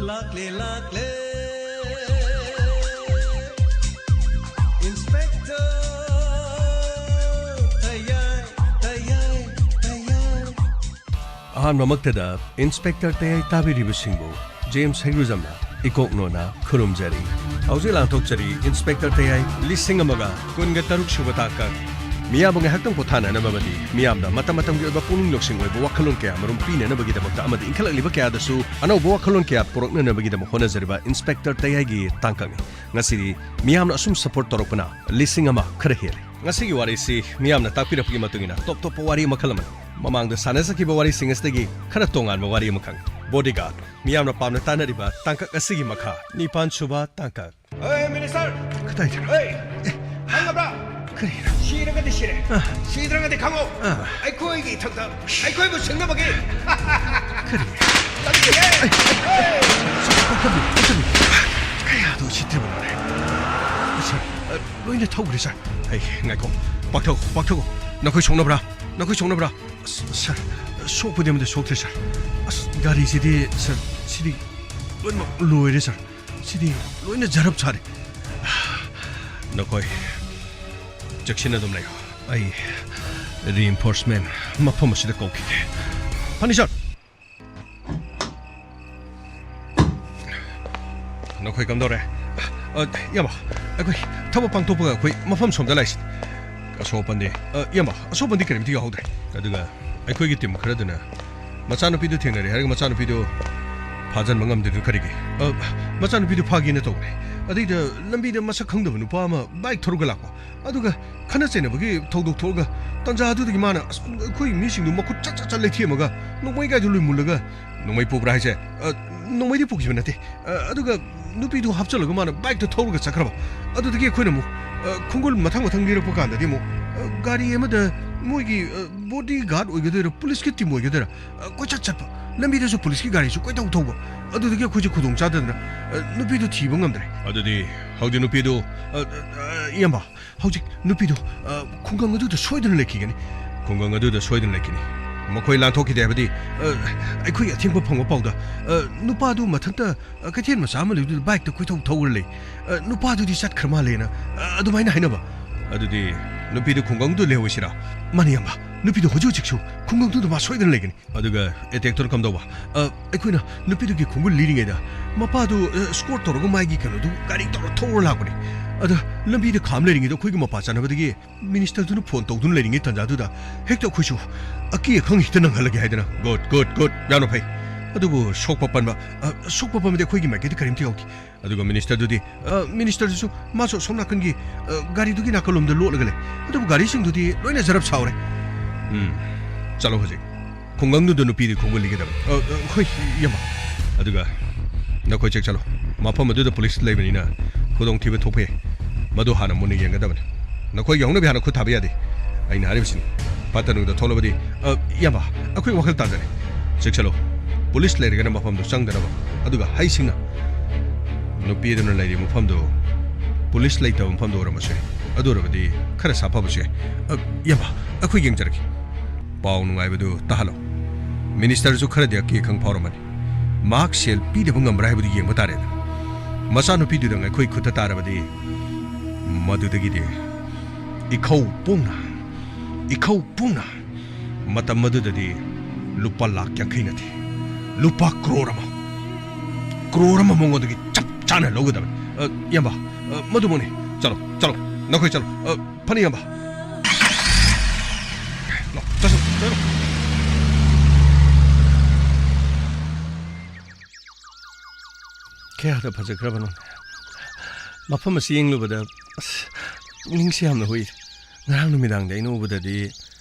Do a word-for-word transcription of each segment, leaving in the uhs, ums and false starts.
ꯂꯥꯛꯂꯦ, ꯂꯥꯛꯂꯦ, Inspector ꯇꯌꯥꯏ, ꯇꯌꯥꯏ, ꯇꯌꯥꯏ꯫ ꯑꯍꯥꯟꯕꯃꯛꯇꯗ Inspector ꯇꯌꯥꯏ ꯇꯥꯕꯤꯔꯤꯕꯁꯤꯡꯕꯨ ꯖꯦꯝꯁ ꯍꯩꯒ꯭ꯔꯨꯖꯝꯅ ꯏꯀꯣꯛ ꯅꯣꯟꯅ ꯈꯨꯔꯨꯝꯖꯔꯤ꯫ ꯍꯧꯖꯤꯛ ꯂꯥꯟꯊꯣꯛꯆꯔꯤ Inspector ꯇꯌꯥꯏ ꯂꯤꯁꯤꯡ ꯑꯃꯒ ꯀꯨꯟꯒ ꯇꯔꯨꯛ ꯁꯨꯕ ꯇꯥꯡꯀꯛ꯫ ꯃꯤꯌꯥꯝꯕꯨ ꯉꯥꯏꯍꯥꯛꯇꯪ ꯄꯣꯊꯥꯅꯅꯕ ꯑꯃꯗꯤ ꯃꯤꯌꯥꯝꯗ ꯃꯇꯝ ꯃꯇꯝꯒꯤ ꯑꯣꯏꯕ ꯄꯨꯛꯅꯤꯡ ꯂꯧꯁꯤꯡ ꯑꯣꯏꯕ ꯋꯥꯈꯜꯂꯣꯟ ꯀꯌꯥ ꯃꯔꯨꯝ ꯄꯤꯅꯅꯕꯒꯤꯗꯃꯛꯇ ꯑꯃꯗꯤ ꯏꯟꯈꯠꯂꯛꯂꯤꯕ ꯀꯌꯥꯗꯁꯨ ꯑꯅꯧꯕ ꯋꯥꯈꯜꯂꯣꯟ ꯀꯌꯥ ꯄꯨꯔꯛꯅꯅꯕꯒꯤꯗꯃꯛ ꯍꯣꯠꯅꯖꯔꯤꯕ Inspector ꯇꯌꯥꯏꯒꯤ ꯇꯥꯡꯀꯛꯅꯤ꯫ ꯉꯁꯤꯗꯤ ꯃꯤꯌꯥꯝꯅ ꯑꯁꯨꯝ support ꯇꯧꯔꯛꯄꯅ ꯂꯤꯁꯤꯡ ꯑꯃ ꯈꯔ ꯍꯦꯜꯂꯦ꯫ ꯉꯁꯤꯒꯤ ꯋꯥꯔꯤꯁꯤ ꯃꯤꯌꯥꯝꯅ ꯇꯥꯛꯄꯤꯔꯛꯄꯒꯤ ꯃꯇꯨꯡ ꯏꯟꯅ top ꯇꯣꯞꯄ ꯋꯥꯔꯤ ꯃꯈꯜ ꯑꯃꯅꯤ꯫ ꯃꯃꯥꯡꯗ ꯁꯥꯟꯅꯖꯈꯤꯕ ꯋꯥꯔꯤꯁꯤꯡ ꯑꯁꯤꯗꯒꯤ ꯈꯔ ꯇꯣꯉꯥꯟꯕ ꯋꯥꯔꯤ ꯑꯃꯈꯛ꯫ Bodyguard, ꯃꯤꯌꯥꯝꯅ ꯄꯥꯝꯅ ꯇꯥꯅꯔꯤꯕ ꯇꯥꯡꯀꯛ ꯑꯁꯤꯒꯤ ꯃꯈꯥ, ꯅꯤꯄꯥꯟ ꯁꯨꯕ ꯇꯥꯡꯀꯛ꯫ ꯑꯦ, ꯃꯤꯅꯤꯁꯇꯔ! ꯀꯗꯥꯏꯗꯅꯣ? ꯑꯦ, ꯈꯪꯉꯕ꯭ꯔꯥ? ꯀꯔꯤꯅꯣ? ꯁꯤꯔꯒꯗꯤ ꯁꯤꯔꯦ꯫ ꯑ꯫ ꯁꯤꯗ꯭ꯔꯒꯗꯤ ꯈꯪꯉꯣ꯫ ꯑ꯫ ꯑꯩꯈꯣꯏꯒꯤ ꯏꯊꯛꯇ ꯑꯩꯈꯣꯏꯕꯨ ꯁꯤꯡꯅꯕꯒꯤ ꯀꯔꯤ? ꯂꯝꯕꯤ ꯂꯩꯌꯦ꯫ ꯑꯦ, ꯑꯦ꯫ ꯁꯥꯔ, ꯄꯥꯛꯊꯕꯤꯌꯨ, ꯄꯥꯛꯊꯕꯤꯌꯨ꯫ ꯀꯌꯥꯗꯣ ꯁꯤꯠꯇ꯭ꯔꯤꯕꯅꯣꯅꯦ? ꯁꯥꯔ, ꯑ, ꯂꯣꯏꯅ ꯊꯧꯈ꯭ꯔꯦ, ꯁꯥꯔ꯫ ꯑꯩ, ꯉꯥꯏꯈꯣ, ꯄꯥꯛꯊꯧ, ꯄꯥꯛꯊꯧ꯫ ꯅꯈꯣꯏ ꯁꯣꯛꯅꯕ꯭ꯔꯥ? ꯅꯈꯣꯏ ꯁꯣꯛꯅꯕ꯭ꯔꯥ? ꯑꯁ, ꯁꯥꯔ, ꯁꯣꯛꯄꯗꯤ ꯑꯃꯠꯇ ꯁꯣꯛꯇ꯭ꯔꯦ, ꯁꯥꯔ꯫ ꯑꯁ, ꯒꯥꯔꯤꯁꯤꯗꯤ, ꯁꯥꯔ, ꯁꯤꯗꯤ ꯂꯣꯏꯅꯃꯛ ꯂꯣꯏꯔꯦ, ꯁꯥꯔ꯫ ꯁꯤꯗꯤ ꯂꯣꯏꯅ ꯖꯔꯞ ꯁꯥꯔꯦ꯫ ꯅꯈꯣꯏ ꯆꯦꯛꯁꯤꯟꯅ ꯑꯗꯨꯝ ꯂꯩꯌꯨ꯫ ꯑꯩ reinforcement ꯃꯐꯝ ꯑꯁꯤꯗ ꯀꯧꯈꯤꯒꯦ꯫ ꯐꯅꯤ, ꯁꯥꯔ꯫ ꯅꯈꯣꯏ ꯀꯝꯗꯧꯔꯦ? ꯑ, ꯏꯌꯥꯝꯕ, ꯑꯩꯈꯣꯏ ꯊꯕꯛ ꯄꯥꯡꯊꯣꯛꯄꯒ ꯑꯩꯈꯣꯏ ꯃꯐꯝ ꯁꯣꯝꯗ ꯂꯥꯛꯏꯁꯤꯅꯤ꯫ ꯑꯁꯣꯛ ꯑꯄꯟꯗꯤ, ꯑ, ꯏꯌꯥꯝꯕ, ꯑꯁꯣꯛ ꯑꯄꯟꯗꯤ ꯀꯔꯤꯝꯇ ꯌꯥꯎꯍꯧꯗ꯭ꯔꯦ꯫ ꯑꯗꯨꯒ ꯑꯩꯈꯣꯏꯒꯤ team ꯈꯔꯗꯨꯅ ꯃꯆꯥꯅꯨꯄꯤꯗꯨ ꯊꯦꯡꯅꯔꯦ ꯍꯥꯏꯔꯒ ꯃꯆꯥꯅꯨꯄꯤꯗꯨ ꯐꯥꯖꯟꯕ ꯉꯝꯗ꯭ꯔꯤꯗꯨ ꯀꯔꯤꯒꯤ? ꯑ, ꯃꯆꯥꯅꯨꯄꯤꯗꯨ ꯐꯥꯒꯦꯅ ꯇꯧꯕꯅꯦ꯫ ꯑꯗꯩꯗ ꯂꯝꯕꯤꯗ ꯃꯁꯛ ꯈꯪꯗꯕ ꯅꯨꯄꯥ ꯑꯃ bike ꯊꯧꯔꯒ ꯂꯥꯛꯄ꯫ ꯑꯗꯨꯒ ꯈꯠꯅ ꯆꯩꯅꯕꯒꯤ ꯊꯧꯗꯣꯛ ꯊꯣꯛꯑꯒ ꯇꯟꯖꯥ ꯑꯗꯨꯗꯒꯤ ꯃꯥꯅ, ꯑꯁ, ꯑꯩꯈꯣꯏ ꯃꯤꯁꯤꯡꯗꯨ ꯃꯈꯨꯠ ꯆꯠ ꯆꯠ ꯆꯠ ꯂꯩꯊꯦꯝꯃꯒ ꯅꯣꯡꯃꯩ ꯒꯥꯔꯤꯗꯨ ꯂꯣꯏ ꯃꯨꯜꯂꯒ, ꯅꯣꯡꯃꯩ ꯄꯨꯕ꯭ꯔꯥ ꯍꯥꯏꯁꯦ? ꯑ, ꯅꯣꯡꯃꯩꯗꯤ ꯄꯨꯈꯤꯕ ꯅꯠꯇꯦ꯫ ꯑ, ꯑꯗꯨꯒ ꯅꯨꯄꯤꯗꯨ ꯍꯥꯞꯆꯜꯂꯒ ꯃꯥꯅ bike ꯇ ꯊꯧꯔꯒ ꯆꯠꯈ꯭ꯔꯕ꯫ ꯑꯗꯨꯗꯒꯤ ꯑꯩꯈꯣꯏꯅ ꯑꯃꯨꯛ, ꯑ, ꯈꯣꯡꯒꯨꯜ ꯃꯊꯪ ꯃꯊꯪ ꯂꯤꯔꯛꯄ ꯀꯥꯟꯗꯗꯤ ꯑꯃꯨꯛ, ꯑ, ꯒꯥꯔꯤ ꯑꯃꯗ ꯃꯣꯏꯒꯤ, ꯑ, bodyguard ꯑꯣꯏꯒꯗꯣꯏꯔꯥ, police ꯀꯤ team ꯑꯣꯏꯒꯗꯣꯏꯔꯥ, ꯑ, ꯀꯣꯏꯆꯠ ꯆꯠꯄ꯫ ꯂꯝꯕꯤꯗꯁꯨ police ꯀꯤ ꯒꯥꯔꯤꯁꯨ ꯀꯣꯏꯊꯧ ꯊꯧꯕ꯫ ꯑꯗꯨꯗꯒꯤ ꯑꯩꯈꯣꯏꯁꯦ ꯈꯨꯗꯣꯡ ꯆꯥꯗꯗꯅ, ꯑ, ꯅꯨꯄꯤꯗꯨ ꯊꯤꯕ ꯉꯝꯗ꯭ꯔꯦ꯫ ꯑꯗꯨꯗꯤ ꯍꯧꯖꯤꯛ ꯅꯨꯄꯤꯗꯨ, ꯑ, ꯑ, ꯏꯌꯥꯝꯕ, ꯍꯧꯖꯤꯛ ꯅꯨꯄꯤꯗꯨ, ꯑ, ꯈꯨꯡꯒꯪ ꯑꯗꯨꯗ ꯁꯣꯏꯗꯅ ꯂꯩꯈꯤꯒꯅꯤ꯫ ꯈꯨꯡꯒꯪ ꯑꯗꯨꯗ ꯁꯣꯏꯗꯅ ꯂꯩꯈꯤꯅꯤ꯫ ꯃꯈꯣꯏ ꯂꯥꯟꯊꯣꯛꯈꯤꯗꯦ ꯍꯥꯏꯕꯗꯤ, ꯑ, ꯑꯩꯈꯣꯏ ꯑꯊꯦꯡꯕ ꯐꯪꯕ ꯄꯥꯎꯗ, ꯑ, ꯅꯨꯄꯥꯗꯨ ꯃꯊꯟꯇ, ꯑ, ꯀꯩꯊꯦꯜ ꯃꯆꯥ ꯑꯃ ꯂꯩꯕꯗꯨꯗ ꯕꯥꯏꯛꯇ ꯀꯣꯏꯊꯧ ꯊꯧꯔ ꯂꯩ꯫ ꯑ, ꯅꯨꯄꯥꯗꯨꯗꯤ ꯆꯠꯈ꯭ꯔ ꯃꯥꯜꯂꯦꯅ, ꯑ, ꯑꯗꯨꯃꯥꯏꯅ ꯍꯥꯏꯅꯕ꯫ ꯑꯗꯨꯗꯤ ꯅꯨꯄꯤꯗꯨ ꯈꯨꯡꯒꯪꯗꯨ ꯂꯩꯍꯧꯁꯤꯔꯥ? ꯃꯥꯅꯤ, ꯏꯌꯥꯝꯕ, ꯅꯨꯄꯤꯗꯨ ꯍꯧꯖꯤꯛ ꯍꯧꯖꯤꯛꯁꯨ ꯈꯨꯡꯒꯪꯗꯨꯗ ꯃꯥ ꯁꯣꯏꯗꯅ ꯂꯩꯒꯅꯤ꯫ ꯑꯗꯨꯒ ꯑꯦꯇꯦꯛꯇꯨꯅ ꯀꯝꯗꯧꯕ? ꯑ, ꯑꯩꯈꯣꯏꯅ ꯅꯨꯄꯤꯗꯨꯒꯤ ꯈꯣꯡꯒꯨꯜ ꯂꯤꯔꯤꯉꯩꯗ ꯃꯄꯥꯗꯨ, ꯑ, ꯁ꯭ꯀꯣꯔꯠ ꯇꯧꯔꯒ ꯃꯥꯒꯤ ꯀꯩꯅꯣꯗꯨ ꯒꯥꯔꯤ ꯇꯧꯔ ꯊꯧꯔ ꯂꯥꯛꯄꯅꯦ꯫ ꯑꯗ ꯂꯝꯕꯤꯗ ꯈꯥꯝ ꯂꯩꯔꯤꯉꯩꯗ ꯑꯩꯈꯣꯏꯒꯤ ꯃꯄꯥ ꯆꯥꯅꯕꯗꯒꯤ ꯃꯤꯅꯤꯁꯇꯔꯗꯨꯅ ꯐꯣꯟ ꯇꯧꯗꯨꯅ ꯂꯩꯔꯤꯉꯩ ꯇꯥꯟꯖꯥꯗꯨꯗ ꯍꯦꯛꯇ ꯑꯩꯈꯣꯏꯁꯨ ꯑꯀꯤ ꯑꯈꯪ ꯍꯦꯛꯇ ꯅꯪꯍꯜꯂꯒꯦ ꯍꯥꯏꯗꯅ꯫ ꯒꯨꯗ, ꯒꯨꯗ, ꯒꯨꯗ, ꯌꯥꯝꯅ ꯐꯩ꯫ ꯑꯗꯨꯕꯨ ꯁꯣꯛꯄ ꯄꯟꯕ, ꯑ, ꯁꯣꯛꯄ ꯄꯟꯕꯗꯤ ꯑꯩꯈꯣꯏꯒꯤ ꯃꯥꯏꯀꯩꯗ ꯀꯔꯤꯝꯇ ꯌꯥꯎꯗꯦ꯫ ꯑꯗꯨꯒ ꯃꯤꯅꯤꯁꯇꯔꯗꯨꯗꯤ, ꯑ, ꯃꯤꯅꯤꯁꯇꯔꯗꯨꯁꯨ ꯃꯥꯁꯨ ꯑꯁꯣꯝ ꯅꯥꯀꯟꯒꯤ, ꯑ, ꯒꯥꯔꯤꯗꯨꯒꯤ ꯅꯥꯀꯜꯂꯣꯝꯗ ꯂꯣꯠꯂꯒ ꯂꯩ꯫ ꯑꯗꯨꯕꯨ ꯒꯥꯔꯤꯁꯤꯡꯗꯨꯗꯤ ꯂꯣꯏꯅ ꯖꯔꯞ ꯁꯥꯎꯔꯦ꯫ ꯎꯝ, ꯆꯠꯂꯣ ꯍꯧꯖꯤꯛ꯫ ꯈꯨꯡꯒꯪꯗꯨꯗ ꯅꯨꯄꯤꯗꯤ ꯈꯣꯡꯒꯨꯜ ꯂꯤꯒꯗꯕꯅꯤ꯫ ꯑ, ꯑ, ꯍꯣꯏ, ꯏꯌꯥꯝꯕ꯫ ꯑꯗꯨꯒ ꯅꯈꯣꯏ ꯆꯦꯛ ꯆꯠꯂꯣ꯫ ꯃꯐꯝ ꯑꯗꯨꯗ ꯄꯨꯂꯤꯁ ꯂꯩꯕꯅꯤꯅ ꯈꯨꯗꯣꯡꯊꯤꯕ ꯊꯣꯛꯄ ꯌꯥꯏ꯫ ꯃꯗꯨ ꯍꯥꯟꯅ ꯃꯨꯟꯅ ꯌꯦꯡꯒꯗꯕꯅꯤ꯫ ꯅꯈꯣꯏꯒꯤ ꯍꯧꯅꯕꯤ ꯍꯥꯟꯅ ꯈꯨꯠ ꯊꯥꯕ ꯌꯥꯗꯦ꯫ ꯑꯩꯅ ꯍꯥꯏꯔꯤꯕꯁꯤꯅꯤ꯫ ꯐꯠꯇ ꯅꯨꯡꯗ ꯊꯣꯛꯂꯕꯗꯤ, ꯑ, ꯏꯌꯥꯝꯕ, ꯑꯩꯈꯣꯏ ꯋꯥꯈꯜ ꯇꯥꯖꯔꯦ꯫ ꯆꯦꯛꯁꯤꯜꯂꯨ꯫ ꯄꯨꯂꯤꯁ ꯂꯩꯔꯒꯅ ꯃꯐꯝꯗꯨ ꯆꯪꯗꯅꯕ꯫ ꯑꯗꯨꯒ ꯍꯩꯁꯤꯡꯅ ꯅꯨꯄꯤ ꯑꯗꯨꯅ ꯂꯩꯔꯤꯕ ꯃꯐꯝꯗꯨ ꯄꯨꯂꯤꯁ ꯂꯩꯇꯕ ꯃꯐꯝꯗꯨ ꯑꯣꯏꯔꯝꯕꯁꯨ ꯌꯥꯏ꯫ ꯑꯗꯨ ꯑꯣꯏꯔꯕꯗꯤ ꯈꯔ ꯁꯥꯐꯕꯁꯨ ꯌꯥꯏ꯫ ꯑ, ꯏꯌꯥꯝꯕ, ꯑꯩꯈꯣꯏ ꯌꯦꯡꯖꯔꯒꯦ꯫ ꯄꯥꯎ ꯅꯨꯡꯉꯥꯏꯕꯗꯨ ꯇꯥꯍꯜꯂꯣ꯫ ꯃꯤꯅꯤꯁꯇꯔꯁꯨ ꯈꯔꯗꯤ ꯑꯀꯤ ꯑꯈꯪ ꯐꯥꯎꯔꯝꯃꯅꯤ꯫ ꯃꯍꯥꯛ ꯁꯦꯜ ꯄꯤꯗꯕ ꯉꯝꯕ꯭ꯔꯥ ꯍꯥꯏꯕꯗꯨ ꯌꯦꯡꯕ ꯇꯥꯔꯦꯗꯅ꯫ ꯃꯆꯥꯅꯨꯄꯤꯗꯨꯗꯪ ꯑꯩꯈꯣꯏ ꯈꯨꯠꯇ ꯇꯥꯔꯕꯗꯤ ꯃꯗꯨꯗꯒꯤꯗꯤ ꯏꯈꯧ ꯄꯨꯡꯅ, ꯏꯈꯧ ꯄꯨꯡꯅ ꯃꯇꯝ ꯑꯗꯨꯗꯗꯤ ꯂꯨꯄꯥ ꯂꯥꯈ ꯌꯥꯡꯈꯩ ꯅꯠꯇꯦ, ꯂꯨꯄꯥ ꯀ꯭ꯔꯣꯔ ꯑꯃ, ꯀ꯭ꯔꯣꯔ ꯑꯃ ꯃꯉꯣꯟꯗꯒꯤ ꯆꯞ ꯆꯥꯅ ꯂꯧꯒꯗꯕꯅꯤ꯫ ꯑ, ꯏꯌꯥꯝꯕ, ꯑ, ꯃꯗꯨꯃꯛꯅꯤ꯫ ꯆꯠꯂꯣ, ꯆꯠꯂꯣ, ꯅꯈꯣꯏ ꯆꯠꯂꯣ꯫ ꯑ, ꯐꯅꯤ, ꯏꯌꯥꯝꯕ꯫ ꯂꯥꯛꯑꯣ, ꯆꯠꯁꯤ, ꯆꯠꯂꯣ꯫ ꯀꯌꯥꯗ ꯐꯖꯈ꯭ꯔꯕꯅꯣ꯫ ꯃꯐꯝ ꯑꯁꯤ ꯌꯦꯡꯂꯨꯕꯗ, ꯑꯁ, ꯄꯨꯛꯅꯤꯡꯁꯦ ꯌꯥꯝꯅ ꯍꯨꯏ꯫ ꯉꯔꯥꯡ ꯅꯨꯃꯤꯗꯥꯡꯗ ꯑꯩꯅ ꯎꯕꯗꯗꯤ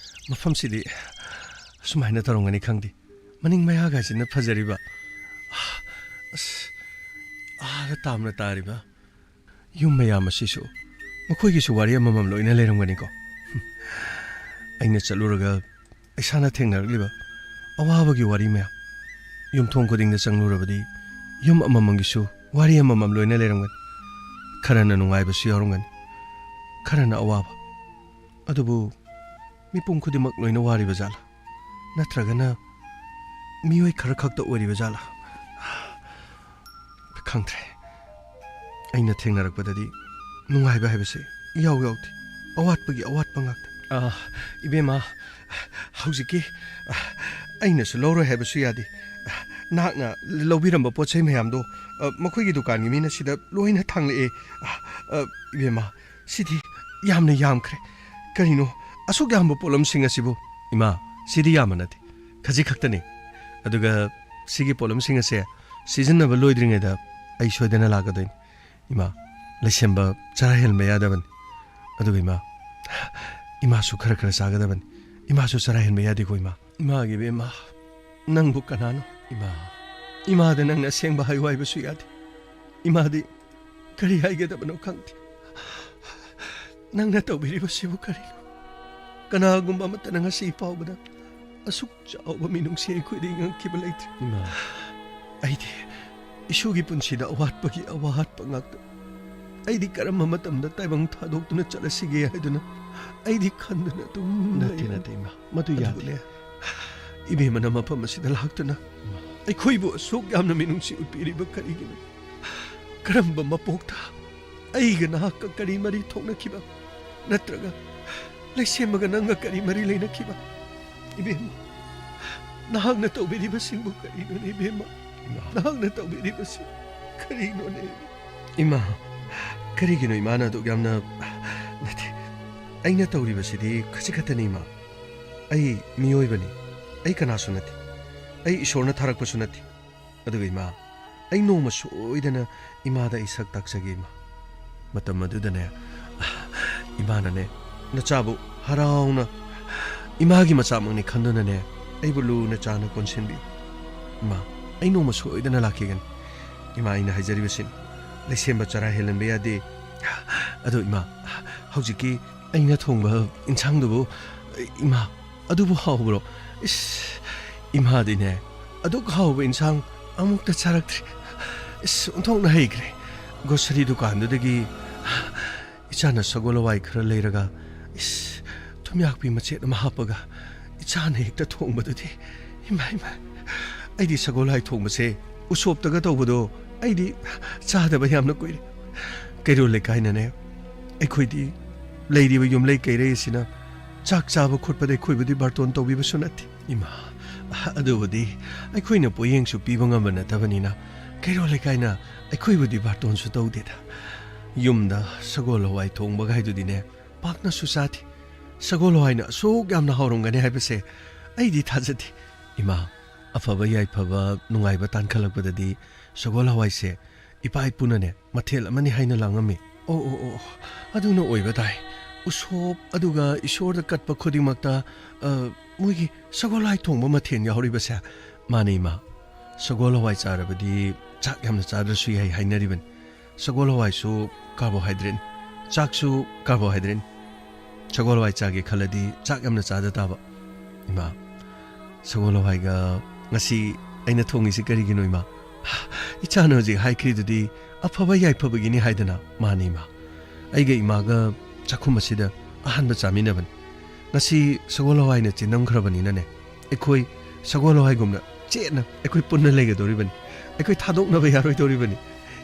ꯃꯐꯝꯁꯤꯗꯤ ꯑꯁꯨꯃꯥꯏꯅ ꯇꯧꯔꯝꯒꯅꯤ ꯈꯪꯗꯦ꯫ ꯃꯅꯤꯡ ꯃꯌꯥꯒꯁꯤꯅ ꯐꯖꯔꯤꯕ꯫ ꯑꯁ, ꯑꯥꯒ ꯇꯥꯝꯅ ꯇꯥꯔꯤꯕ꯫ ꯌꯨꯝ ꯃꯌꯥꯝ ꯑꯁꯤꯁꯨ, ꯃꯈꯣꯏꯒꯤꯁꯨ ꯋꯥꯔꯤ ꯑꯃꯃꯝ ꯂꯣꯏꯅ ꯂꯩꯔꯝꯒꯅꯤꯀꯣ꯫ ꯑꯩꯅ ꯆꯠꯂꯨꯔꯒ ꯏꯁꯥꯅ ꯊꯦꯡꯅꯔꯛꯂꯤꯕ ꯑꯋꯥꯕꯒꯤ ꯋꯥꯔꯤ ꯃꯌꯥꯝ, ꯌꯨꯝꯊꯣꯡ ꯈꯨꯗꯤꯡꯗ ꯆꯪꯂꯨꯔꯕꯗꯤ ꯌꯨꯝ ꯑꯃꯃꯝꯒꯤꯁꯨ ꯋꯥꯔꯤ ꯑꯃꯃꯝ ꯂꯣꯏꯅ ꯂꯩꯔꯝꯒꯅꯤ꯫ ꯈꯔꯅ ꯅꯨꯡꯉꯥꯏꯕꯁꯨ ꯌꯥꯎꯔꯝꯒꯅꯤ, ꯈꯔꯅ ꯑꯋꯥꯕ꯫ ꯑꯗꯨꯕꯨ ꯃꯤꯄꯨꯝ ꯈꯨꯗꯤꯡꯃꯛ ꯂꯣꯏꯅ ꯋꯥꯔꯤꯕ ꯖꯥꯠꯂꯥ? ꯅꯠꯇ꯭ꯔꯒꯅ ꯃꯤꯑꯣꯏ ꯈꯔ ꯈꯛꯇ ꯑꯣꯏꯔꯤꯕ ꯖꯥꯠꯂꯥ? ꯈꯪꯗ꯭ꯔꯦ꯫ ꯑꯩꯅ ꯊꯦꯡꯅꯔꯛꯄꯗꯗꯤ ꯅꯨꯡꯉꯥꯏꯕ ꯍꯥꯏꯕꯁꯦ ꯏꯌꯥꯎ ꯌꯥꯎꯗꯦ꯫ ꯑꯋꯥꯠꯄꯒꯤ ꯑꯋꯥꯠꯄ ꯉꯥꯛꯇ꯫ ꯑꯥ, ꯏꯕꯦꯝꯃ, ꯍꯧꯖꯤꯛꯀꯤ, ꯑꯥ, ꯑꯩꯅꯁꯨ ꯂꯧꯔꯣꯏ ꯍꯥꯏꯕꯁꯨ ꯌꯥꯗꯦ꯫ ꯑꯥ, ꯅꯍꯥꯛꯅ ꯂꯧꯕꯤꯔꯝꯕ ꯄꯣꯠ ꯆꯩ ꯃꯌꯥꯝꯗꯣ, ꯑꯥ, ꯃꯈꯣꯏꯒꯤ ꯗꯨꯀꯥꯟꯒꯤ ꯃꯤꯅ ꯁꯤꯗ ꯂꯣꯏꯅ ꯊꯥꯡꯂꯛꯑꯦ꯫ ꯑꯥ, ꯑꯥ, ꯏꯕꯦꯝꯃ, ꯁꯤꯗꯤ ꯌꯥꯝꯅ ꯌꯥꯝꯈ꯭ꯔꯦ꯫ ꯀꯔꯤꯅꯣ ꯑꯁꯨꯛ ꯌꯥꯝꯕ ꯄꯣꯠꯂꯝꯁꯤꯡ ꯑꯁꯤꯕꯨ? ꯏꯃꯥ, ꯁꯤꯗꯤ ꯌꯥꯝꯕ ꯅꯠꯇꯦ, ꯈꯖꯤꯛ ꯈꯛꯇꯅꯤ꯫ ꯑꯗꯨꯒ ꯁꯤꯒꯤ ꯄꯣꯠꯂꯝꯁꯤꯡ ꯑꯁꯦ ꯁꯤꯖꯤꯟꯅꯕ ꯂꯣꯏꯗ꯭ꯔꯤꯉꯩꯗ ꯑꯩ ꯁꯣꯏꯗꯅ ꯂꯥꯛꯀꯗꯣꯏꯅꯤ꯫ ꯏꯃꯥ, ꯂꯩꯁꯦꯝꯕ ꯆꯔꯥ ꯍꯦꯟꯕ ꯌꯥꯗꯕꯅꯤ꯫ ꯑꯗꯨꯒ ꯏꯃꯥ, ꯏꯃꯥꯁꯨ ꯈꯔ ꯈꯔ ꯆꯥꯒꯗꯕꯅꯤ꯫ ꯏꯃꯥꯁꯨ ꯆꯔꯥ ꯍꯦꯟꯕ ꯌꯥꯗꯦꯀꯣ ꯏꯃꯥ꯫ ꯏꯃꯥꯒꯤ ꯏꯕꯦꯝꯃ, ꯅꯪꯕꯨ ꯀꯅꯥꯅꯣ? ꯏꯃꯥ, ꯏꯃꯥꯗ ꯅꯪꯅ ꯑꯁꯦꯡꯕ ꯍꯥꯏꯌꯨ ꯍꯥꯏꯕꯁꯨ ꯌꯥꯗꯦ꯫ ꯏꯃꯥꯗꯤ ꯀꯔꯤ ꯍꯥꯏꯒꯗꯕꯅꯣ ꯈꯪꯗꯦ꯫ ꯅꯪꯅ ꯇꯧꯕꯤꯔꯤꯕꯁꯤꯕꯨ ꯀꯔꯤꯅꯣ? ꯀꯅꯥꯒꯨꯝꯕ ꯑꯃꯠꯇꯅ ꯉꯁꯤ ꯐꯥꯎꯕꯗ ꯑꯁꯨꯛ ꯆꯥꯎꯕ ꯃꯤꯅꯨꯡꯁꯤ ꯑꯩꯈꯣꯏꯗ ꯉꯝꯈꯤꯕ ꯂꯩꯇ꯭ꯔꯤ꯫ ꯏꯃꯥ꯫ ꯑꯩꯗꯤ ꯏꯁꯨꯒꯤ ꯄꯨꯟꯁꯤꯗ ꯑꯋꯥꯠꯄꯒꯤ ꯑꯋꯥꯠꯄ ꯉꯥꯛꯇ꯫ ꯑꯩꯗꯤ ꯀꯔꯝꯕ ꯃꯇꯝꯗ ꯇꯥꯏꯕꯪ ꯊꯥꯗꯣꯛꯇꯨꯅ ꯆꯠꯂꯁꯤꯒꯦ ꯍꯥꯏꯗꯨꯅ ꯑꯩꯗꯤ ꯈꯟꯗꯨꯅ ꯑꯗꯨꯝ ꯅꯠꯇꯦ, ꯂꯩꯔꯦ꯫ ꯅꯠꯇꯦ, ꯏꯃꯥ꯫ ꯃꯗꯨ ꯌꯥꯗꯦ꯫ ꯑꯗꯨꯕꯨꯅꯦ, ꯏꯕꯦꯝꯃꯅ ꯃꯐꯝ ꯑꯁꯤꯗ ꯂꯥꯛꯇꯨꯅ ꯏꯃꯥ꯫ ꯑꯩꯈꯣꯏꯕꯨ ꯑꯁꯨꯛ ꯌꯥꯝꯅ ꯃꯤꯅꯨꯡꯁꯤ ꯎꯠꯄꯤꯔꯤꯕ ꯀꯔꯤꯒꯤꯅꯣ? ꯀꯔꯝꯕ ꯃꯄꯣꯛꯇ ꯑꯩꯒ ꯅꯍꯥꯛꯀ ꯀꯔꯤ ꯃꯔꯤ ꯊꯣꯛꯅꯈꯤꯕ? ꯅꯠꯇ꯭ꯔꯒ ꯂꯩꯁꯦꯝꯕꯒ ꯅꯪꯒ ꯀꯔꯤ ꯃꯔꯤ ꯂꯩꯅꯈꯤꯕ? ꯏꯕꯦꯝꯃ, ꯅꯍꯥꯛꯅ ꯇꯧꯕꯤꯔꯤꯕꯁꯤꯡꯕꯨ ꯀꯔꯤꯅꯣꯅꯦ ꯏꯕꯦꯝꯃ? ꯏꯃꯥ꯫ ꯅꯍꯥꯛꯅ ꯇꯧꯕꯤꯔꯤꯕꯁꯤ ꯀꯔꯤꯅꯣꯅꯦ? ꯏꯃꯥ, ꯀꯔꯤꯒꯤꯅꯣ ꯏꯃꯥꯅ ꯑꯗꯨꯛ ꯌꯥꯝꯅ, ꯅꯠꯇꯦ, ꯑꯩꯅ ꯇꯧꯔꯤꯕꯁꯤꯗꯤ ꯈꯖꯤꯛ ꯈꯛꯇꯅꯤ ꯏꯃꯥ꯫ ꯑꯩ ꯃꯤꯑꯣꯏꯕꯅꯤ, ꯑꯩ ꯀꯅꯥꯁꯨ ꯅꯠꯇꯦ, ꯑꯩ ꯏꯁꯣꯔꯅ ꯊꯥꯔꯛꯄꯁꯨ ꯅꯠꯇꯦ꯫ ꯑꯗꯨꯒ ꯏꯃꯥ, ꯑꯩ ꯅꯣꯡꯃ ꯁꯣꯏꯗꯅ ꯏꯃꯥꯗ ꯑꯩ ꯁꯛ ꯇꯥꯛꯆꯒꯦ ꯏꯃꯥ꯫ ꯃꯇꯝ ꯑꯗꯨꯗꯅꯦ, ꯏꯃꯥꯅꯅꯦ, ꯅꯆꯥꯕꯨ ꯍꯔꯥꯎꯅ ꯏꯃꯥꯒꯤ ꯃꯆꯥꯃꯛꯅꯤ ꯈꯟꯗꯨꯅꯅꯦ, ꯑꯩꯕꯨ ꯂꯨꯅ ꯆꯥꯟꯅ ꯀꯣꯟꯁꯤꯟꯕꯤꯌꯨ꯫ ꯏꯃꯥ, ꯑꯩ ꯅꯣꯡꯃ ꯁꯣꯏꯗꯅ ꯂꯥꯛꯈꯤꯒꯅꯤ꯫ ꯏꯃꯥ, ꯑꯩꯅ ꯍꯥꯏꯖꯔꯤꯕꯁꯤꯅꯤ, ꯂꯩꯁꯦꯝꯕ ꯆꯔꯥ ꯍꯦꯜꯍꯟꯕ ꯌꯥꯗꯦ꯫ ꯑꯗꯣ ꯏꯃꯥ, ꯍꯧꯖꯤꯛꯀꯤ ꯑꯩꯅ ꯊꯣꯡꯕ ꯏꯟꯁꯥꯡꯗꯨꯕꯨ, ꯏꯃꯥ, ꯑꯗꯨꯕꯨ ꯍꯥꯎꯕ꯭ꯔꯣ? ꯏꯁ, ꯏꯃꯥꯗꯤꯅꯦ, ꯑꯗꯨꯛ ꯍꯥꯎꯕ ꯏꯟꯁꯥꯡ ꯑꯃꯨꯛꯇ ꯆꯥꯔꯛꯇ꯭ꯔꯤ꯫ ꯏꯁ, ꯑꯣꯟꯊꯣꯛꯅ ꯍꯩꯈ꯭ꯔꯦ꯫ ꯒ꯭ꯔꯣꯁꯔꯤ ꯗꯨꯀꯥꯟꯗꯨꯗꯒꯤ ꯏꯆꯥꯅ ꯁꯒꯣꯜ ꯍꯋꯥꯏ ꯈꯔ ꯂꯩꯔꯒ, ꯏꯁ, ꯊꯨꯝꯌꯥꯛꯄꯤ ꯃꯆꯦꯠ ꯑꯃ ꯍꯥꯞꯄꯒ, ꯏꯆꯥꯅ ꯍꯦꯛꯇ ꯊꯣꯡꯕꯗꯨꯗꯤ꯫ ꯏꯃꯥ, ꯏꯃꯥ, ꯑꯩꯗꯤ ꯁꯒꯣꯜ ꯍꯋꯥꯏ ꯊꯣꯡꯕꯁꯦ ꯎꯁꯣꯞꯇꯒ ꯇꯧꯕꯗꯣ ꯑꯩꯗꯤ ꯆꯥꯗꯕ ꯌꯥꯝꯅ ꯀꯨꯏꯔꯦ꯫ ꯀꯩꯔꯣꯜ ꯂꯩꯀꯥꯏꯅꯅꯦ, ꯑꯩꯈꯣꯏꯗꯤ ꯂꯩꯔꯤꯕ ꯌꯨꯝꯂꯩ ꯀꯩꯔꯩ ꯑꯁꯤꯅ ꯆꯥꯛ ꯆꯥꯕ ꯈꯣꯠꯄꯗ ꯑꯩꯈꯣꯏꯕꯨꯗꯤ ꯕꯥꯔꯇꯣꯟ ꯇꯧꯕꯤꯕꯁꯨ ꯅꯠꯇꯦ꯫ ꯏꯃꯥ, ꯑꯗꯨꯕꯨꯗꯤ ꯑꯩꯈꯣꯏꯅ ꯄꯣꯌꯦꯡꯁꯨ ꯄꯤꯕ ꯉꯝꯕ ꯅꯠꯇꯕꯅꯤꯅ ꯀꯩꯔꯣꯜ ꯂꯩꯀꯥꯏꯅ ꯑꯩꯈꯣꯏꯕꯨꯗꯤ ꯕꯥꯔꯇꯣꯟꯁꯨ ꯇꯧꯗꯦꯗ꯫ ꯌꯨꯝꯗ ꯁꯒꯣꯜ ꯍꯋꯥꯏ ꯊꯣꯡꯕꯒ ꯍꯥꯏꯗꯨꯗꯤꯅꯦ, ꯄꯥꯛꯅꯁꯨ ꯆꯥꯗꯦ꯫ ꯁꯒꯣꯜ ꯍꯋꯥꯏꯅ ꯑꯁꯨꯛ ꯌꯥꯝꯅ ꯍꯥꯎꯔꯝꯒꯅꯤ ꯍꯥꯏꯕꯁꯦ ꯑꯩꯗꯤ ꯊꯥꯖꯗꯦ꯫ ꯏꯃꯥ, ꯑꯐꯕ ꯌꯥꯏꯐꯕ ꯅꯨꯡꯉꯥꯏꯕ ꯇꯥꯟꯈꯠꯂꯛꯄꯗꯗꯤ ꯁꯒꯣꯜ ꯍꯋꯥꯏꯁꯦ ꯏꯄꯥ ꯏꯄꯨꯅꯅꯦ ꯃꯊꯦꯜ ꯑꯃꯅꯤ ꯍꯥꯏꯅ ꯂꯥꯡꯉꯝꯃꯤ꯫ ꯑꯣ, ꯑꯣ, ꯑꯣ, ꯑꯗꯨꯅ ꯑꯣꯏꯕ ꯇꯥꯏ꯫ ꯎꯁꯣꯞ ꯑꯗꯨꯒ ꯏꯁꯣꯔꯗ ꯀꯠꯄ ꯈꯨꯗꯤꯡꯃꯛꯇ, ꯑ, ꯃꯣꯏꯒꯤ ꯁꯒꯣꯜ ꯍꯋꯥꯏ ꯊꯣꯡꯕ ꯃꯊꯦꯜ ꯌꯥꯎꯔꯤꯕꯁꯦ꯫ ꯃꯥꯅꯦ ꯏꯃꯥ, ꯁꯒꯣꯜ ꯍꯋꯥꯏ ꯆꯥꯔꯕꯗꯤ ꯆꯥꯛ ꯌꯥꯝꯅ ꯆꯥꯗ꯭ꯔꯁꯨ ꯌꯥꯏ ꯍꯥꯏꯅꯔꯤꯕꯅꯤ꯫ ꯁꯒꯣꯜ ꯍꯋꯥꯏꯁꯨ carbohydrate, ꯆꯥꯛꯁꯨ carbohydrate꯫ ꯁꯒꯣꯜ ꯍꯋꯥꯏ ꯆꯥꯒꯦ ꯈꯜꯂꯗꯤ ꯆꯥꯛ ꯌꯥꯝꯅ ꯆꯥꯗ ꯇꯥꯕ꯫ ꯏꯃꯥ, ꯁꯒꯣꯜ ꯍꯋꯥꯏꯒ ꯉꯁꯤ ꯑꯩꯅ ꯊꯣꯡꯉꯤꯁꯤ ꯀꯔꯤꯒꯤꯅꯣ ꯏꯃꯥ? ꯏꯆꯥꯅ ꯍꯧꯖꯤꯛ ꯍꯥꯏꯈ꯭ꯔꯤꯗꯨꯗꯤ ꯑꯐꯕ ꯌꯥꯏꯐꯕꯒꯤꯅꯤ ꯍꯥꯏꯗꯅ꯫ ꯃꯥꯅꯤ ꯏꯃꯥ, ꯑꯩꯒ ꯏꯃꯥꯒ ꯆꯥꯛꯈꯨꯝ ꯑꯁꯤꯗ ꯑꯍꯥꯟꯕ ꯆꯥꯃꯤꯟꯅꯕꯅꯤ꯫ ꯉꯁꯤ ꯁꯒꯣꯜ ꯍꯋꯥꯏꯅ ꯆꯤꯟꯗꯝꯈ꯭ꯔꯕꯅꯤꯅꯅꯦ, ꯑꯩꯈꯣꯏ ꯁꯒꯣꯜ ꯍꯋꯥꯏꯒꯨꯝꯅ ꯆꯦꯠꯅ ꯑꯩꯈꯣꯏ ꯄꯨꯟꯅ ꯂꯩꯒꯗꯧꯔꯤꯕꯅꯤ꯫ ꯑꯩꯈꯣꯏ ꯊꯥꯗꯣꯛꯅꯕ ꯌꯥꯔꯣꯏꯗꯧꯔꯤꯕꯅꯤ꯫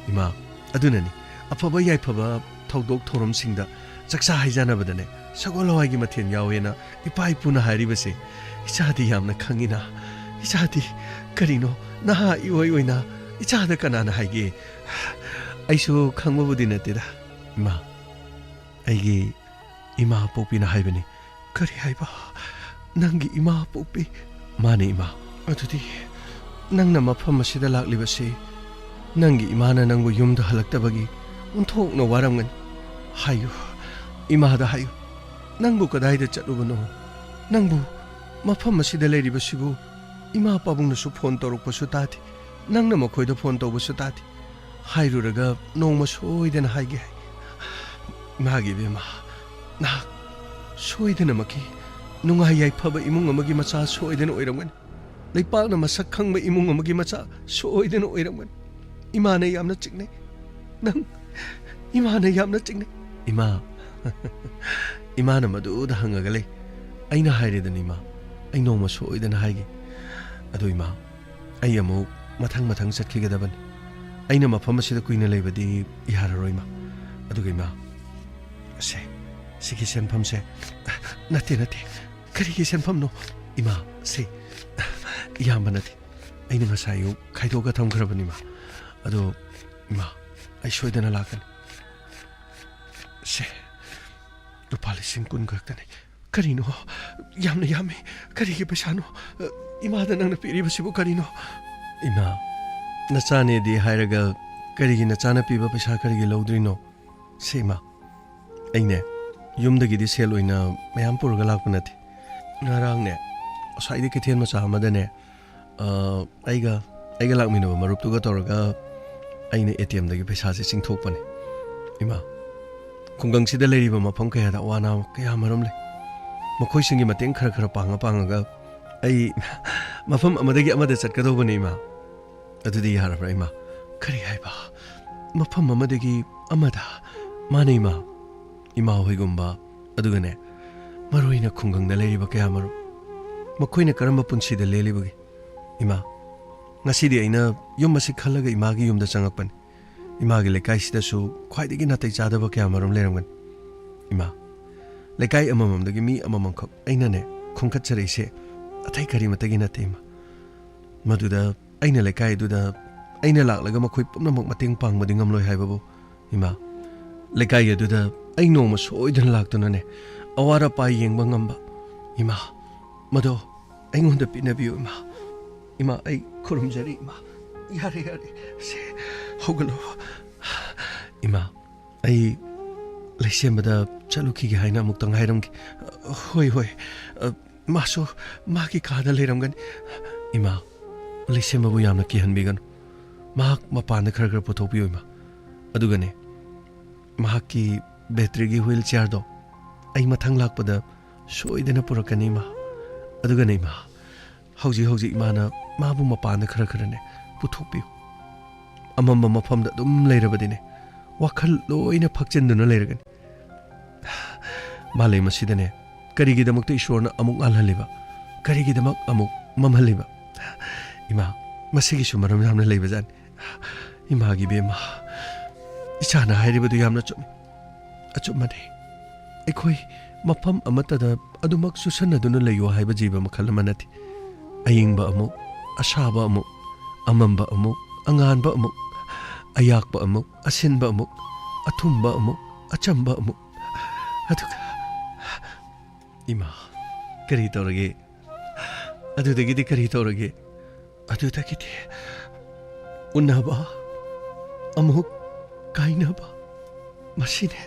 ꯏꯃꯥ, ꯑꯗꯨꯅꯅꯤ ꯑꯐꯕ ꯌꯥꯏꯐꯕ ꯊꯧꯗꯣꯛ ꯊꯧꯔꯝꯁꯤꯡꯗ ꯆꯥꯛꯆꯥ ꯍꯩꯖꯥꯟꯅꯕꯗꯅꯦ ꯁꯒꯣꯜ ꯍꯋꯥꯏꯒꯤ ꯃꯊꯦꯜ ꯌꯥꯎꯋꯦꯅ ꯏꯄꯥ ꯏꯄꯨꯅ ꯍꯥꯏꯔꯤꯕꯁꯦ꯫ ꯏꯆꯥꯗꯤ ꯌꯥꯝꯅ ꯈꯪꯉꯤꯅ꯫ ꯏꯆꯥꯗꯤ ꯀꯔꯤꯅꯣ ꯅꯍꯥ ꯏꯑꯣꯏ ꯑꯣꯏꯅ ꯏꯆꯥꯗ ꯀꯅꯥꯅ ꯍꯥꯏꯒꯦ? ꯑꯩꯁꯨ ꯈꯪꯕꯕꯨꯗꯤ ꯅꯠꯇꯦꯗ, ꯏꯃꯥ꯫ ꯑꯩꯒꯤ ꯏꯃꯥ ꯄꯣꯛꯄꯤꯅ ꯍꯥꯏꯕꯅꯤ꯫ ꯀꯔꯤ ꯍꯥꯏꯕ? ꯅꯪꯒꯤ ꯏꯃꯥ ꯄꯣꯛꯄꯤ? ꯃꯥꯅꯦ, ꯏꯃꯥ꯫ ꯑꯗꯨꯗꯤ ꯅꯪꯅ ꯃꯐꯝ ꯑꯁꯤꯗ ꯂꯥꯛꯂꯤꯕꯁꯤ ꯅꯪꯒꯤ ꯏꯃꯥꯅ ꯅꯪꯕꯨ ꯌꯨꯝꯗ ꯍꯜꯂꯛꯇꯕꯒꯤ ꯑꯣꯟꯊꯣꯛꯅ ꯋꯥꯔꯝꯒꯅꯤ꯫ ꯍꯥꯏꯌꯨ, ꯏꯃꯥꯗ ꯍꯥꯏꯌꯨ, ꯅꯪꯕꯨ ꯀꯗꯥꯏꯗ ꯆꯠꯂꯨꯕꯅꯣ? ꯅꯪꯕꯨ ꯃꯐꯝ ꯑꯁꯤꯗ ꯂꯩꯔꯤꯕꯁꯤꯕꯨ ꯏꯃꯥ ꯄꯥꯕꯨꯡꯅꯁꯨ ꯐꯣꯟ ꯇꯧꯔꯛꯄꯁꯨ ꯇꯥꯗꯦ, ꯅꯪꯅ ꯃꯈꯣꯏꯗ ꯐꯣꯟ ꯇꯧꯕꯁꯨ ꯇꯥꯗꯦ꯫ ꯍꯥꯏꯔꯨꯔꯒ ꯅꯣꯡꯃ ꯁꯣꯏꯗꯅ ꯍꯥꯏꯒꯦ ꯍꯥꯏ꯫ ꯏꯃꯥꯒꯤ ꯏꯕꯦꯝꯃ, ꯅꯍꯥꯛ ꯁꯣꯏꯗꯅꯃꯛꯀꯤ ꯅꯨꯡꯉꯥꯏ ꯌꯥꯏꯐꯕ ꯏꯃꯨꯡ ꯑꯃꯒꯤ ꯃꯆꯥ ꯁꯣꯏꯗꯅ ꯑꯣꯏꯔꯝꯒꯅꯤ꯫ ꯂꯩꯄꯥꯛꯅ ꯃꯁꯛ ꯈꯪꯕ ꯏꯃꯨꯡ ꯑꯃꯒꯤ ꯃꯆꯥ ꯁꯣꯏꯗꯅ ꯑꯣꯏꯔꯝꯒꯅꯤ꯫ ꯏꯃꯥꯅ ꯌꯥꯝꯅ ꯆꯤꯡꯅꯩ꯫ ꯅꯪ, ꯏꯃꯥꯅ ꯌꯥꯝꯅ ꯆꯤꯡꯅꯩ꯫ ꯏꯃꯥ, ꯏꯃꯥꯅ ꯃꯗꯨꯗ ꯍꯪꯉꯒ ꯂꯩ꯫ ꯑꯩꯅ ꯍꯥꯏꯔꯦꯗꯅ, ꯏꯃꯥ, ꯑꯩ ꯅꯣꯡꯃ ꯁꯣꯏꯗꯅ ꯍꯥꯏꯒꯦ꯫ ꯑꯗꯨ ꯏꯃꯥ, ꯑꯩ ꯑꯃꯨꯛ ꯃꯊꯪ ꯃꯊꯪ ꯆꯠꯈꯤꯒꯗꯕꯅꯤ꯫ ꯑꯩꯅ ꯃꯐꯝ ꯑꯁꯤꯗ ꯀꯨꯏꯅ ꯂꯩꯕꯗꯤ ꯌꯥꯔꯔꯣꯏ ꯏꯃꯥ꯫ ꯑꯗꯨꯒ ꯏꯃꯥ, ꯁꯦ, ꯁꯤꯒꯤ ꯁꯦꯟꯐꯝꯁꯦ, ꯅꯠꯇꯦ, ꯅꯠꯇꯦ, ꯀꯔꯤꯒꯤ ꯁꯦꯟꯐꯝꯅꯣ? ꯏꯃꯥ, ꯁꯦ, ꯏꯌꯥꯝꯕ ꯅꯠꯇꯦ, ꯑꯩꯅ ꯉꯁꯥꯏ ꯑꯌꯨꯛ ꯈꯥꯏꯗꯣꯛꯑꯒ ꯊꯝꯈ꯭ꯔꯕꯅꯤ ꯏꯃꯥ꯫ ꯑꯗꯣ ꯏꯃꯥ, ꯑꯩ ꯁꯣꯏꯗꯅ ꯂꯥꯛꯀꯅꯤ꯫ ꯁꯦ, ꯂꯨꯄꯥ ꯂꯤꯁꯤꯡ ꯀꯨꯟ ꯈꯛꯇꯅꯤ꯫ ꯀꯔꯤꯅꯣ? ꯌꯥꯝꯅ ꯌꯥꯝꯃꯤ꯫ ꯀꯔꯤꯒꯤ ꯄꯩꯁꯥꯅꯣ? ꯏꯃꯥꯗ ꯅꯪꯅ ꯄꯤꯔꯤꯕꯁꯤꯕꯨ ꯀꯔꯤꯅꯣ? ꯏꯃꯥ, ꯅꯆꯥꯅꯦꯗꯤ ꯍꯥꯏꯔꯒ ꯀꯔꯤꯒꯤ ꯅꯆꯥꯅ ꯄꯤꯕ ꯄꯩꯁꯥ ꯀꯔꯤꯒꯤ ꯂꯧꯗ꯭ꯔꯤꯅꯣ? ꯁꯦ ꯏꯃꯥ, ꯑꯩꯅꯦ ꯌꯨꯝꯗꯒꯤꯗꯤ ꯁꯦꯜ ꯑꯣꯏꯅ ꯃꯌꯥꯝ ꯄꯨꯔꯒ ꯂꯥꯛꯄ ꯅꯠꯇꯦ꯫ ꯉꯔꯥꯡꯅꯦ, ꯑꯁ꯭ꯋꯥꯏꯗ ꯀꯩꯊꯦꯜ ꯃꯆꯥ ꯑꯃꯗꯅꯦ, ꯑ, ꯑꯩꯒ, ꯑꯩꯒ ꯂꯥꯛꯃꯤꯟꯅꯕ ꯃꯔꯨꯞꯇꯨꯒ ꯇꯧꯔꯒ ꯑꯩꯅ ꯑꯦ ꯇꯤ ꯑꯦꯝꯗꯒꯤ ꯄꯩꯁꯥꯁꯦ ꯆꯤꯡꯊꯣꯛꯄꯅꯦ꯫ ꯏꯃꯥ, ꯈꯨꯡꯒꯪꯁꯤꯗ ꯂꯩꯔꯤꯕ ꯃꯐꯝ ꯀꯌꯥꯗ ꯑꯋꯥ ꯑꯅꯥꯕ ꯀꯌꯥ ꯃꯔꯨꯝ ꯂꯩ꯫ ꯃꯈꯣꯏꯁꯤꯡꯒꯤ ꯃꯇꯦꯡ ꯈꯔ ꯈꯔ ꯄꯥꯡꯉ ꯄꯥꯡꯉꯒ ꯑꯩ ꯃꯐꯝ ꯑꯃꯗꯒꯤ ꯑꯃꯗ ꯆꯠꯀꯗꯧꯕꯅꯦ, ꯏꯃꯥ꯫ ꯑꯗꯨꯗꯤ ꯌꯥꯔꯕ꯭ꯔꯥ, ꯏꯃꯥ? ꯀꯔꯤ ꯍꯥꯏꯕ? ꯃꯐꯝ ꯑꯃꯗꯒꯤ ꯑꯃꯗ? ꯃꯥꯅꯦ, ꯏꯃꯥ꯫ ꯏꯃꯥ ꯍꯣꯏꯒꯨꯝꯕ, ꯑꯗꯨꯒꯅꯦ, ꯃꯔꯨ ꯑꯣꯏꯅ ꯈꯨꯡꯒꯪꯗ ꯂꯩꯔꯤꯕ ꯀꯌꯥꯃꯔꯨꯝ, ꯃꯈꯣꯏꯅ ꯀꯔꯝꯕ ꯄꯨꯟꯁꯤꯗ ꯂꯦꯜꯂꯤꯕꯒꯦ? ꯏꯃꯥ, ꯉꯁꯤꯗꯤ ꯑꯩꯅ ꯌꯨꯝ ꯑꯁꯤ ꯈꯜꯂꯒ ꯏꯃꯥꯒꯤ ꯌꯨꯝꯗ ꯆꯪꯉꯛꯄꯅꯤ꯫ ꯏꯃꯥꯒꯤ ꯂꯩꯀꯥꯏꯁꯤꯗꯁꯨ ꯈ꯭ꯋꯥꯏꯗꯒꯤ ꯅꯥꯇꯩ ꯆꯥꯗꯕ ꯀꯌꯥꯃꯔꯨꯝ ꯂꯩꯔꯝꯒꯅꯤ꯫ ꯏꯃꯥ, ꯂꯩꯀꯥꯏ ꯑꯃꯃꯝꯗꯒꯤ ꯃꯤ ꯑꯃꯃꯝꯈꯛ ꯑꯩꯅꯅꯦ ꯈꯣꯝꯒꯠꯆꯔꯛꯏꯁꯦ ꯑꯇꯩ ꯀꯔꯤꯃꯇꯒꯤ ꯅꯠꯇꯦ, ꯏꯃꯥ꯫ ꯃꯗꯨꯗ ꯑꯩꯅ ꯂꯩꯀꯥꯏ ꯑꯗꯨꯗ ꯑꯩꯅ ꯂꯥꯛꯂꯒ ꯃꯈꯣꯏ ꯄꯨꯝꯅꯃꯛ ꯃꯇꯦꯡ ꯄꯥꯡꯕꯗꯤ ꯉꯝꯂꯣꯏ ꯍꯥꯏꯕꯕꯨ, ꯏꯃꯥ, ꯂꯩꯀꯥꯏ ꯑꯗꯨꯗ ꯑꯩ ꯅꯣꯡꯃ ꯁꯣꯏꯗꯅ ꯂꯥꯛꯇꯨꯅꯅꯦ ꯑꯋꯥꯠ ꯑꯄꯥ ꯌꯦꯡꯕ ꯉꯝꯕ, ꯏꯃꯥ, ꯃꯗꯣ ꯑꯩꯉꯣꯟꯗ ꯄꯤꯅꯕꯤꯌꯨ, ꯏꯃꯥ꯫ ꯏꯃꯥ, ꯑꯩ ꯈꯨꯔꯨꯝꯖꯔꯤ, ꯏꯃꯥ꯫ ꯌꯥꯔꯦ, ꯌꯥꯔꯦ, ꯁꯦ, ꯍꯧꯒꯠꯂꯣ꯫ ꯏꯃꯥ, ꯑꯩ ꯂꯩꯁꯦꯝꯕꯗ ꯆꯠꯂꯨꯈꯤꯒꯦ ꯍꯥꯏꯅ ꯑꯃꯨꯛꯇꯪ ꯍꯥꯏꯔꯝꯒꯦ꯫ ꯍꯣꯏ, ꯍꯣꯏ꯫ ꯑ, ꯃꯥꯁꯨ ꯃꯥꯒꯤ ꯀꯥꯗ ꯂꯩꯔꯝꯒꯅꯤ꯫ ꯏꯃꯥ, ꯂꯩꯁꯦꯝꯕꯕꯨ ꯌꯥꯝꯅ ꯀꯤꯍꯟꯕꯤꯒꯅꯨ꯫ ꯃꯍꯥꯛ ꯃꯄꯥꯟꯗ ꯈꯔ ꯈꯔ ꯄꯨꯊꯣꯛꯄꯤꯌꯨ, ꯏꯃꯥ꯫ ꯑꯗꯨꯒꯅꯦ, ꯃꯍꯥꯛꯀꯤ ꯕꯦꯇ꯭ꯔꯤꯒꯤ ꯋꯤꯜ ꯆꯤꯌꯥꯔꯗꯣ ꯑꯩ ꯃꯊꯪ ꯂꯥꯛꯄꯗ ꯁꯣꯏꯗꯅ ꯄꯨꯔꯛꯀꯅꯤ, ꯏꯃꯥ꯫ ꯑꯗꯨꯒꯅꯦ, ꯏꯃꯥ, ꯍꯧꯖꯤꯛ ꯍꯧꯖꯤꯛ ꯏꯃꯥꯅ ꯃꯥꯕꯨ ꯃꯄꯥꯟꯗ ꯈꯔ ꯈꯔꯅꯦ ꯄꯨꯊꯣꯛꯄꯤꯌꯨ꯫ ꯑꯃꯝꯕ ꯃꯐꯝꯗ ꯑꯗꯨꯝ ꯂꯩꯔꯕꯗꯤꯅꯦ, ꯋꯥꯈꯜ ꯂꯣꯏꯅ ꯐꯛꯆꯤꯟꯗꯨꯅ ꯂꯩꯔꯒꯅꯤ꯫ ꯃꯥꯂꯦꯝ ꯑꯁꯤꯗꯅꯦ, ꯀꯔꯤꯒꯤꯗꯃꯛꯇ ꯏꯁꯣꯔꯅ ꯑꯃꯨꯛ ꯉꯥꯜꯍꯜꯂꯤꯕ? ꯀꯔꯤꯒꯤꯗꯃꯛ ꯑꯃꯨꯛ ꯃꯝꯍꯜꯂꯤꯕ? ꯏꯃꯥ, ꯃꯁꯤꯒꯤꯁꯨ ꯃꯔꯝ ꯌꯥꯝꯅ ꯂꯩꯕꯖꯥꯠꯅꯤ꯫ ꯏꯃꯥꯒꯤ ꯏꯕꯦꯝꯃ, ꯏꯆꯥꯅ ꯍꯥꯏꯔꯤꯕꯗꯨ ꯌꯥꯝꯅ ꯆꯨꯝꯃꯤ꯫ ꯑꯆꯨꯝꯕꯅꯤ꯫ ꯑꯩꯈꯣꯏ ꯃꯐꯝ ꯑꯃꯠꯇꯗ ꯑꯗꯨꯃꯛ ꯆꯨꯁꯟꯅꯗꯨꯅ ꯂꯩꯌꯨ ꯍꯥꯏꯕ ꯖꯤꯕ ꯃꯈꯜ ꯑꯃ ꯅꯠꯇꯦ꯫ ꯑꯏꯪꯕ ꯑꯃꯨꯛ, ꯑꯁꯥꯕ ꯑꯃꯨꯛ, ꯑꯃꯝꯕ ꯑꯃꯨꯛ, ꯑꯉꯥꯟꯕ ꯑꯃꯨꯛ, ꯑꯌꯥꯛꯄ ꯑꯃꯨꯛ, ꯑꯁꯤꯟꯕ ꯑꯃꯨꯛ, ꯑꯊꯨꯝꯕ ꯑꯃꯨꯛ, ꯑꯆꯝꯕ ꯑꯃꯨꯛ꯫ ꯑꯗꯨꯒ, ꯏꯃꯥ, ꯀꯔꯤ ꯇꯧꯔꯒꯦ? ꯑꯗꯨꯗꯒꯤꯗꯤ ꯀꯔꯤ ꯇꯧꯔꯒꯦ? ꯑꯗꯨꯗꯒꯤꯗꯤ ꯎꯅꯕ, ꯑꯃꯨꯛ ꯀꯥꯏꯅꯕ, ꯃꯁꯤꯅꯦ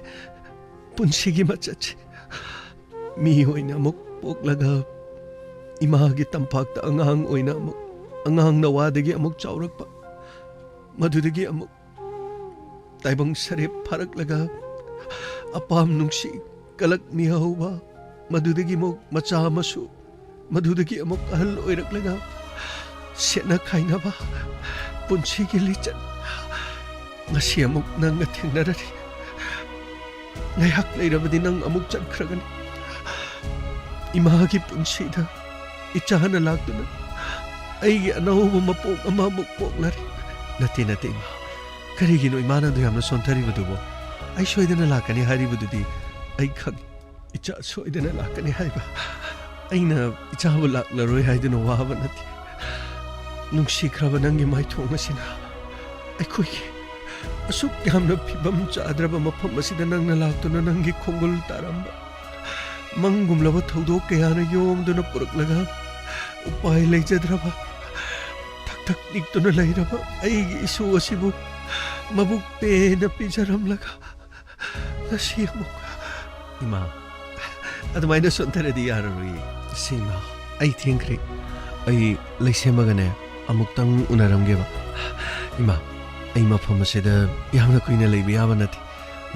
ꯄꯨꯟꯁꯤꯒꯤ ꯃꯆꯠꯁꯦ꯫ ꯃꯤ ꯑꯣꯏꯅ ꯑꯃꯨꯛ ꯄꯣꯛꯂꯒ, ꯏꯃꯥꯒꯤ ꯇꯝꯄꯥꯛꯇ ꯑꯉꯥꯡ ꯑꯣꯏꯅ ꯑꯃꯨꯛ, ꯑꯉꯥꯡ ꯅꯋꯥꯗꯒꯤ ꯑꯃꯨꯛ ꯆꯥꯎꯔꯛꯄ, ꯃꯗꯨꯗꯒꯤ ꯑꯃꯨꯛ ꯇꯥꯏꯕꯪ ꯁꯔꯦꯞ ꯐꯥꯔꯛꯂꯒ, ꯑꯄꯥꯝ ꯅꯨꯡꯁꯤ ꯀꯂꯛ ꯃꯤꯍꯧꯕ, ꯃꯗꯨꯗꯒꯤ ꯑꯃꯨꯛ ꯃꯆꯥ ꯃꯁꯨ, ꯃꯗꯨꯗꯒꯤ ꯑꯃꯨꯛ ꯑꯍꯜ ꯑꯣꯏꯔꯛꯂꯒ, ꯁꯦꯠꯅ ꯈꯥꯏꯅꯕ, ꯄꯨꯟꯁꯤꯒꯤ ꯂꯤꯆꯠ꯫ ꯉꯁꯤ ꯑꯃꯨꯛ ꯅꯪꯒ ꯊꯦꯡꯅꯔꯔꯤ꯫ ꯉꯥꯏꯍꯥꯛ ꯂꯩꯔꯕꯗꯤ ꯅꯪ ꯑꯃꯨꯛ ꯆꯠꯈ꯭ꯔꯒꯅꯤ꯫ ꯏꯃꯥꯒꯤ ꯄꯨꯟꯁꯤꯗ ꯏꯆꯥꯅ ꯂꯥꯛꯇꯨꯅ ꯑꯩꯒꯤ ꯑꯅꯧꯕ ꯃꯄꯣꯛ ꯑꯃ ꯑꯃꯨꯛ ꯄꯣꯛꯂꯔꯤ꯫ ꯅꯠꯇꯦ, ꯅꯠꯇꯦ, ꯏꯃꯥ꯫ ꯀꯔꯤꯒꯤꯅꯣ ꯏꯃꯥꯅ ꯑꯗꯨ ꯌꯥꯝꯅ ꯁꯣꯟꯊꯔꯤꯕꯗꯨꯕꯣ? ꯑꯩ ꯁꯣꯏꯗꯅ ꯂꯥꯛꯀꯅꯤ ꯍꯥꯏꯔꯤꯕꯗꯨꯗꯤ ꯑꯩ ꯈꯪꯏ꯫ ꯏꯆꯥ ꯁꯣꯏꯗꯅ ꯂꯥꯛꯀꯅꯤ ꯍꯥꯏꯕ꯫ ꯑꯩꯅ ꯏꯆꯥꯕꯨ ꯂꯥꯛꯂꯔꯣꯏ ꯍꯥꯏꯗꯨꯅ ꯋꯥꯕ ꯅꯠꯇꯦ꯫ ꯅꯨꯡꯁꯤꯈ꯭ꯔꯕ ꯅꯪꯒꯤ ꯃꯥꯏꯊꯣꯡ ꯑꯁꯤꯅ ꯑꯩꯈꯣꯏꯒꯤ ꯑꯁꯨꯛ ꯌꯥꯝꯅ ꯐꯤꯕꯝ ꯆꯥꯗ꯭ꯔꯕ ꯃꯐꯝ ꯑꯁꯤꯗ ꯅꯪꯅ ꯂꯥꯛꯇꯨꯅ ꯅꯪꯒꯤ ꯈꯣꯡꯒꯨꯜ ꯇꯥꯔꯝꯕ, ꯃꯪꯒꯨꯝꯂꯕ ꯊꯧꯗꯣꯛ ꯀꯌꯥꯅ ꯌꯣꯝꯗꯨꯅ ꯄꯨꯔꯛꯂꯒ ꯎꯄꯥꯏ ꯂꯩꯖꯗ꯭ꯔꯕ, ꯊꯛ ꯊꯛ ꯅꯤꯛꯇꯨꯅ ꯂꯩꯔꯕ ꯑꯩꯒꯤ ꯏꯁꯨ ꯑꯁꯤꯕꯨ ꯃꯕꯨꯛ ꯄꯦꯟꯅ ꯄꯤꯖꯔꯝꯂꯒ, ꯉꯁꯤ ꯑꯃꯨꯛ, ꯏꯃꯥ, ꯑꯗꯨꯃꯥꯏꯅ ꯁꯣꯟꯊꯔꯗꯤ ꯌꯥꯔꯔꯣꯏꯌꯦ꯫ ꯁꯤ ꯏꯃꯥ, ꯑꯩ ꯊꯦꯡꯈ꯭ꯔꯦ꯫ ꯑꯩ ꯂꯩꯁꯦꯝꯕꯒꯅꯦ ꯑꯃꯨꯛꯇꯪ ꯎꯅꯔꯝꯒꯦꯕ꯫ ꯏꯃꯥ, ꯑꯩ ꯃꯐꯝ ꯑꯁꯤꯗ ꯌꯥꯝꯅ ꯀꯨꯏꯅ ꯂꯩꯕ ꯌꯥꯕ ꯅꯠꯇꯦ꯫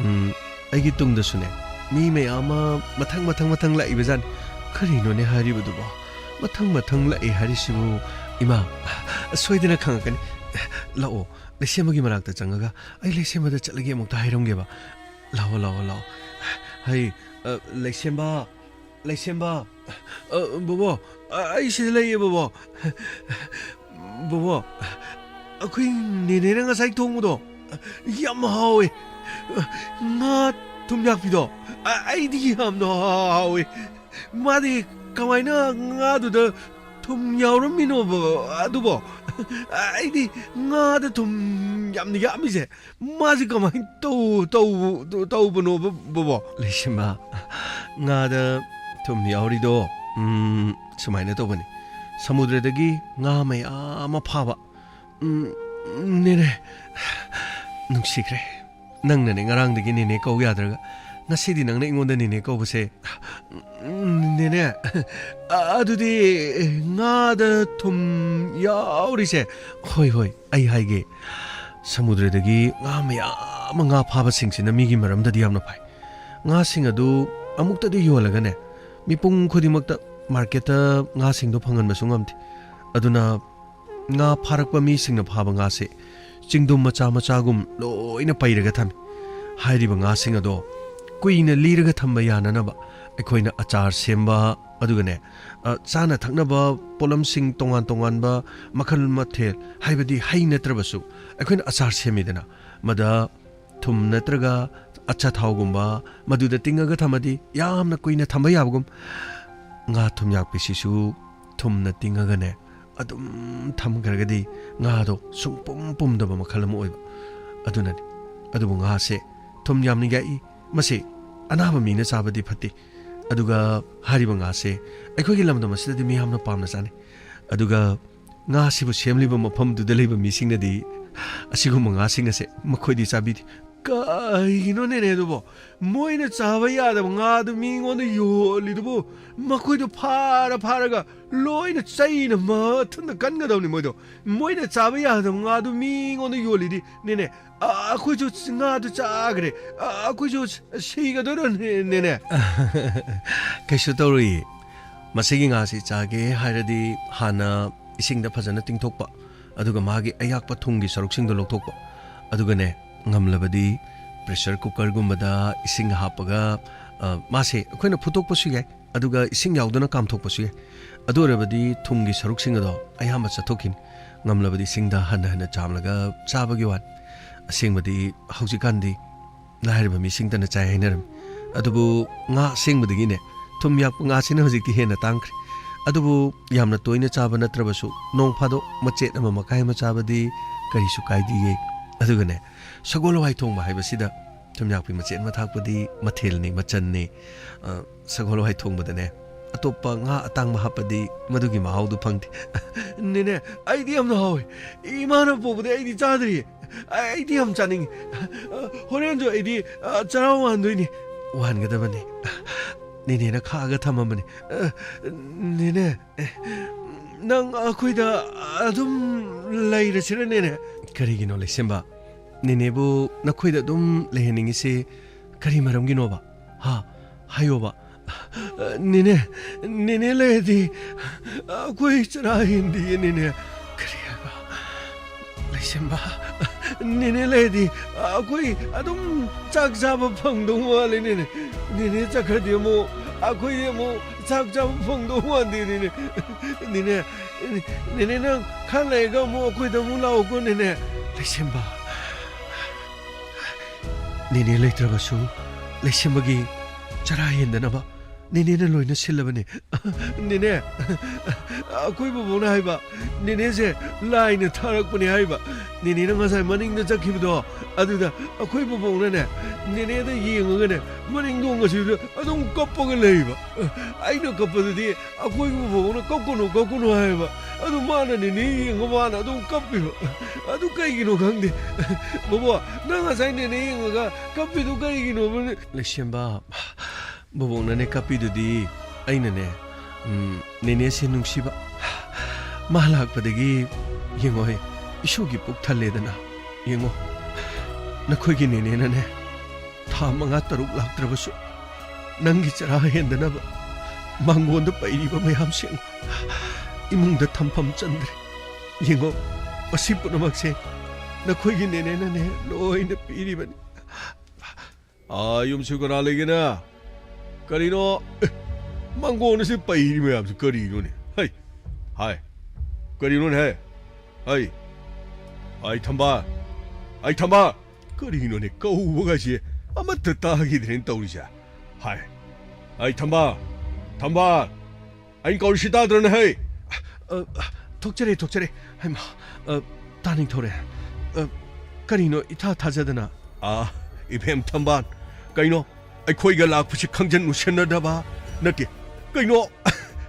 ꯎꯝ, ꯑꯩꯒꯤ ꯇꯨꯡꯗꯁꯨꯅꯦ ꯃꯤ ꯃꯌꯥꯝ ꯑꯃ ꯃꯊꯪ, ꯃꯊꯪ, ꯃꯊꯪ ꯂꯥꯛꯏꯕ ꯖꯥꯠꯅꯤ꯫ ꯀꯔꯤꯅꯣꯅꯦ ꯍꯥꯏꯔꯤꯕꯗꯨꯕꯣ? ꯃꯊꯪ, ꯃꯊꯪ ꯂꯥꯛꯑꯦ ꯍꯥꯏꯔꯤꯁꯤꯕꯨ? ꯏꯃꯥ, ꯁꯣꯏꯗꯅ ꯈꯪꯉꯛꯀꯅꯤ꯫ ꯂꯥꯛꯑꯣ, ꯂꯩꯁꯦꯝꯕꯒꯤ ꯃꯅꯥꯛꯇ ꯆꯪꯉꯒ ꯑꯩ ꯂꯩꯁꯦꯝꯕꯗ ꯆꯠꯂꯒꯦ ꯑꯃꯨꯛꯇ ꯍꯥꯏꯔꯝꯒꯦꯕ꯫ ꯂꯥꯛꯑꯣ, ꯂꯥꯛꯑꯣ, ꯂꯥꯛꯑꯣ꯫ ꯍꯩ, ꯑ, ꯂꯩꯁꯦꯝꯕ, ꯂꯩꯁꯦꯝꯕ꯫ ꯑ, ꯕꯣꯕꯣ, ꯑ, ꯑꯩ ꯁꯤꯗ ꯂꯩꯌꯦ, ꯕꯣꯕꯣ꯫ ꯕꯣꯕꯣ, ꯑꯩꯈꯣꯏ ꯅꯦꯅꯦꯅ ꯉꯁꯥꯏ ꯊꯣꯡꯕꯗꯣ ꯌꯥꯝ ꯍꯥꯎꯋꯦ꯫ ꯉꯥ ꯊꯨꯝ ꯌꯥꯛꯄꯤꯗꯣ, ꯑ, ꯑꯩꯗꯤ ꯌꯥꯝꯅ ꯍꯥꯎꯋꯦ꯫ ꯃꯥꯗꯤ ꯀꯃꯥꯏꯅ ꯉꯥꯗꯨꯗ ꯊꯨꯝ ꯌꯥꯎꯔꯝꯃꯤꯅꯣꯕ ꯑꯗꯨꯕꯣ? ꯑꯩꯗꯤ ꯉꯥꯗ ꯊꯨꯝ ꯌꯥꯝꯅ ꯌꯥꯛꯑꯝꯃꯤꯁꯦ ꯃꯥꯁꯤ ꯀꯃꯥꯏꯅ ꯇꯧ-, ꯇꯧ-, ꯇꯧꯕꯅꯣꯕ, ꯕꯣꯕꯣ? ꯂꯩꯁꯤꯃ, ꯉꯥꯗ ꯊꯨꯝ ꯌꯥꯎꯔꯤꯗꯣ, ꯎꯝ, ꯁꯨꯃꯥꯏꯅ ꯇꯧꯕꯅꯤ꯫ ꯁꯃꯨꯗ꯭ꯔꯗꯒꯤ ꯉꯥ ꯃꯌꯥꯝ ꯑꯃ ꯐꯥꯕ꯫ ꯎꯝ, ꯅꯦꯅꯦ, ꯅꯨꯡꯁꯤꯈ꯭ꯔꯦ꯫ ꯅꯪꯅꯅꯦ ꯉꯔꯥꯡꯗꯒꯤ ꯅꯦꯅꯦ ꯀꯧ ꯌꯥꯗ꯭ꯔꯒ, ꯉꯁꯤꯗꯤ ꯅꯪꯅ ꯑꯩꯉꯣꯟꯗ ꯅꯦꯅꯦ ꯀꯧꯕꯁꯦ, ꯎꯝ, ꯅꯦꯅꯦ, ꯑ-, ꯑꯗꯨꯗꯤ ꯉꯥꯗ ꯊꯨꯝ ꯌꯥꯎꯔꯤꯁꯦ, ꯍꯣꯏ, ꯍꯣꯏ, ꯑꯩ ꯍꯥꯏꯒꯦ꯫ ꯁꯃꯨꯗ꯭ꯔꯗꯒꯤ ꯉꯥ ꯃꯌꯥꯝ ꯑꯃ ꯉꯥ ꯐꯥꯕꯁꯤꯡꯁꯤꯅ ꯃꯤꯒꯤ ꯃꯔꯝꯗꯗꯤ ꯌꯥꯝꯅ ꯐꯩ꯫ ꯉꯥꯁꯤꯡ ꯑꯗꯨ ꯑꯃꯨꯛꯇꯗꯤ ꯌꯣꯜꯂꯒꯅꯦ, ꯃꯤꯄꯨꯝ ꯈꯨꯗꯤꯡꯃꯛꯇ ꯃꯥꯔꯀꯦꯠꯇ ꯉꯥꯁꯤꯡꯗꯣ ꯐꯪꯍꯟꯕꯁꯨ ꯉꯝꯗꯦ꯫ ꯑꯗꯨꯅ ꯉꯥ ꯐꯥꯔꯛꯄ ꯃꯤꯁꯤꯡꯅ ꯐꯥꯕ ꯉꯥꯁꯦ ꯆꯤꯡꯗꯨꯝ ꯃꯆꯥ ꯃꯆꯥꯒꯨꯝ ꯂꯣꯏꯅ ꯄꯩꯔꯒ ꯊꯝꯃꯤ꯫ ꯍꯥꯏꯔꯤꯕ ꯉꯥꯁꯤꯡ ꯑꯗꯣ ꯀꯨꯏꯅ ꯂꯤꯔꯒ ꯊꯝꯕ ꯌꯥꯅꯅꯕ ꯑꯩꯈꯣꯏꯅ ꯑꯆꯥꯔ ꯁꯦꯝꯕ, ꯑꯗꯨꯒꯅꯦ, ꯑ, ꯆꯥꯅ ꯊꯛꯅꯕ ꯄꯣꯠꯂꯝꯁꯤꯡ ꯇꯣꯉꯥꯟ ꯇꯣꯉꯥꯟꯕ ꯃꯈꯜ ꯃꯊꯦꯜ, ꯍꯥꯏꯕꯗꯤ ꯍꯩ ꯅꯠꯇ꯭ꯔꯕꯁꯨ, ꯑꯩꯈꯣꯏꯅ ꯑꯆꯥꯔ ꯁꯦꯝꯃꯤꯗꯅ, ꯃꯗ ꯊꯨꯝ ꯅꯠꯇ꯭ꯔꯒ ꯑꯆꯥꯊꯥꯎꯒꯨꯝꯕ ꯃꯗꯨꯗ ꯇꯤꯡꯉꯒ ꯊꯝꯃꯗꯤ ꯌꯥꯝꯅ ꯀꯨꯏꯅ ꯊꯝꯕ ꯌꯥꯕꯒꯨꯝ꯫ ꯉꯥ ꯊꯨꯝꯌꯥꯛꯄꯤꯁꯤꯁꯨ ꯊꯨꯝꯅ ꯇꯤꯡꯉꯒꯅꯦ, ꯑꯗꯨꯝ ꯊꯝꯈ꯭ꯔꯒꯗꯤ ꯉꯥꯗꯣ ꯁꯨꯡꯄꯨꯝ ꯄꯨꯝꯗꯕ ꯃꯈꯜ ꯑꯃ ꯑꯣꯏꯕ꯫ ꯑꯗꯨꯅꯅꯤ꯫ ꯑꯗꯨꯕꯨ ꯉꯥꯁꯦ ꯊꯨꯝ ꯌꯥꯝꯅ ꯌꯥꯛꯏ꯫ ꯃꯁꯤ ꯑꯅꯥꯕ ꯃꯤꯅ ꯆꯥꯕꯗꯤ ꯐꯠꯇꯦ꯫ ꯑꯗꯨꯒ ꯍꯥꯏꯔꯤꯕ ꯉꯥꯁꯦ ꯑꯩꯈꯣꯏꯒꯤ ꯂꯝꯗꯝ ꯑꯁꯤꯗꯗꯤ ꯃꯤꯌꯥꯝꯅ ꯄꯥꯝꯅ ꯆꯥꯅꯩ꯫ ꯑꯗꯨꯒ ꯉꯥꯁꯤꯕꯨ ꯁꯦꯝꯂꯤꯕ ꯃꯐꯝꯗꯨꯗ ꯂꯩꯕ ꯃꯤꯁꯤꯡꯅꯗꯤ ꯑꯁꯤꯒꯨꯝꯕ ꯉꯥꯁꯤꯡ ꯑꯁꯦ ꯃꯈꯣꯏꯗꯤ ꯆꯥꯕꯤꯗꯦ꯫ ꯀꯩꯒꯤꯅꯣꯅꯦꯅꯦ ꯑꯗꯨꯕꯣ? ꯃꯣꯏꯅ ꯆꯥꯕ ꯌꯥꯗꯕ ꯉꯥꯗꯨ ꯃꯤꯉꯣꯟꯗ ꯌꯣꯜꯂꯤꯗꯨꯕꯨ ꯃꯈꯣꯏꯗꯣ ꯐꯥꯔ ꯐꯥꯔꯒ ꯂꯣꯏꯅ ꯆꯩꯅ ꯃꯊꯟꯗ ꯀꯟꯒꯗꯕꯅꯤ ꯃꯣꯏꯗꯣ꯫ ꯃꯣꯏꯅ ꯆꯥꯕ ꯌꯥꯗꯕ ꯉꯥꯗꯨ ꯃꯤꯉꯣꯟꯗ ꯌꯣꯜꯂꯤꯗꯤ, ꯅꯦꯅꯦ, ꯑ-, ꯑꯩꯈꯣꯏꯁꯨ ꯉꯥꯗꯨ ꯆꯥꯈ꯭ꯔꯦ꯫ ꯑ-, ꯑꯩꯈꯣꯏꯁꯨ ꯁꯤꯒꯗꯣꯏꯔꯣ, ꯅꯦ-, ꯅꯦꯅꯦ? ꯀꯩꯁꯨ ꯇꯧꯔꯣꯏꯌꯦ꯫ ꯃꯁꯤꯒꯤ ꯉꯥꯁꯤ ꯆꯥꯒꯦ ꯍꯥꯏꯔꯗꯤ ꯍꯥꯟꯅ ꯏꯁꯤꯡꯗ ꯐꯖꯅ ꯇꯤꯡꯊꯣꯛꯄ, ꯑꯗꯨꯒ ꯃꯥꯒꯤ ꯑꯌꯥꯛꯄ ꯊꯨꯝꯒꯤ ꯁꯔꯨꯛꯁꯤꯡꯗꯣ ꯂꯧꯊꯣꯛꯄ, ꯑꯗꯨꯒꯅꯦ, ꯉꯝꯂꯕꯗꯤ pressure cookerꯒꯨꯝꯕꯗ ꯏꯁꯤꯡ ꯍꯥꯞꯄꯒ, ꯑ, ꯃꯥꯁꯦ ꯑꯩꯈꯣꯏꯅ ꯐꯨꯠꯇꯣꯛꯄꯁꯨ ꯌꯥꯏ꯫ ꯑꯗꯨꯒ ꯏꯁꯤꯡ ꯌꯥꯎꯗꯅ ꯀꯥꯝꯊꯣꯛꯄꯁꯨ ꯌꯥꯏ꯫ ꯑꯗꯨ ꯑꯣꯏꯔꯕꯗꯤ ꯊꯨꯝꯒꯤ ꯁꯔꯨꯛꯁꯤꯡ ꯑꯗꯣ ꯑꯌꯥꯝꯕ ꯆꯠꯊꯣꯛꯈꯤꯅꯤ꯫ ꯉꯝꯂꯕꯗꯤ ꯏꯁꯤꯡꯗ ꯍꯟꯅ ꯍꯟꯅ ꯆꯥꯝꯂꯒ ꯆꯥꯕꯒꯤ ꯋꯥꯅꯤ꯫ ꯑꯁꯦꯡꯕꯗꯤ ꯍꯧꯖꯤꯛꯀꯥꯟꯗꯤ ꯂꯥꯏꯔꯕ ꯃꯤꯁꯤꯡꯇꯅ ꯆꯥꯏ ꯍꯥꯏꯅꯔꯝꯃꯤ꯫ ꯑꯗꯨꯕꯨ ꯉꯥ ꯑꯁꯦꯡꯕꯗꯒꯤꯅꯦ ꯊꯨꯝ ꯌꯥꯛꯄ ꯉꯥꯁꯤꯅ ꯍꯧꯖꯤꯛꯇꯤ ꯍꯦꯟꯅ ꯇꯥꯡꯈ꯭ꯔꯦ꯫ ꯑꯗꯨꯕꯨ ꯌꯥꯝꯅ ꯇꯣꯏꯅ ꯆꯥꯕ ꯅꯠꯇ꯭ꯔꯕꯁꯨ ꯅꯣꯡ ꯐꯥꯗꯣꯛ ꯃꯆꯦꯠ ꯑꯃ ꯃꯈꯥꯏ ꯑꯃ ꯆꯥꯕꯗꯤ ꯀꯔꯤꯁꯨ ꯀꯥꯏꯗꯤꯌꯦ꯫ ꯑꯗꯨꯒꯅꯦ, ꯁꯒꯣꯜ ꯍꯋꯥꯏ ꯊꯣꯡꯕ ꯍꯥꯏꯕꯁꯤꯗ ꯊꯨꯝꯌꯥꯛꯄꯤ ꯃꯆꯦꯠ ꯑꯃ ꯊꯥꯛꯄꯗꯤ ꯃꯊꯦꯜꯅꯤ, ꯃꯆꯟꯅꯤ꯫ ꯑ, ꯁꯒꯣꯜ ꯍꯋꯥꯏ ꯊꯣꯡꯕꯗꯅꯦ ꯑꯇꯣꯞꯄ ꯉꯥ ꯑꯇꯥꯡꯕ ꯍꯥꯞꯄꯗꯤ ꯃꯗꯨꯒꯤ ꯃꯍꯥꯎꯗꯨ ꯐꯪꯗꯦ꯫ ꯅꯦꯅꯦ, ꯑꯩꯗꯤ ꯌꯥꯝꯅ ꯍꯥꯎꯋꯦ꯫ ꯏꯃꯥꯅ ꯄꯣꯛꯄꯗꯤ ꯑꯩꯗꯤ ꯆꯥꯗ꯭ꯔꯤꯌꯦ꯫ ꯑꯩꯗꯤ ꯌꯥꯝ ꯆꯥꯅꯤꯡꯉꯤ꯫ ꯑ, ꯍꯣꯔꯦꯟꯁꯨ ꯑꯩꯗꯤ, ꯑ, ꯆꯔꯥ ꯋꯥꯟꯗꯣꯏꯅꯤ꯫ ꯋꯥꯟꯒꯗꯕꯅꯤ꯫ ꯅꯦꯅꯦꯅ ꯈꯥꯛꯑꯒ ꯊꯝꯃꯝꯕꯅꯤ꯫ ꯑ, ꯅꯦꯅꯦ, ꯅꯪ ꯑꯩꯈꯣꯏꯗ ꯑꯗꯨꯝ ꯂꯩꯔꯁꯤꯔ, ꯅꯦꯅꯦ? ꯀꯔꯤꯒꯤꯅꯣ, ꯂꯩꯁꯦꯝꯕ? ꯅꯦꯅꯦꯕꯨ ꯅꯈꯣꯏꯗ ꯑꯗꯨꯝ ꯂꯩꯍꯟꯅꯤꯡꯉꯤꯁꯦ ꯀꯔꯤ ꯃꯔꯝꯒꯤꯅꯣꯕ? ꯍꯥ? ꯍꯥꯏꯌꯣꯕ꯫ ꯅꯦꯅꯦ, ꯅꯦꯅꯦ ꯂꯩꯔꯗꯤ ꯑꯩꯈꯣꯏ ꯆꯔꯥ ꯍꯦꯟꯗꯤꯌꯦ, ꯅꯦꯅꯦ꯫ ꯀꯔꯤ ꯍꯥꯏꯕ? ꯂꯩꯁꯦꯝꯕ, ꯅꯦꯅꯦ ꯂꯩꯔꯗꯤ ꯑꯩꯈꯣꯏ ꯑꯗꯨꯝ ꯆꯥꯛ ꯆꯥꯕ ꯐꯪꯗꯧ ꯃꯥꯜꯂꯦ, ꯅꯦꯅꯦ꯫ ꯅꯦꯅꯦ ꯆꯠꯈ꯭ꯔꯗꯤ ꯑꯃꯨꯛ ꯑꯩꯈꯣꯏꯗꯤ ꯑꯃꯨꯛ ꯆꯥꯛ ꯆꯥꯕ ꯐꯪꯗꯧ ꯃꯥꯟꯗꯦ, ꯅꯦꯅꯦ꯫ ꯅꯦꯅꯦ, ꯅꯦꯅꯦ, ꯅꯪ ꯈꯔ ꯂꯩꯔꯒ ꯑꯃꯨꯛ ꯑꯩꯈꯣꯏꯗ ꯑꯃꯨꯛ ꯂꯥꯛꯎꯀꯣ, ꯅꯦꯅꯦ꯫ ꯂꯩꯁꯦꯝꯕ, ꯅꯦꯅꯦ ꯂꯩꯇ꯭ꯔꯕꯁꯨ ꯂꯩꯁꯦꯝꯕꯒꯤ ꯆꯔꯥ ꯍꯦꯟꯗꯅꯕ ꯅꯦꯅꯦꯅ ꯂꯣꯏꯅ ꯁꯤꯜꯂꯕꯅꯦ꯫ ꯅꯦꯅꯦ, ꯑꯩꯈꯣꯏ ꯕꯣꯕꯣꯛꯅ ꯍꯥꯏꯕ, ꯅꯦꯅꯦꯁꯦ ꯂꯥꯏꯅ ꯊꯥꯔꯛꯄꯅꯦ ꯍꯥꯏꯕ꯫ ꯅꯦꯅꯦꯅ ꯉꯁꯥꯏ ꯃꯅꯤꯡꯗ ꯆꯠꯈꯤꯕꯗꯣ, ꯑꯗꯨꯗ ꯑꯩꯈꯣꯏ ꯕꯣꯕꯣꯛꯅꯅꯦ, ꯅꯦꯅꯦꯗ ꯌꯦꯡꯉꯒꯅꯦ, ꯃꯅꯤꯡ ꯊꯣꯡ ꯑꯁꯤꯗ ꯑꯗꯨꯝ ꯀꯞꯄꯒ ꯂꯩꯕ꯫ ꯑꯩꯅ ꯀꯞꯄꯗꯗꯤ ꯑꯩꯈꯣꯏ ꯕꯣꯕꯣꯛꯅ "ꯀꯞꯀꯅꯨ, ꯀꯞꯀꯅꯨ" ꯍꯥꯏꯌꯦꯕ꯫ ꯑꯗꯨ ꯃꯥꯅ ꯅꯦꯅꯦ ꯌꯦꯡꯉ ꯃꯥꯅ ꯑꯗꯨꯝ ꯀꯞꯄꯤꯕ꯫ ꯑꯗꯨ ꯀꯩꯒꯤꯅꯣ ꯈꯪꯗꯦ꯫ ꯕꯣꯕꯣꯛ, ꯅꯪ ꯉꯁꯥꯏ ꯅꯦꯅꯦ ꯌꯦꯡꯉꯒ ꯀꯞꯄꯤꯗꯨ ꯀꯩꯒꯤꯅꯣꯕ? ꯂꯩꯁꯦꯝꯕ, ꯕꯣꯕꯣꯛꯅꯅꯦ ꯀꯞꯄꯤꯗꯨꯗꯤ ꯑꯩꯅꯅꯦ, ꯎꯝ, ꯅꯦꯅꯦꯁꯦ ꯅꯨꯡꯁꯤꯕ꯫ ꯃꯥ ꯂꯥꯛꯄꯗꯒꯤ ꯌꯦꯡꯉꯣꯍꯦ, ꯏꯁꯨꯒꯤ ꯄꯨꯛ ꯊꯜꯂꯦꯗꯅ꯫ ꯌꯦꯡꯉꯣ, ꯅꯈꯣꯏꯒꯤ ꯅꯦꯅꯦꯅꯅꯦ ꯊꯥ ꯃꯉꯥ ꯇꯔꯨꯛ ꯂꯥꯛꯇ꯭ꯔꯕꯁꯨ ꯅꯪꯒꯤ ꯆꯔꯥ ꯍꯦꯟꯗꯅꯕ ꯃꯥꯡꯒꯣꯟꯗ ꯄꯩꯔꯤꯕ ꯃꯌꯥꯝꯁꯦ ꯌꯦꯡꯉꯣ꯫ ꯏꯃꯨꯡꯗ ꯊꯝꯐꯝ ꯆꯟꯗ꯭ꯔꯦ꯫ ꯌꯦꯡꯉꯣ, ꯃꯁꯤ ꯄꯨꯝꯅꯃꯛꯁꯦ ꯅꯈꯣꯏꯒꯤ ꯅꯦꯅꯦꯅꯅꯦ ꯂꯣꯏꯅ ꯄꯤꯔꯤꯕꯅꯤ꯫ ꯑꯥ, ꯌꯨꯝꯁꯨ ꯀꯅꯥ ꯂꯩꯒꯦꯅꯦ? ꯀꯔꯤꯅꯣ? ꯑꯦ, ꯃꯥꯡꯒꯣꯟ ꯑꯁꯤ ꯄꯩꯔꯤ ꯃꯌꯥꯝꯁꯤ ꯀꯔꯤꯅꯣꯅꯦ? ꯍꯩ! ꯍꯥꯏ! ꯀꯔꯤꯅꯣꯅꯦ ꯍꯦ? ꯍꯩ! ꯑꯩ ꯊꯝꯕꯥꯜ! ꯑꯩ ꯊꯝꯕꯥꯜ! ꯀꯔꯤꯅꯣꯅꯦ? ꯀꯧꯕꯒꯁꯦ ꯑꯃꯠꯇ ꯇꯥꯈꯤꯗ꯭ꯔꯦꯅꯦ ꯇꯧꯔꯤꯁꯦ꯫ ꯍꯥꯏ! ꯑꯩ ꯊꯝꯕꯥꯜ! ꯊꯝꯕꯥꯜ! ꯑꯩꯅ ꯀꯧꯔꯤꯁꯤ ꯇꯥꯗ꯭ꯔꯣꯅꯦ ꯍꯩ? ꯑ, ꯑ, ꯊꯣꯛꯆꯔꯦ, ꯊꯣꯛꯆꯔꯦ꯫ ꯍꯩꯃꯥ! ꯑ, ꯇꯥꯅꯤꯡꯊꯧꯔꯦ꯫ ꯑ, ꯀꯔꯤꯅꯣ ꯏꯊꯥ ꯊꯥꯖꯗꯅ? ꯑꯥ, ꯏꯕꯦꯝ ꯊꯝꯕꯥꯜ! ꯀꯩꯅꯣ? ꯑꯩꯈꯣꯏꯒ ꯂꯥꯛꯄꯁꯤ ꯈꯪꯖꯟ ꯎꯁꯟꯅꯗꯕ ꯅꯠꯇꯦ꯫ ꯀꯩꯅꯣ?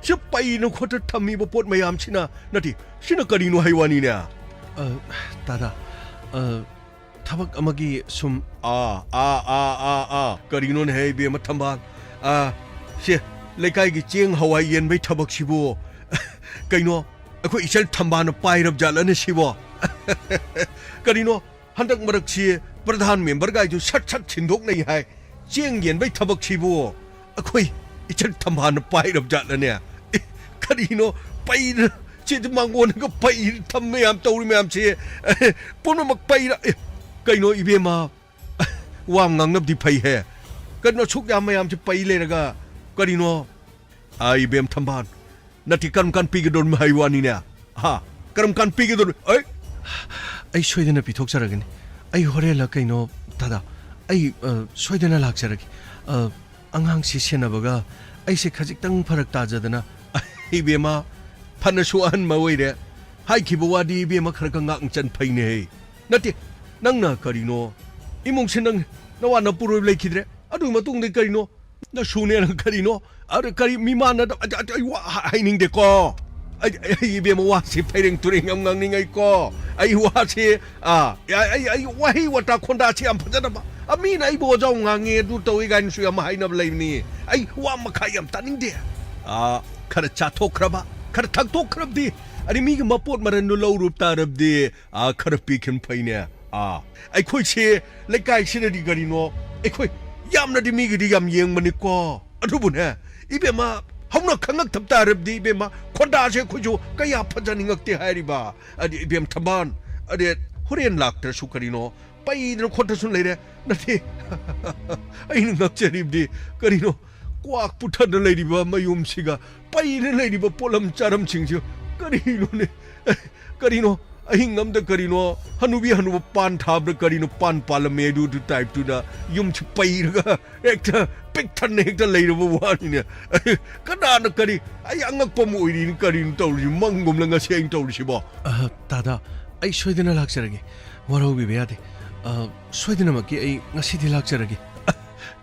ꯁꯤ ꯄꯩꯅ ꯈꯣꯠꯇ ꯊꯝꯃꯤꯕ ꯄꯣꯠ ꯃꯌꯥꯝꯁꯤꯅ ꯅꯠꯇꯦ꯫ ꯁꯤꯅ ꯀꯔꯤꯅꯣ ꯍꯥꯏ ꯋꯥꯅꯤꯅꯦ? ꯑ, ꯇꯥꯗꯥ, ꯑ, ꯊꯕꯛ ꯑꯃꯒꯤ ꯁꯨꯝ ꯑꯥ, ꯑꯥ, ꯑꯥ, ꯑꯥ, ꯑꯥ꯫ ꯀꯔꯤꯅꯣꯅꯦ ꯍꯦ ꯏꯕꯦꯝꯃ ꯊꯝꯕꯥꯜ? ꯑꯥ, ꯁꯦ, ꯂꯩꯀꯥꯏꯒꯤ ꯆꯦꯡ ꯍꯋꯥꯏ ꯌꯦꯟꯕꯩ ꯊꯕꯛꯁꯤꯕꯨ ꯀꯩꯅꯣ? ꯑꯩꯈꯣꯏ ꯏꯆꯜ ꯊꯝꯕꯥꯜꯅ ꯄꯥꯏꯔꯕ ꯖꯥꯠꯂꯅꯦ ꯁꯤꯕꯣ? ꯀꯔꯤꯅꯣ? ꯍꯟꯗꯛ ꯃꯔꯛꯁꯤ ꯄ꯭ꯔꯙꯥꯟ ꯃꯦꯝꯕꯔꯒꯥꯏꯗꯨ ꯁꯠ ꯁꯠ ꯁꯤꯟꯗꯣꯛꯅꯩ ꯍꯥꯏ꯫ ꯆꯦꯡ ꯌꯦꯟꯕꯩ ꯊꯕꯛꯁꯤꯕꯨ ꯑꯩꯈꯣꯏ ꯏꯆꯜ ꯊꯝꯕꯥꯜꯅ ꯄꯥꯏꯔꯕ ꯖꯥꯠꯂꯅꯦ? ꯑꯦ, ꯀꯔꯤꯅꯣ ꯄꯩꯔ, ꯁꯤꯗꯤ ꯃꯥꯡꯒꯣꯟꯒ ꯄꯩ ꯊꯝ ꯃꯌꯥꯝ ꯇꯧꯔꯤ ꯃꯌꯥꯝꯁꯦ, ꯑꯦ, ꯄꯨꯝꯅꯃꯛ ꯄꯩꯔ-, ꯑꯦ, ꯀꯩꯅꯣ ꯏꯕꯦꯝꯃ, ꯋꯥ ꯉꯥꯡꯅꯕꯗꯤ ꯐꯩꯍꯦ꯫ ꯀꯩꯅꯣ ꯑꯁꯨꯛ ꯌꯥꯝ ꯃꯌꯥꯝꯁꯦ ꯄꯩ ꯂꯩꯔꯒ, ꯀꯔꯤꯅꯣ? ꯑꯥ, ꯏꯕꯦꯝ ꯊꯝꯕꯥꯜ, ꯅꯠꯇꯦ, ꯀꯔꯝ ꯀꯥꯟ ꯄꯤꯒꯗꯧꯔꯤꯃꯣ ꯍꯥꯏ ꯋꯥꯅꯤꯅꯦ? ꯍꯥ? ꯀꯔꯝ ꯀꯥꯟ ꯄꯤꯒꯗꯧꯔꯤꯃꯣ? ꯑꯩ ꯑꯩ ꯁꯣꯏꯗꯅ ꯄꯤꯊꯣꯛꯆꯔꯒꯅꯤ꯫ ꯑꯩ ꯍꯣꯔꯦꯟꯂ ꯀꯩꯅꯣ, ꯇꯥꯗꯥ, ꯑꯩ, ꯑ, ꯁꯣꯏꯗꯅ ꯂꯥꯛꯆꯔꯒꯦ꯫ ꯑ, ꯑꯉꯥꯡꯁꯤ ꯁꯦꯟꯅꯕꯒ ꯑꯩꯁꯦ ꯈꯖꯤꯛꯇꯪ ꯐꯔꯛ ꯇꯥꯖꯗꯅ꯫ ꯏꯕꯦꯝꯃ, ꯐꯅꯁꯨ ꯑꯍꯟ ꯑꯃ ꯑꯣꯏꯔꯦ꯫ ꯍꯥꯏꯈꯤꯕ ꯋꯥꯗꯤ ꯏꯕꯦꯝꯃ ꯈꯔ ꯈꯔ ꯉꯥꯛꯅ ꯆꯟ ꯐꯩꯅꯦꯍꯦ꯫ ꯅꯠꯇꯦ, ꯅꯪꯅ ꯀꯔꯤꯅꯣ? ꯏꯃꯨꯡꯁꯤ ꯅꯪ ꯅꯋꯥ ꯅꯄꯨꯔꯣꯏꯕ ꯂꯩꯈꯤꯗ꯭ꯔꯦ꯫ ꯑꯗꯨꯒꯤ ꯃꯇꯨꯡꯗ ꯀꯔꯤꯅꯣ? ꯅꯁꯨꯅꯦꯅ ꯀꯔꯤꯅꯣ? ꯑꯗ ꯀꯔꯤ ꯃꯤꯃꯥꯟꯅꯗ-, ꯑ-, ꯑ-, ꯑꯩ ꯋꯥ ꯍꯥ-, ꯍꯥꯏꯅꯤꯡꯗꯦꯀꯣ꯫ ꯑꯩ, ꯑꯩ, ꯑꯩ ꯏꯕꯦꯝꯃ ꯋꯥꯁꯤ ꯐꯩꯔꯦꯡ ꯇꯨꯔꯦꯡ ꯌꯥꯝ ꯉꯥꯡꯅꯤꯡꯉꯩꯀꯣ꯫ ꯑꯩ ꯋꯥꯁꯤ, ꯑꯥ, ꯑꯩ, ꯑꯩ, ꯑꯩ ꯋꯥꯍꯩ ꯋꯥꯇꯥ ꯈꯣꯟꯗꯥꯁꯤ ꯌꯥꯝ ꯐꯖꯗꯕ꯫ ꯑ, ꯃꯤꯅ ꯑꯩꯕꯨ ꯑꯣꯖꯥ ꯉꯥꯡꯉꯦ, ꯑꯗꯨ ꯇꯧꯏ ꯀꯥꯏꯅꯁꯨ ꯌꯥꯝ ꯍꯥꯏꯅꯕ ꯂꯩꯕꯅꯤ꯫ ꯑꯩ ꯋꯥ ꯃꯈꯥ ꯌꯥꯝ ꯇꯥꯅꯤꯡꯗꯦ꯫ ꯑꯥ, ꯈꯔ ꯆꯥꯊꯣꯛꯈ꯭ꯔꯕ, ꯈꯔ ꯊꯛꯇꯣꯛꯈ꯭ꯔꯕꯗꯤ, ꯑꯗꯩ ꯃꯤꯒꯤ ꯃꯄꯣꯠ ꯃꯔꯟꯗꯨ ꯂꯧꯔꯨꯕ ꯇꯥꯔꯕꯗꯤ, ꯑꯥ, ꯈꯔ ꯄꯤꯈꯤꯕ ꯐꯩꯅꯦ꯫ ꯑꯥ, ꯑꯩꯈꯣꯏꯁꯦ ꯂꯩꯀꯥꯏꯁꯤꯗꯗꯤ ꯀꯔꯤꯅꯣ, ꯑꯩꯈꯣꯏ ꯌꯥꯝꯅꯗꯤ ꯃꯤꯒꯤꯗꯤ ꯌꯥꯝ ꯌꯦꯡꯕꯅꯤꯀꯣ꯫ ꯑꯗꯨꯕꯨꯅꯦ, ꯏꯕꯦꯝꯃ, ꯍꯧꯅ ꯈꯪꯉꯛꯇꯕ ꯇꯥꯔꯕꯗꯤ, ꯏꯕꯦꯝꯃ, ꯈꯣꯟꯗꯥꯁꯦ ꯑꯩꯈꯣꯏꯁꯨ ꯀꯌꯥ ꯐꯖꯅꯤꯡꯉꯛꯇꯦ ꯍꯥꯏꯔꯤꯕ꯫ ꯑꯗꯤ, ꯏꯕꯦꯝ ꯊꯝꯕꯥꯜ, ꯑꯗꯤ, ꯍꯣꯔꯦꯟ ꯂꯥꯛꯇ꯭ꯔꯁꯨ ꯀꯔꯤꯅꯣ, ꯄꯩꯗꯅ ꯈꯣꯠꯇꯁꯨ ꯂꯩꯔꯦ꯫ ꯅꯠꯇꯦ, ꯑꯩꯅ ꯉꯛꯆꯔꯤꯕꯗꯤ ꯀꯔꯤꯅꯣ, ꯀ꯭ꯋꯥꯛ ꯄꯨꯊꯗꯅ ꯂꯩꯔꯤꯕ ꯃꯌꯨꯝꯁꯤꯒ, ꯄꯩꯅ ꯂꯩꯔꯤꯕ ꯄꯣꯠꯂꯝ ꯆꯥꯔꯝꯁꯤꯡꯁꯤꯒ, ꯀꯔꯤꯅꯣꯅꯦ? ꯀꯔꯤꯅꯣ? ꯑꯍꯤꯡ ꯑꯝꯗ ꯀꯔꯤꯅꯣ? ꯍꯅꯨꯕꯤ ꯍꯅꯨꯕ ꯄꯥꯟ ꯊꯥꯕꯗ ꯀꯔꯤꯅꯣ? ꯄꯥꯟ ꯄꯥꯜꯂꯝꯃꯦ ꯑꯗꯨ, ꯑꯗꯨ type ꯇꯨꯗ ꯌꯨꯝꯁꯤ ꯄꯩꯔꯒ ꯍꯦꯛꯇ ꯄꯤꯛ ꯊꯟꯅ ꯍꯦꯛꯇ ꯂꯩꯔꯕ ꯋꯥꯅꯤꯅꯦ꯫ ꯀꯅꯥꯅ ꯀꯔꯤ? ꯑꯩ ꯑꯉꯛꯄ ꯑꯃ ꯑꯣꯏꯔꯤꯅꯤ꯫ ꯀꯔꯤꯅꯣ ꯇꯧꯔꯤꯁꯤ? ꯃꯪꯒꯨꯝꯅ ꯉꯁꯤ ꯑꯩꯅ ꯇꯧꯔꯤꯁꯤꯕꯣ꯫ ꯑ, ꯇꯥꯗ, ꯑꯩ ꯁꯣꯏꯗꯅ ꯂꯥꯛꯆꯔꯒꯦ꯫ ꯋꯥꯔꯧꯕꯤꯕ ꯌꯥꯗꯦ꯫ ꯑ, ꯁꯣꯏꯗꯅꯃꯛꯀꯤ ꯑꯩ ꯉꯁꯤꯗꯤ ꯂꯥꯛꯆꯔꯒꯦ꯫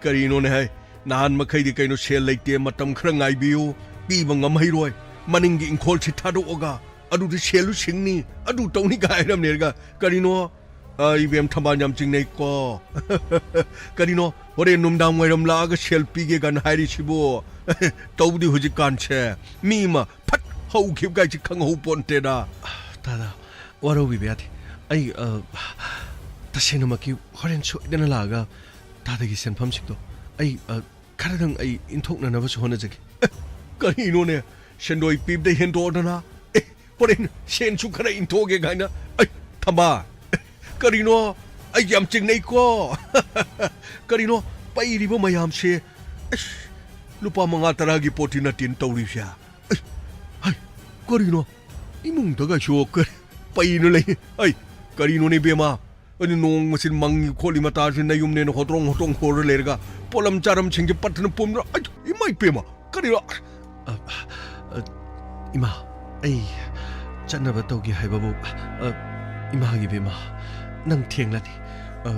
ꯀꯔꯤꯅꯣꯅꯦ ꯍꯥꯏ? ꯅꯍꯥꯟ ꯃꯈꯩꯗꯤ ꯀꯩꯅꯣ, "ꯁꯦꯜ ꯂꯩꯇꯦ, ꯃꯇꯝ ꯈꯔ ꯉꯥꯏꯕꯤꯌꯨ, ꯄꯤꯕ ꯉꯝꯍꯩꯔꯣꯏ, ꯃꯅꯤꯡꯒꯤ ꯏꯪꯈꯣꯜꯁꯤ ꯊꯥꯗꯣꯛꯑꯒ ꯑꯗꯨꯗ ꯁꯦꯜꯗꯨ ꯁꯤꯡꯅꯤ, ꯑꯗꯨ ꯇꯧꯅꯤ" ꯀꯥꯏ ꯍꯥꯏꯔꯝꯅꯦꯔꯒ, ꯀꯔꯤꯅꯣ? ꯑ, ꯏꯕꯦꯝ ꯊꯝꯕꯥꯜ ꯌꯥꯝ ꯆꯤꯡꯅꯩꯀꯣ꯫ ꯀꯔꯤꯅꯣ? ꯍꯣꯔꯦꯟ ꯅꯨꯡꯗꯥꯡ ꯋꯥꯏꯔꯝ ꯂꯥꯛꯑꯒ ꯁꯦꯜ ꯄꯤꯒꯦ ꯀꯥꯏꯅ ꯍꯥꯏꯔꯤꯁꯤꯕꯨ? ꯇꯧꯕꯗꯤ ꯍꯧꯖꯤꯛꯀꯥꯟꯁꯦ ꯃꯤ ꯑꯃ ꯐꯠ ꯍꯧꯈꯤꯕ ꯀꯥꯏꯁꯤ ꯈꯪꯍꯧ ꯄꯣꯟꯇꯦꯗ꯫ ꯇꯥꯗ, ꯋꯥꯔꯧꯕꯤꯕ ꯌꯥꯗꯦ꯫ ꯑꯩ, ꯑ, ꯇꯁꯦꯡꯅꯃꯛꯀꯤ ꯍꯣꯔꯦꯟ ꯁꯣꯏꯗꯅ ꯂꯥꯛꯑꯒ ꯇꯥꯗꯒꯤ ꯁꯦꯟꯐꯝꯁꯤꯡꯗꯣ ꯑꯩ, ꯑ, ꯈꯔꯗꯪ ꯑꯩ ꯏꯟꯊꯣꯛꯅꯅꯕꯁꯨ ꯍꯣꯠꯅꯖꯒꯦ꯫ ꯑꯦ, ꯀꯔꯤꯅꯣꯅꯦ? ꯁꯦꯟꯗꯣꯏ ꯄꯤꯕꯗ ꯍꯦꯟꯗꯣꯛꯑꯗꯅ? ꯑꯦ, ꯍꯣꯔꯦꯟ ꯁꯦꯟꯁꯨ ꯈꯔ ꯏꯟꯊꯣꯛꯑꯒꯦ ꯀꯥꯏꯅ? ꯑꯩ, ꯊꯝꯕꯥꯜ, ꯑꯦ, ꯀꯔꯤꯅꯣ? ꯑꯩ ꯌꯥꯝ ꯆꯤꯡꯅꯩꯀꯣ꯫ ꯀꯔꯤꯅꯣ ꯄꯩꯔꯤꯕ ꯃꯌꯥꯝꯁꯦ? ꯑꯁ, ꯂꯨꯄꯥ ꯃꯉꯥ ꯇꯔꯥꯒꯤ ꯄꯣꯠꯇꯤ ꯅꯠꯇꯦꯅ ꯇꯧꯔꯤꯁꯦ꯫ ꯑꯩ, ꯍꯩ, ꯀꯔꯤꯅꯣ? ꯏꯃꯨꯡꯗꯒꯁꯨ ꯀꯔꯤ ꯄꯩꯅ ꯂꯩ? ꯑꯩ, ꯀꯔꯤꯅꯣꯅꯦ ꯏꯕꯦꯝꯃ? ꯑꯗꯨ ꯅꯣꯡꯃꯁꯤ ꯃꯪꯉꯤ ꯈꯣꯠꯂꯤ ꯃꯇꯥꯁꯤ ꯅꯌꯨꯝꯅꯦꯅ ꯍꯣꯇ꯭ꯔꯣꯡ ꯍꯣꯇ꯭ꯔꯣꯡ ꯍꯣꯔ ꯂꯩꯔꯒ ꯄꯣꯠꯂꯝ ꯆꯥꯔꯝꯁꯤꯡꯁꯦ ꯄꯠꯇꯅ ꯄꯨꯝꯗꯅ, ꯑꯩ, ꯏꯃꯥ ꯏꯄꯦꯝꯃ, ꯀꯔꯤꯅꯣ? ꯑ, ꯑ, ꯏꯃꯥ, ꯑꯩ ꯆꯠꯅꯕ ꯇꯧꯒꯦ ꯍꯥꯏꯕꯕꯨ, ꯑ, ꯏꯃꯥꯒꯤ ꯕꯦꯝꯃ, ꯅꯪ ꯊꯦꯡꯂꯅꯤ꯫ ꯑ,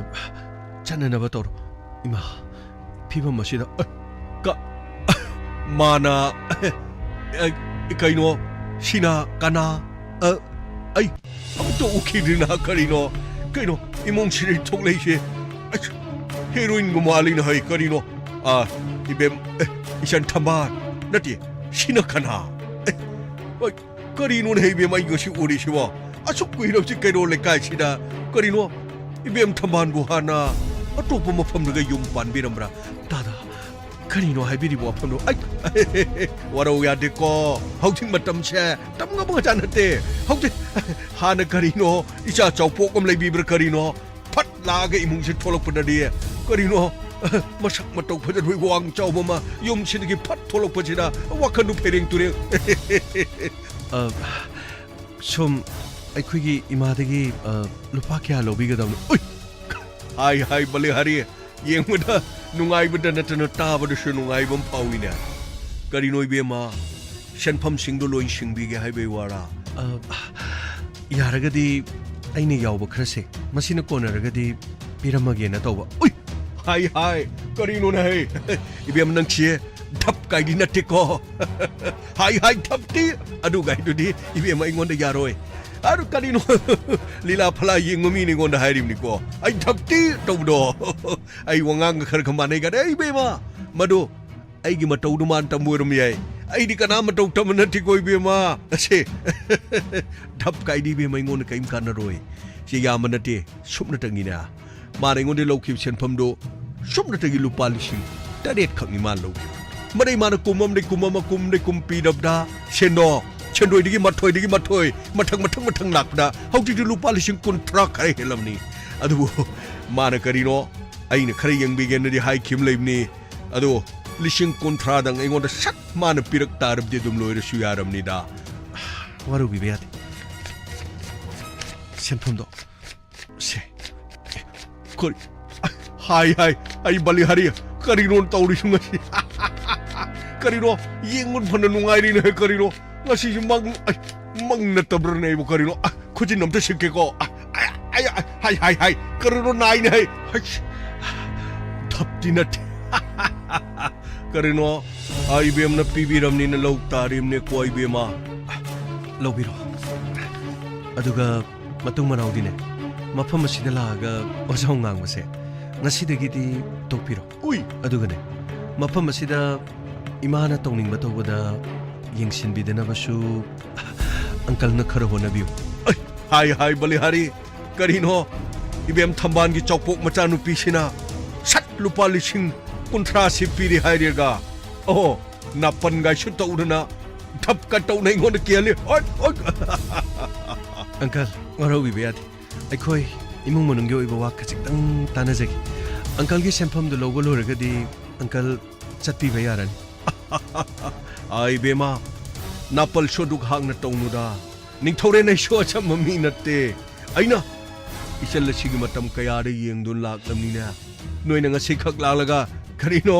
ꯆꯠꯅꯅꯕ ꯇꯧꯔꯣ꯫ ꯏꯃꯥ, ꯐꯤꯕꯝ ꯑꯁꯤꯗ, ꯑ, ꯀ-, ꯃꯥꯅ, ꯑ, ꯀꯩꯅꯣ, ꯁꯤꯅ ꯀꯅꯥ? ꯑ, ꯑꯩ ꯑꯝꯇ ꯎꯈꯤꯗ꯭ꯔꯤꯅ, ꯀꯔꯤꯅꯣ? ꯀꯩꯅꯣ, ꯏꯃꯨꯡꯁꯤꯗ ꯊꯣꯛꯂꯛꯏꯁꯦ? ꯑꯁ, heroine ꯒꯨꯝꯕ ꯃꯥꯜꯂꯤꯅ ꯍꯩ, ꯀꯔꯤꯅꯣ? ꯑ, ꯏꯕꯦꯝ, ꯑꯦ, ꯏꯆꯟ ꯊꯝꯕꯥꯜ, ꯅꯠꯇꯦ, ꯁꯤꯅ ꯀꯅꯥ? ꯑꯦ, ꯍꯣꯏ, ꯀꯔꯤꯅꯣꯅꯦ ꯍꯩ, ꯏꯕꯦꯝ, ꯑꯩ ꯉꯁꯤ ꯎꯔꯤꯁꯤꯕꯣ? ꯑꯁꯨꯛ ꯀꯨꯏꯔꯕꯁꯤ ꯀꯩꯅꯣ ꯂꯩꯀꯥꯏꯁꯤꯗ? ꯀꯔꯤꯅꯣ? ꯏꯕꯦꯝ ꯊꯝꯕꯥꯜꯕꯨ ꯍꯥꯟꯅ ꯑꯇꯣꯞꯄ ꯃꯐꯝꯗꯒ ꯌꯨꯝ ꯄꯥꯟꯕꯤꯔꯝꯕ꯭ꯔꯥ? ꯇꯥꯗ, ꯀꯔꯤꯅꯣ ꯍꯥꯏꯕꯤꯔꯤꯕ ꯋꯥꯐꯝꯗꯣ? ꯑꯩ, ꯋꯥꯔꯧ ꯌꯥꯗꯦꯀꯣ, ꯍꯧꯖꯤꯛ ꯃꯇꯝꯁꯦ ꯇꯝ ꯉꯝꯕ ꯃꯆꯥ ꯅꯠꯇꯦ꯫ ꯍꯧꯖꯤꯛ ꯍꯥꯟꯅ ꯀꯔꯤꯅꯣ, ꯏꯆꯥ ꯆꯥꯎꯄꯣꯛ ꯑꯃ ꯂꯩꯕꯤꯕ꯭ꯔꯥ ꯀꯔꯤꯅꯣ? ꯐꯠ ꯂꯥꯛꯑꯒ ꯏꯃꯨꯡꯁꯦ ꯊꯣꯛꯂꯛꯄꯗꯗꯤ ꯀꯔꯤꯅꯣ? ꯃꯁꯛ ꯃꯇꯧ ꯐꯖꯔꯣꯏ, ꯋꯥꯡ ꯆꯥꯎꯕ ꯑꯃ ꯌꯨꯝꯁꯤꯗꯒꯤ ꯐꯠ ꯊꯣꯛꯂꯛꯄꯁꯤꯗ ꯋꯥꯈꯜꯗꯨ ꯐꯩꯔꯦꯡ ꯇꯨꯔꯦꯡ꯫ ꯑ, ꯁꯨꯝ ꯑꯩꯈꯣꯏꯒꯤ ꯏꯃꯥꯗꯒꯤ, ꯑ, ꯂꯨꯄꯥ ꯀꯌꯥ ꯂꯧꯕꯤꯒꯗꯕꯅꯣ? ꯎꯏ! ꯍꯥꯏ, ꯍꯥꯏ, ꯕꯂꯤꯍꯥꯔꯤ, ꯌꯦꯡꯕꯗ ꯅꯨꯡꯉꯥꯏꯕꯗ ꯅꯠꯇꯅ ꯇꯥꯕꯗꯁꯨ ꯅꯨꯡꯉꯥꯏꯕ ꯑꯃ ꯐꯥꯎꯏꯅꯦ꯫ ꯀꯔꯤꯅꯣ ꯏꯕꯦꯝꯃ, ꯁꯦꯟꯐꯝꯁꯤꯡꯗꯣ ꯂꯣꯏ ꯁꯤꯡꯕꯤꯒꯦ ꯍꯥꯏꯕꯩ ꯋꯥꯔꯥ? ꯑ, ꯌꯥꯔꯒꯗꯤ ꯑꯩꯅ ꯌꯥꯎꯕ ꯈꯔꯁꯦ ꯃꯁꯤꯅ ꯀꯣꯟꯅꯔꯒꯗꯤ ꯄꯤꯔꯝꯃꯒꯦꯅ ꯇꯧꯕ꯫ ꯎꯏ! ꯍꯥꯏ, ꯍꯥꯏ, ꯀꯔꯤꯅꯣꯅꯦ ꯍꯦ? ꯏꯕꯦꯝꯃ, ꯅꯪꯁꯤ ꯙꯞ ꯀꯥꯏꯗꯤ ꯅꯠꯇꯦꯀꯣ꯫ ꯍꯥꯏ, ꯍꯥꯏ, ꯙꯞꯇꯤ ꯑꯗꯨꯒꯥꯏꯗꯨꯗꯤ ꯏꯕꯦꯝꯃ ꯑꯩꯉꯣꯟꯗ ꯌꯥꯔꯣꯏ꯫ ꯑꯗꯨ ꯀꯔꯤꯅꯣ ꯂꯤꯂꯥ ꯐꯂꯥ ꯌꯦꯡꯕ ꯃꯤꯅ ꯑꯩꯉꯣꯟꯗ ꯍꯥꯏꯔꯤꯕꯅꯤꯀꯣ꯫ ꯑꯩ ꯙꯞꯇꯤ ꯇꯧꯕꯗꯣ꯫ ꯑꯩ ꯋꯥꯉꯥꯡꯒ ꯈꯔ ꯈꯔ ꯃꯥꯟꯅꯩ ꯀꯥꯏꯅ꯫ ꯑꯩ ꯏꯕꯦꯝꯃ, ꯃꯗꯨ ꯑꯩꯒꯤ ꯃꯇꯧꯗꯨ ꯃꯥꯅ ꯇꯝꯕ ꯑꯣꯏꯔꯝꯕ ꯌꯥꯏ꯫ ꯑꯩꯗꯤ ꯀꯅꯥ ꯃꯇꯧ ꯇꯝꯕ ꯅꯠꯇꯦꯀꯣ ꯏꯕꯦꯝꯃ꯫ ꯑꯁꯦ, ꯙꯞ ꯀꯥꯏꯗꯤ ꯏꯕꯦꯝꯃ ꯑꯩꯉꯣꯟꯗ ꯀꯔꯤꯝ ꯀꯥꯟꯅꯔꯣꯏ꯫ ꯁꯤ ꯌꯥꯝꯕ ꯅꯠꯇꯦ, ꯁꯨꯞꯅꯇꯪꯒꯤꯅꯦ꯫ ꯃꯥꯅ ꯑꯩꯉꯣꯟꯗ ꯂꯧꯈꯤꯕ ꯁꯦꯟꯐꯝꯗꯨ ꯁꯨꯞꯅꯇꯒꯤ ꯂꯨꯄꯥ ꯂꯤꯁꯤꯡ ꯇꯔꯦꯠ ꯈꯛꯅꯤ ꯃꯥꯅ ꯂꯧꯈꯤꯕ꯫ ꯃꯗꯩ ꯃꯥꯅ ꯀꯨꯝ ꯑꯃꯗꯩ ꯀꯨꯝ ꯑꯃ, ꯀꯨꯝ ꯑꯃꯗꯩ ꯀꯨꯝ ꯄꯤꯔꯕꯗ ꯁꯦꯟꯗꯣ, ꯁꯦꯟꯗꯣꯏꯗꯒꯤ ꯃꯊꯣꯏꯗꯒꯤ ꯃꯊꯣꯏ, ꯃꯊꯪ, ꯃꯊꯪ, ꯃꯊꯪ ꯂꯥꯛꯄꯗ ꯍꯧꯖꯤꯛꯇꯤ ꯂꯨꯄꯥ ꯂꯤꯁꯤꯡ ꯀꯨꯟꯊ꯭ꯔꯥ ꯈꯔ ꯍꯦꯜꯂꯝꯅꯤ꯫ ꯑꯗꯨꯕꯨ ꯃꯥꯅ ꯀꯔꯤꯅꯣ, ꯑꯩꯅ ꯈꯔ ꯌꯦꯡꯕꯤꯒꯦꯅꯗꯤ ꯍꯥꯏꯈꯤꯕ ꯂꯩꯕꯅꯤ꯫ ꯑꯗꯣ ꯂꯤꯁꯤꯡ ꯀꯨꯟꯊ꯭ꯔꯥꯗꯪ ꯑꯩꯉꯣꯟꯗ ꯁꯠ ꯃꯥꯅ ꯄꯤꯔꯛ ꯇꯥꯔꯕꯗꯤ ꯑꯗꯨꯝ ꯂꯣꯏꯔꯁꯨ ꯌꯥꯔꯕꯅꯤꯗ꯫ ꯋꯥꯔꯧꯕꯤꯕ ꯌꯥꯗꯦ꯫ ꯁꯦꯟꯐꯝꯗꯣ ꯁꯦ꯫ ꯀꯔꯤ? ꯍꯥꯏ, ꯍꯥꯏ, ꯑꯩ ꯕꯂꯤꯍꯥꯔꯤ, ꯀꯔꯤꯅꯣ ꯇꯧꯔꯤꯁꯤ ꯉꯁꯤ? ꯀꯔꯤꯅꯣ? ꯌꯦꯡꯕ ꯐꯅ ꯅꯨꯡꯉꯥꯏꯔꯤꯅꯦ, ꯀꯔꯤꯅꯣ? ꯉꯁꯤꯁꯨ ꯃꯪ, ꯑꯩ, ꯃꯪ ꯅꯠꯇꯕ꯭ꯔꯅꯦ ꯑꯩꯕꯨ ꯀꯔꯤꯅꯣ? ꯑ, ꯈꯨꯖꯤꯟ ꯑꯝꯇ ꯁꯤꯠꯀꯦꯀꯣ꯫ ꯑ, ꯑ, ꯑ, ꯑ, ꯍꯥꯏ, ꯍꯥꯏ, ꯍꯥꯏ, ꯀꯔꯤꯅꯣ ꯅꯥꯏꯅꯦ ꯍꯥꯏ? ꯍꯩꯁ, ꯙꯞꯇꯤ ꯅꯠꯇꯦ꯫ ꯀꯔꯤꯅꯣ? ꯑ, ꯏꯕꯦꯝꯅ ꯄꯤꯕꯤꯔꯝꯅꯤꯅ ꯂꯧ ꯇꯥꯔꯤꯕꯅꯦꯀꯣ, ꯏꯕꯦꯝꯃ꯫ ꯂꯧꯕꯤꯔꯣ꯫ ꯑꯗꯨꯒ ꯃꯇꯨꯡ ꯃꯅꯥꯎꯗꯤꯅꯦ, ꯃꯐꯝ ꯑꯁꯤꯗ ꯂꯥꯛꯑꯒ ꯋꯥꯖꯥꯎ ꯉꯥꯡꯕꯁꯦ ꯉꯁꯤꯗꯒꯤꯗꯤ ꯇꯣꯛꯄꯤꯔꯣ꯫ ꯎꯏ! ꯑꯗꯨꯒꯅꯦ, ꯃꯐꯝ ꯑꯁꯤꯗ ꯏꯃꯥꯅ ꯇꯧꯅꯤꯡꯕ ꯇꯧꯕꯗ ꯌꯦꯡꯁꯤꯟꯕꯤꯗꯅꯕꯁꯨ ꯑꯪꯀꯜꯅ ꯈꯔ ꯍꯣꯠꯅꯕꯤꯌꯨ꯫ ꯑꯩ, ꯍꯥꯏ, ꯍꯥꯏ, ꯕꯂꯤꯍꯥꯔꯤ, ꯀꯔꯤꯅꯣ? ꯏꯕꯦꯝ ꯊꯝꯕꯥꯜꯒꯤ ꯆꯥꯎꯄꯣꯛ ꯃꯆꯥꯅꯨꯄꯤꯁꯤꯅ ꯁꯠ ꯂꯨꯄꯥ ꯂꯤꯁꯤꯡ ꯀꯨꯟꯊ꯭ꯔꯥꯁꯤ ꯄꯤꯔꯦ ꯍꯥꯏꯔꯦꯒ꯫ ꯑꯣꯍꯣ, ꯅꯥꯄꯟꯒꯥꯏꯁꯨ ꯇꯧꯗꯅ ꯙꯞꯀ ꯇꯧꯅ ꯑꯩꯉꯣꯟꯗ ꯀꯤꯍꯜꯂꯤ꯫ ꯑꯣꯏ, ꯑꯣꯏ꯫ ꯑꯪꯀꯜ, ꯋꯥꯔꯧꯕꯤꯕ ꯌꯥꯗꯦ꯫ ꯑꯩꯈꯣꯏ ꯏꯃꯨꯡ ꯃꯅꯨꯡꯒꯤ ꯑꯣꯏꯕ ꯋꯥ ꯈꯖꯤꯛꯇꯪ ꯇꯥꯟꯅꯖꯒꯦ꯫ ꯑꯪꯀꯜꯒꯤ ꯁꯦꯟꯐꯝꯗꯨ ꯂꯧꯕ ꯂꯣꯏꯔꯒꯗꯤ ꯑꯪꯀꯜ ꯆꯠꯄꯤꯕ ꯌꯥꯔꯅꯤ꯫ ꯑꯥꯏ ꯕꯦꯃꯥ, ꯅꯥꯄꯜꯁꯨ ꯑꯗꯨꯛ ꯍꯥꯛꯅ ꯇꯧꯅꯨꯗ꯫ ꯅꯤꯡꯊꯧꯔꯦꯟ ꯑꯩꯁꯨ ꯑꯆꯝꯕ ꯃꯤ ꯅꯠꯇꯦ꯫ ꯑꯩꯅ ꯏꯆꯜ ꯑꯁꯤꯒꯤ ꯃꯇꯝ ꯀꯌꯥꯗ ꯌꯦꯡꯗꯨꯅ ꯂꯥꯛꯂꯕꯅꯤꯅꯦ꯫ ꯅꯣꯏꯅ ꯉꯁꯤꯈꯛ ꯂꯥꯛꯂꯒ ꯀꯔꯤꯅꯣ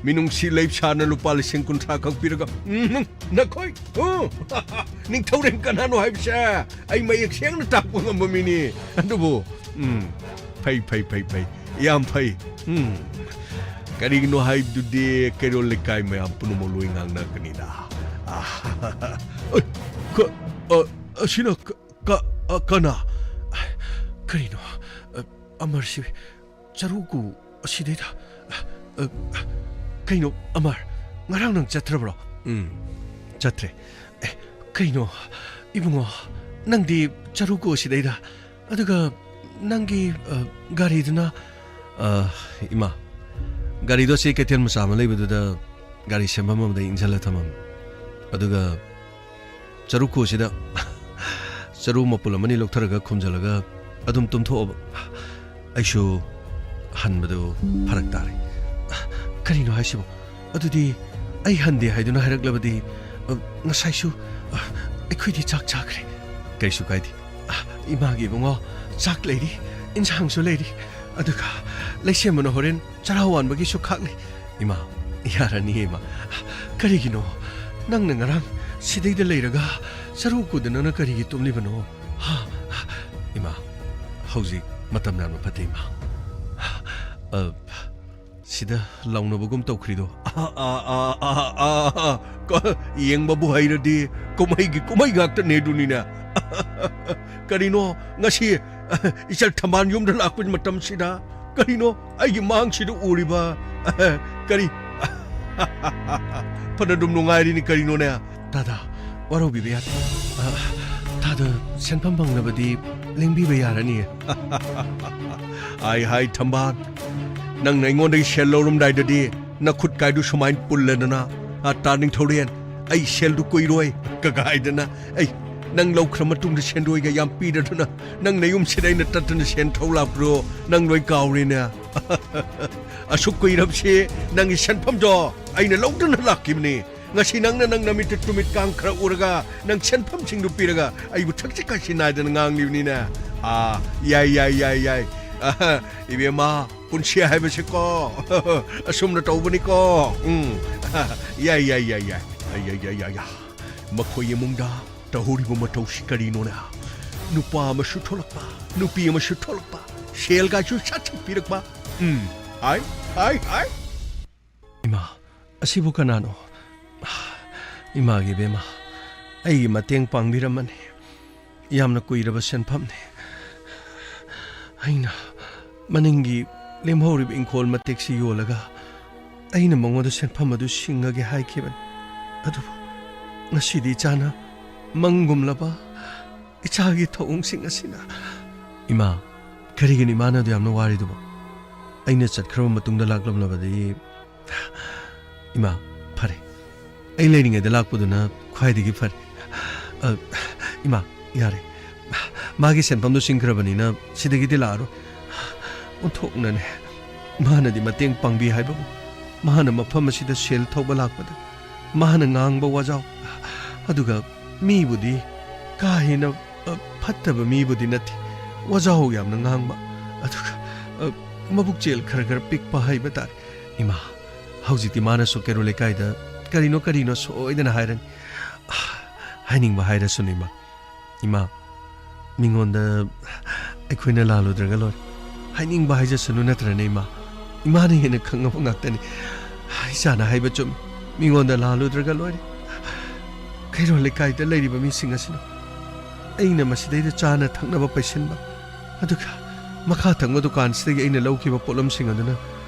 ꯃꯤꯅꯨꯡꯁꯤ ꯂꯩꯞꯁꯥꯅ ꯂꯨꯄꯥ ꯂꯤꯁꯤꯡ ꯀꯨꯟꯊ꯭ꯔꯥ ꯈꯛ ꯄꯤꯔꯒ, ꯎꯝ, ꯅꯈꯣꯏ, ꯎꯝ, ꯅꯤꯡꯊꯧꯔꯦꯟ ꯀꯅꯥꯅꯣ ꯍꯥꯏꯕꯁꯦ ꯑꯩ ꯃꯌꯦꯛ ꯁꯦꯡꯅ ꯇꯥꯛꯄ ꯉꯝꯕ ꯃꯤꯅꯤ꯫ ꯑꯗꯨꯕꯨ, ꯎꯝ, ꯐꯩ, ꯐꯩ, ꯐꯩ, ꯐꯩ꯫ ꯌꯥꯝ ꯐꯩ꯫ ꯎꯝ꯫ ꯀꯔꯤꯒꯤꯅꯣ ꯍꯥꯏꯕꯗꯨꯗꯤ ꯀꯩꯔꯣꯜ ꯂꯩꯀꯥꯏ ꯃꯌꯥꯝ ꯄꯨꯝꯅꯃꯛ ꯂꯣꯏ ꯉꯥꯡꯅꯒꯅꯤꯗ꯫ ꯑ, ꯑꯣꯏ, ꯀ-, ꯑ, ꯑꯁꯤꯅ ꯀ-, ꯀ-, ꯑ, ꯀꯅꯥ? ꯀꯔꯤꯅꯣ? ꯑ, ꯑꯃꯔꯁꯤ ꯆꯔꯨ ꯀꯨ ꯑꯁꯤꯗꯩꯗ, ꯑ, ꯑ, ꯀꯩꯅꯣ, ꯑꯃꯔ, ꯉꯔꯥꯡ ꯅꯪ ꯆꯠꯇ꯭ꯔꯕ꯭ꯔꯣ? ꯎꯝ, ꯆꯠꯇ꯭ꯔꯦ꯫ ꯑꯦ, ꯀꯩꯅꯣ, ꯏꯕꯨꯡꯉꯣ, ꯅꯪꯗꯤ ꯆꯔꯨ ꯀꯨ ꯑꯁꯤꯗꯩꯗ? ꯑꯗꯨꯒ ꯅꯪꯒꯤ, ꯑ, ꯒꯥꯔꯤꯗꯨꯅ? ꯑ, ꯏꯃꯥ, ꯒꯥꯔꯤꯗꯣ ꯁꯤ ꯀꯩꯊꯦꯜ ꯃꯆꯥ ꯑꯃ ꯂꯩꯕꯗꯨꯗ ꯒꯥꯔꯤ ꯁꯦꯝꯐꯝ ꯑꯃꯗ ꯏꯟꯁꯤꯜꯂ ꯊꯝꯃꯝꯃꯤ꯫ ꯑꯗꯨꯒ ꯆꯔꯨ ꯈꯨꯁꯤꯗ ꯆꯔꯨ ꯃꯄꯨꯜ ꯑꯃꯅꯤ ꯂꯧꯊꯔꯒ ꯈꯨꯝꯖꯤꯜꯂꯒ ꯑꯗꯨꯝ ꯇꯨꯝꯊꯣꯛꯑꯕ꯫ ꯑꯩꯁꯨ ꯍꯟꯕꯗꯨ ꯐꯔꯛ ꯇꯥꯔꯦ꯫ ꯀꯔꯤꯅꯣ ꯍꯥꯏꯁꯤꯕꯣ? ꯑꯗꯨꯗꯤ ꯑꯩ ꯍꯟꯗꯦ ꯍꯥꯏꯗꯨꯅ ꯍꯥꯏꯔꯛꯂꯕꯗꯤ, ꯑ, ꯉꯁꯥꯏꯁꯨ, ꯑ, ꯑꯩꯈꯣꯏꯗꯤ ꯆꯥꯛ ꯆꯥꯈ꯭ꯔꯦ꯫ ꯀꯩꯁꯨ ꯀꯥꯏꯗꯦ꯫ ꯑ, ꯏꯃꯥꯒꯤ ꯏꯕꯨꯡꯉꯣ, ꯆꯥꯛ ꯂꯩꯔꯤ, ꯏꯟꯁꯥꯡꯁꯨ ꯂꯩꯔꯤ, ꯑꯗꯨꯒ ꯂꯩꯁꯦꯝꯕꯅ ꯍꯣꯔꯦꯟ ꯆꯔꯥ ꯋꯥꯟꯕꯒꯤꯁꯨ ꯈꯥꯛꯂꯤ꯫ ꯏꯃꯥ, ꯌꯥꯔꯅꯤꯌꯦ, ꯏꯃꯥ꯫ ꯀꯔꯤꯒꯤꯅꯣ? ꯅꯪꯅ ꯉꯔꯥꯡ ꯁꯤꯗꯩꯗ ꯂꯩꯔꯒ ꯆꯔꯨ ꯀꯨꯗ ꯅꯪꯅ ꯀꯔꯤꯒꯤ ꯇꯨꯝꯂꯤꯕꯅꯣ? ꯍꯥ? ꯏꯃꯥ, ꯍꯧꯖꯤꯛ ꯃꯇꯝ ꯌꯥꯝꯅ ꯐꯠꯇꯦ, ꯏꯃꯥ꯫ ꯑ, ꯁꯤꯗ ꯂꯥꯎꯅꯕꯒꯨꯝ ꯇꯧꯈ꯭ꯔꯤꯗꯣ? ꯑ, ꯑ, ꯑ, ꯑ, ꯑ, ꯑ, ꯀ-, ꯌꯦꯡꯕꯕꯨ ꯍꯩꯔꯗꯤ ꯀꯨꯝꯍꯩꯒꯤ ꯀꯨꯝꯍꯩ ꯉꯥꯛꯇꯅꯦ ꯑꯗꯨꯅꯤꯅꯦ꯫ ꯀꯔꯤꯅꯣ ꯉꯁꯤ ꯏꯆꯜ ꯊꯝꯕꯥꯜ ꯌꯨꯝꯗ ꯂꯥꯛꯄꯒꯤ ꯃꯇꯝꯁꯤꯗ? ꯀꯔꯤꯅꯣ ꯑꯩꯒꯤ ꯃꯥꯡꯁꯤꯗ ꯎꯔꯤꯕ? ꯀꯔꯤ? ꯐꯅ ꯑꯗꯨꯝ ꯅꯨꯡꯉꯥꯏꯔꯤꯅꯤ ꯀꯔꯤꯅꯣꯅꯦ? ꯇꯥꯗ, ꯋꯥꯔꯧꯕꯤꯕ ꯌꯥꯗꯦ꯫ ꯑ, ꯇꯥꯗ ꯁꯦꯟꯐꯝ ꯐꯪꯂꯕꯗꯤ ꯂꯦꯡꯕꯤꯕ ꯌꯥꯔꯅꯤ꯫ ꯍꯥꯏ, ꯍꯥꯏ, ꯊꯝꯕꯥꯜ, ꯅꯪꯅ ꯑꯩꯉꯣꯟꯗꯒꯤ ꯁꯦꯜ ꯂꯧꯔꯝꯗꯥꯏꯗꯗꯤ ꯅꯈꯨꯠ ꯀꯥꯏꯗꯨ ꯁꯨꯃꯥꯏꯅ ꯄꯨꯜꯂꯗꯅ, "ꯑ, ꯇꯥ ꯅꯤꯡꯊꯧꯔꯦꯟ, ꯑꯩ ꯁꯦꯜꯗꯨ ꯀꯨꯏꯔꯣꯏ" ꯀꯒꯥꯏꯗꯅ, ꯑꯩ ꯅꯪ ꯂꯧꯈ꯭ꯔ ꯃꯇꯨꯡꯗ ꯁꯦꯟꯗꯣꯏꯒ ꯌꯥꯝ ꯄꯤꯔꯗꯅ, ꯅꯪ ꯅꯌꯨꯝꯁꯤꯗ ꯑꯩꯅ ꯇꯠꯇꯅ ꯁꯦꯟ ꯊꯧ ꯂꯥꯛꯄ꯭ꯔꯣ? ꯅꯪ ꯂꯣꯏ ꯀꯥꯎꯔꯦꯅꯦ꯫ ꯑꯁꯨꯛ ꯀꯨꯏꯔꯕꯁꯤ ꯅꯪꯒꯤ ꯁꯦꯟꯐꯝꯗꯣ ꯑꯩꯅ ꯂꯧꯗꯨꯅ ꯂꯥꯛꯈꯤꯕꯅꯤ꯫ ꯉꯁꯤ ꯅꯪꯅ ꯅꯪ ꯅꯃꯤꯠꯇ ꯇꯨꯃꯤꯠ ꯀꯥꯡ ꯈꯔ ꯎꯔꯒ ꯅꯪ ꯁꯦꯟꯐꯝꯁꯤꯡꯗꯨ ꯄꯤꯔꯒ ꯑꯩꯕꯨ ꯊꯛꯁꯤ ꯈꯥꯁꯤ ꯅꯥꯏꯗꯅ ꯉꯥꯡꯂꯤꯕꯅꯤꯅꯦ꯫ ꯑꯥ, ꯌꯥꯏ, ꯌꯥꯏ, ꯌꯥꯏ, ꯌꯥꯏ꯫ ꯑꯍ, ꯏꯕꯦꯝꯃ, ꯄꯨꯟꯁꯤ ꯍꯥꯏꯕꯁꯤꯀꯣ, ꯑꯁꯨꯝꯅ ꯇꯧꯕꯅꯤꯀꯣ꯫ ꯎꯝ, ꯌꯥꯏ, ꯌꯥꯏ, ꯌꯥꯏ, ꯌꯥꯏ꯫ ꯑꯩ, ꯑꯩ, ꯑꯩ, ꯑꯩ, ꯑꯥ꯫ ꯃꯈꯣꯏ ꯏꯃꯨꯡꯗ ꯇꯧꯍꯧꯔꯤꯕ ꯃꯇꯧꯁꯤ ꯀꯔꯤꯅꯣꯅꯦ? ꯅꯨꯄꯥ ꯑꯃꯁꯨ ꯊꯣꯛꯂꯛꯄ, ꯅꯨꯄꯤ ꯑꯃꯁꯨ ꯊꯣꯛꯂꯛꯄ, ꯁꯦꯜꯒꯁꯨ ꯁꯠ ꯁꯠ ꯄꯤꯔꯛꯄ꯫ ꯎꯝ, ꯍꯥꯏ, ꯍꯥꯏ, ꯍꯥꯏ꯫ ꯏꯃꯥ, ꯑꯁꯤꯕꯨ ꯀꯅꯥꯅꯣ? ꯏꯃꯥꯒꯤ ꯏꯕꯦꯝꯃ, ꯑꯩꯒꯤ ꯃꯇꯦꯡ ꯄꯥꯡꯕꯤꯔꯝꯃꯅꯤ꯫ ꯌꯥꯝꯅ ꯀꯨꯏꯔꯕ ꯁꯦꯟꯐꯝꯅꯤ꯫ ꯑꯩꯅ ꯃꯅꯤꯡꯒꯤ ꯂꯦꯝꯍꯧꯔꯤꯕ ꯏꯪꯈꯣꯜ ꯃꯇꯦꯛꯁꯤ ꯌꯣꯜꯂꯒ ꯑꯩꯅ ꯃꯉꯣꯟꯗ ꯁꯦꯟꯐꯝ ꯑꯗꯨ ꯁꯤꯡꯉꯒꯦ ꯍꯥꯏꯈꯤꯕꯅꯤ꯫ ꯑꯗꯨꯕꯨ ꯉꯁꯤꯗꯤ ꯏꯆꯥꯅ ꯃꯪꯒꯨꯝꯂꯕ ꯏꯆꯥꯒꯤ ꯊꯧꯑꯣꯡꯁꯤꯡ ꯑꯁꯤꯅ꯫ ꯏꯃꯥ, ꯀꯔꯤꯒꯤꯅꯣ ꯏꯃꯥꯅ ꯑꯗꯨ ꯌꯥꯝꯅ ꯋꯥꯔꯤꯗꯨꯕꯣ? ꯑꯩꯅ ꯆꯠꯈ꯭ꯔꯕ ꯃꯇꯨꯡꯗ ꯂꯥꯛꯂꯝꯂꯕꯗꯤ? ꯏꯃꯥ, ꯐꯔꯦ꯫ ꯑꯩ ꯂꯩꯔꯤꯉꯩꯗ ꯂꯥꯛꯄꯗꯨꯅ ꯈ꯭ꯋꯥꯏꯗꯒꯤ ꯐꯔꯦ꯫ ꯑ, ꯏꯃꯥ, ꯌꯥꯔꯦ꯫ ꯃꯥꯒꯤ ꯁꯦꯟꯐꯝꯗꯣ ꯁꯤꯡꯈ꯭ꯔꯕꯅꯤꯅ ꯁꯤꯗꯒꯤꯗꯤ ꯂꯥꯛꯑꯔꯣꯏ꯫ ꯑꯣꯟꯊꯣꯛꯅꯅꯦ꯫ ꯃꯥꯅꯗꯤ ꯃꯇꯦꯡ ꯄꯥꯡꯕꯤ ꯍꯥꯏꯕꯕꯨ, ꯃꯥꯅ ꯃꯐꯝ ꯑꯁꯤꯗ ꯁꯦꯜ ꯊꯧꯕ ꯂꯥꯛꯄꯗ ꯃꯥꯅ ꯉꯥꯡꯕ ꯋꯥꯖꯥꯎ, ꯑꯗꯨꯒ ꯃꯤꯕꯨꯗꯤ ꯀꯥ ꯍꯦꯟꯅ, ꯑ, ꯐꯠꯇꯕ ꯃꯤꯕꯨꯗꯤ ꯅꯠꯇꯦ, ꯋꯥꯖꯥꯎ ꯌꯥꯝꯅ ꯉꯥꯡꯕ, ꯑꯗꯨꯒ, ꯑ, ꯃꯕꯨꯛꯆꯦꯜ ꯈꯔ ꯈꯔ ꯄꯤꯛꯄ ꯍꯥꯏꯕ ꯇꯥꯔꯦ꯫ ꯏꯃꯥ, ꯍꯧꯖꯤꯛꯇꯤ ꯃꯥꯅꯁꯨ ꯀꯦꯔꯣ ꯂꯩꯀꯥꯏꯗ ꯀꯔꯤꯅꯣ ꯀꯔꯤꯅꯣ ꯁꯣꯏꯗꯅ ꯍꯥꯏꯔꯅꯤ꯫ ꯍꯥꯏꯅꯤꯡꯕ ꯍꯥꯏꯔꯁꯅꯨ, ꯏꯃꯥ꯫ ꯏꯃꯥ, ꯃꯤꯉꯣꯟꯗ ꯑꯩꯈꯣꯏꯅ ꯂꯥꯜꯂꯨꯗ꯭ꯔꯒ ꯂꯣꯏꯔꯦ꯫ ꯍꯥꯏꯅꯤꯡꯕ ꯍꯥꯏꯖꯁꯅꯨ ꯅꯠꯇ꯭ꯔꯅꯦ, ꯏꯃꯥ? ꯏꯃꯥꯅ ꯍꯦꯟꯅ ꯈꯪꯉꯕ ꯉꯥꯛꯇꯅꯤ꯫ ꯏꯆꯥꯅ ꯍꯥꯏꯕ ꯆꯨꯝꯃꯤ꯫ ꯃꯤꯉꯣꯟꯗ ꯂꯥꯜꯂꯨꯗ꯭ꯔꯒ ꯂꯣꯏꯔꯦ꯫ ꯀꯩꯔꯣꯜ ꯂꯩꯀꯥꯏꯗ ꯂꯩꯔꯤꯕ ꯃꯤꯁꯤꯡ ꯑꯁꯤꯅ ꯑꯩꯅ ꯃꯁꯤꯗꯩꯗ ꯆꯥꯅ ꯊꯛꯅꯕ ꯄꯩꯁꯤꯟꯕ, ꯑꯗꯨꯒ ꯃꯈꯥ ꯊꯪꯕ ꯗꯨꯀꯥꯟꯁꯤꯗꯒꯤ ꯑꯩꯅ ꯂꯧꯈꯤꯕ ꯄꯣꯠꯂꯝꯁꯤꯡ ꯑꯗꯨꯅ